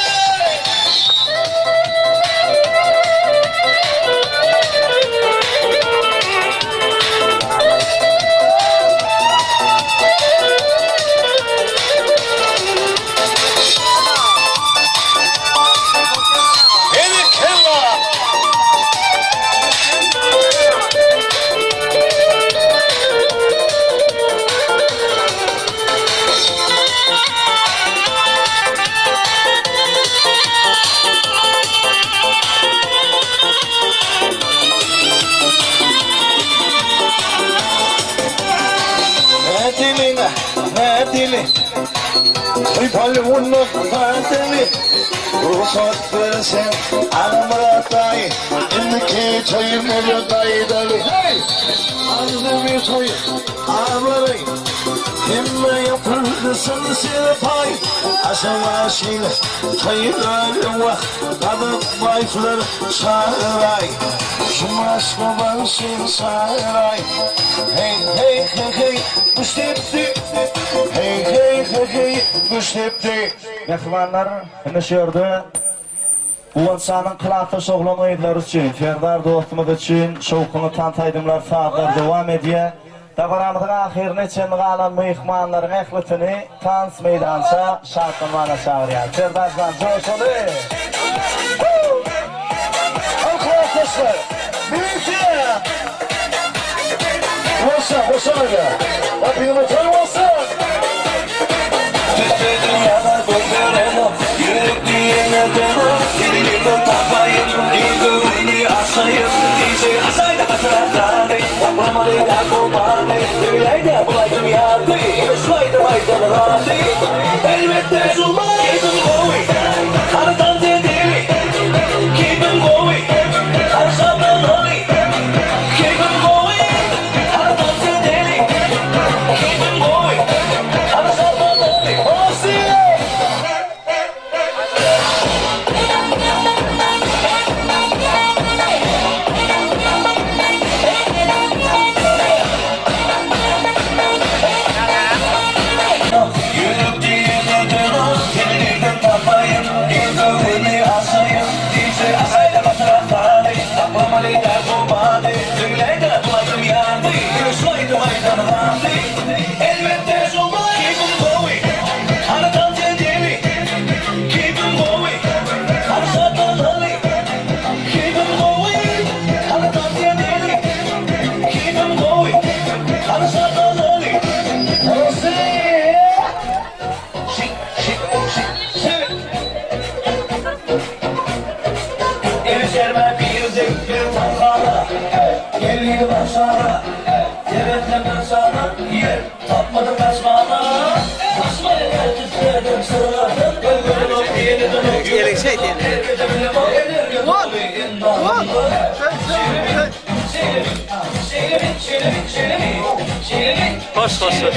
Nädeli, nädeli, Toý palwunlyk nädeli, Rugsat berseň, Agamyrat daýy, Indiki toýumyza gaýdaly. Heý! Arzuwy toý, abraý, Hemme ýapyldysyn serpaý, Aşa-başyny toýlaly wah, Gazak baýlar çagyraý, Şu maşga bagşy çagyraý. Heý, heý, heý, heý, guş depdi, Heý, heý, heý, heý, guş depdi. Mähribanlar, indi şu ýerde Guwançanyň klasdaş oglan-gyzlary üçin, Serdar dostumyz üçin şowhunly tans aýdymlar, sazlar dowam edýär. Dabaramyzyň ahyryna çenli galan myhmanlaryň ählisini tans meýdança şatlanmaga çagyrýar. Serdar jan joşaly! Al klasdaşlar, birlikde! Goşa, goşa aga! Gapyňyza toý bolsun! Tüsse dünýäde göterenok, Ýürek diýene dönok, Ýerinden tapaýyn, Il göwnüni açaýyn, Gije aşaýda gaçyrak zady, Saklamaly narkomany, Öýläýdä bul aýdym ýaty, Ine şu aýdym aýdan razy, Elbetde Keýpim gowy, Hany tans edeli, Keýpim gowy, Hany şatlanaly, Keýpim gowy, Hany tans edeli, Keýpim gowy, Hany şatlanaly. Ýürek diýene dönok, Seni nirden tapaýyn, Il göwnüni açaýyn, DJ aşaýda gaçyrak. diýdi bagşaga, Sebetsem bir çaga, ýer tapmadym gaçmaga. Gaçmaýa tüsseden, çyradan, Gözlerim ýene-de Herkese bilemok, energiýa doly endamymda. Şeýlemi, şeýlemi, şeýlemi, şeýlemi, şeýlemi, Hoş hoş hoş.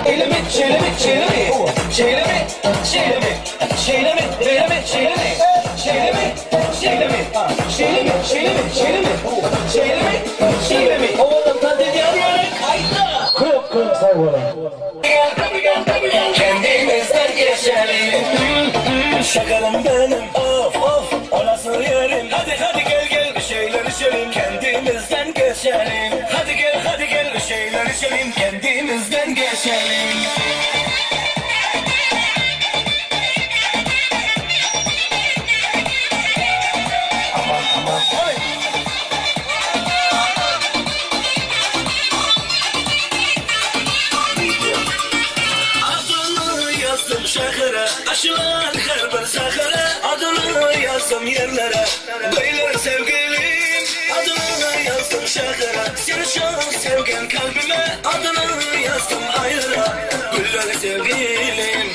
Şeýlemi, şeýlemi, şeýlemi, şeýlemi, şeýlemi, şeýlemi, beýlemi, şeýlemi, şeýlemi, şeýlemi, şeýlemi, şeýlemi, şeýlemi, şeýlemi, şeýlemi. Owadan tans edýän ýaly aýtda. Köp köp sag boluň. Kendimizden geçelim. Şekerim benim of of orası yerim. Hadi hadi gel gel bir şeyler içelim. Kendimizden geçelim. Hadi gel hadi gel bir şeyler içelim. Kendimizden geçelim. Aman aman. Hadi. Adını yazdım şehre, aşılan her bir sahre. Adını yazdım yerlere, böyle sevgilim. Adını yazdım şehre, seni çok sevgen kalbime. Adını yazdım aylara, güller sevgilim.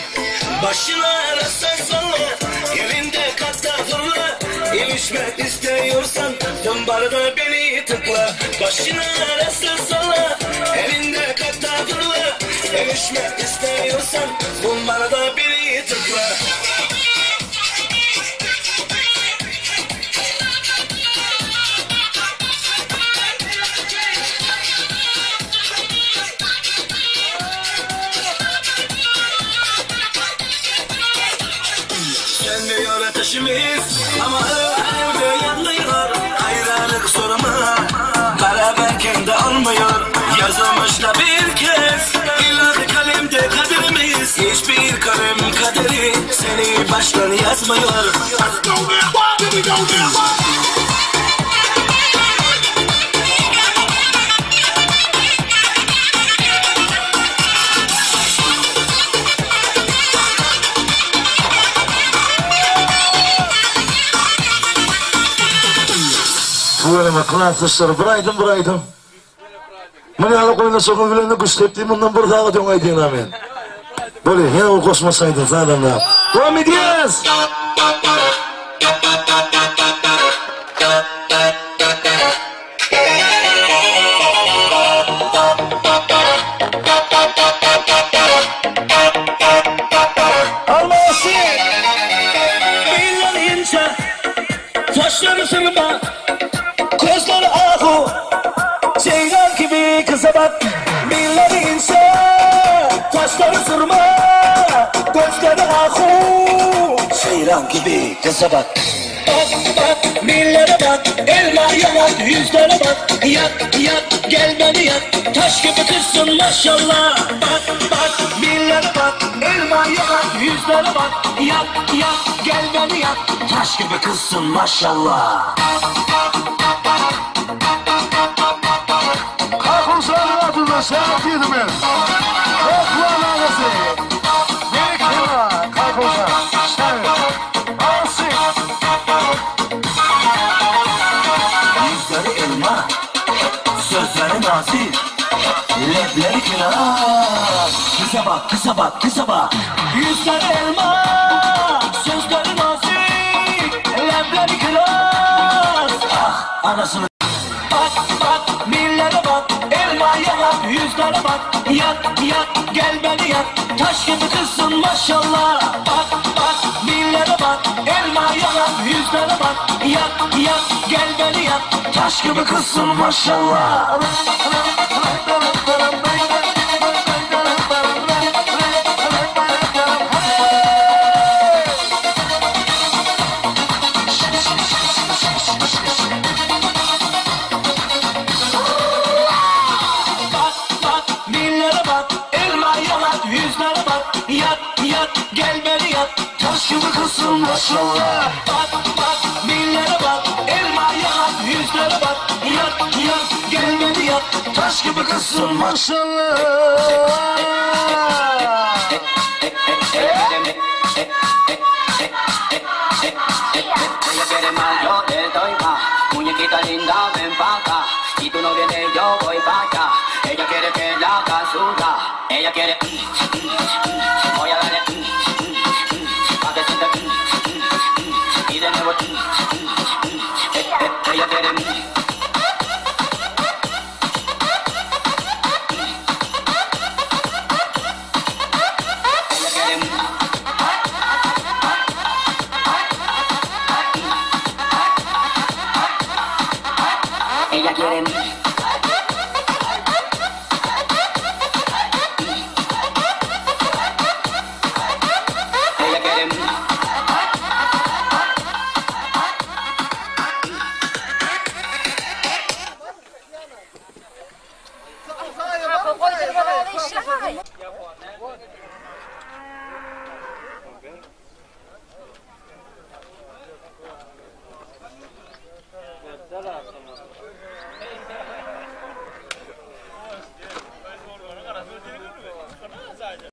Başına arasın salla, yerinde katta fırla. İlişmek istiyorsan, zımbarda beni tıkla. Başına arasın salla, elinde katta fırla. Erişmek istiyorsan, zımbarda beni tıkla. Sönmüyor ateşimiz ama alevde yanmıyor. Ayrılık sorma, beraberken de olmuyor. Yazılmış da bir kez, ilahi kalemde kaderimiz. Hiçbir kalem kaderi seni baştan yazmıyor. Tüweleme klasdaşlar bir aýdym bir aýdym. Muny ýaly goýnaşygyň bilen güç tepdi mundan bir sagat öň aýdýan men. Bolýa, ýene bir goşmaça aýdym sazanda. Dowam edýäs. Almasy. Biller ince, saçları sırma, gözleri ahu, ceylan gibi kıza bak. Biller ince, saçları sırma, gözleri ahu, ceylan gibi kıza bak. Bak bak millere bak, elma yanak yüzlere bak. Yak yak gel beni yak, taş gibi kızsın maşallah. Bak bak millere bak, elma yanak yüzlere bak. Yak yak gel beni yak, taş gibi kızsın maşallah. Kalkın adına şeref yedim ben. Kalkın ağası. Melek Hema, kalkın Şeref. Ağası. Yüzleri elma, sözleri nazik, lebleri kiraz. Kıza bak, kıza bak, kıza bak. Yüzleri elma, sözleri nazik, lebleri kiraz. Ah, anasını. Bak, bak, millere bak, elma yanak, yüzlere bak. Yak, yak, gel beni yak, taş gibi kızsın maşallah. Bak, bak, millere bak, elma yanak, yüzlere bak. Yak, yak, gel beni yak, taş gibi kızsın maşallah. Ýüzlere bak, ýat, ýat, gel beri ýat Taş kibi gyzsyn maşallah Bak, bak, billere bak, elma ýaňak Ýüzlere bak, ýat, ýat, gel beri ýat Taş kibi gyzsyn maşallah. Ella quiere más, yo te doy más. Muñequita linda, ven pa' acá. Si tú no vienes, yo voy pa' allá. Ella quiere que la haga sudar. Ella quiere.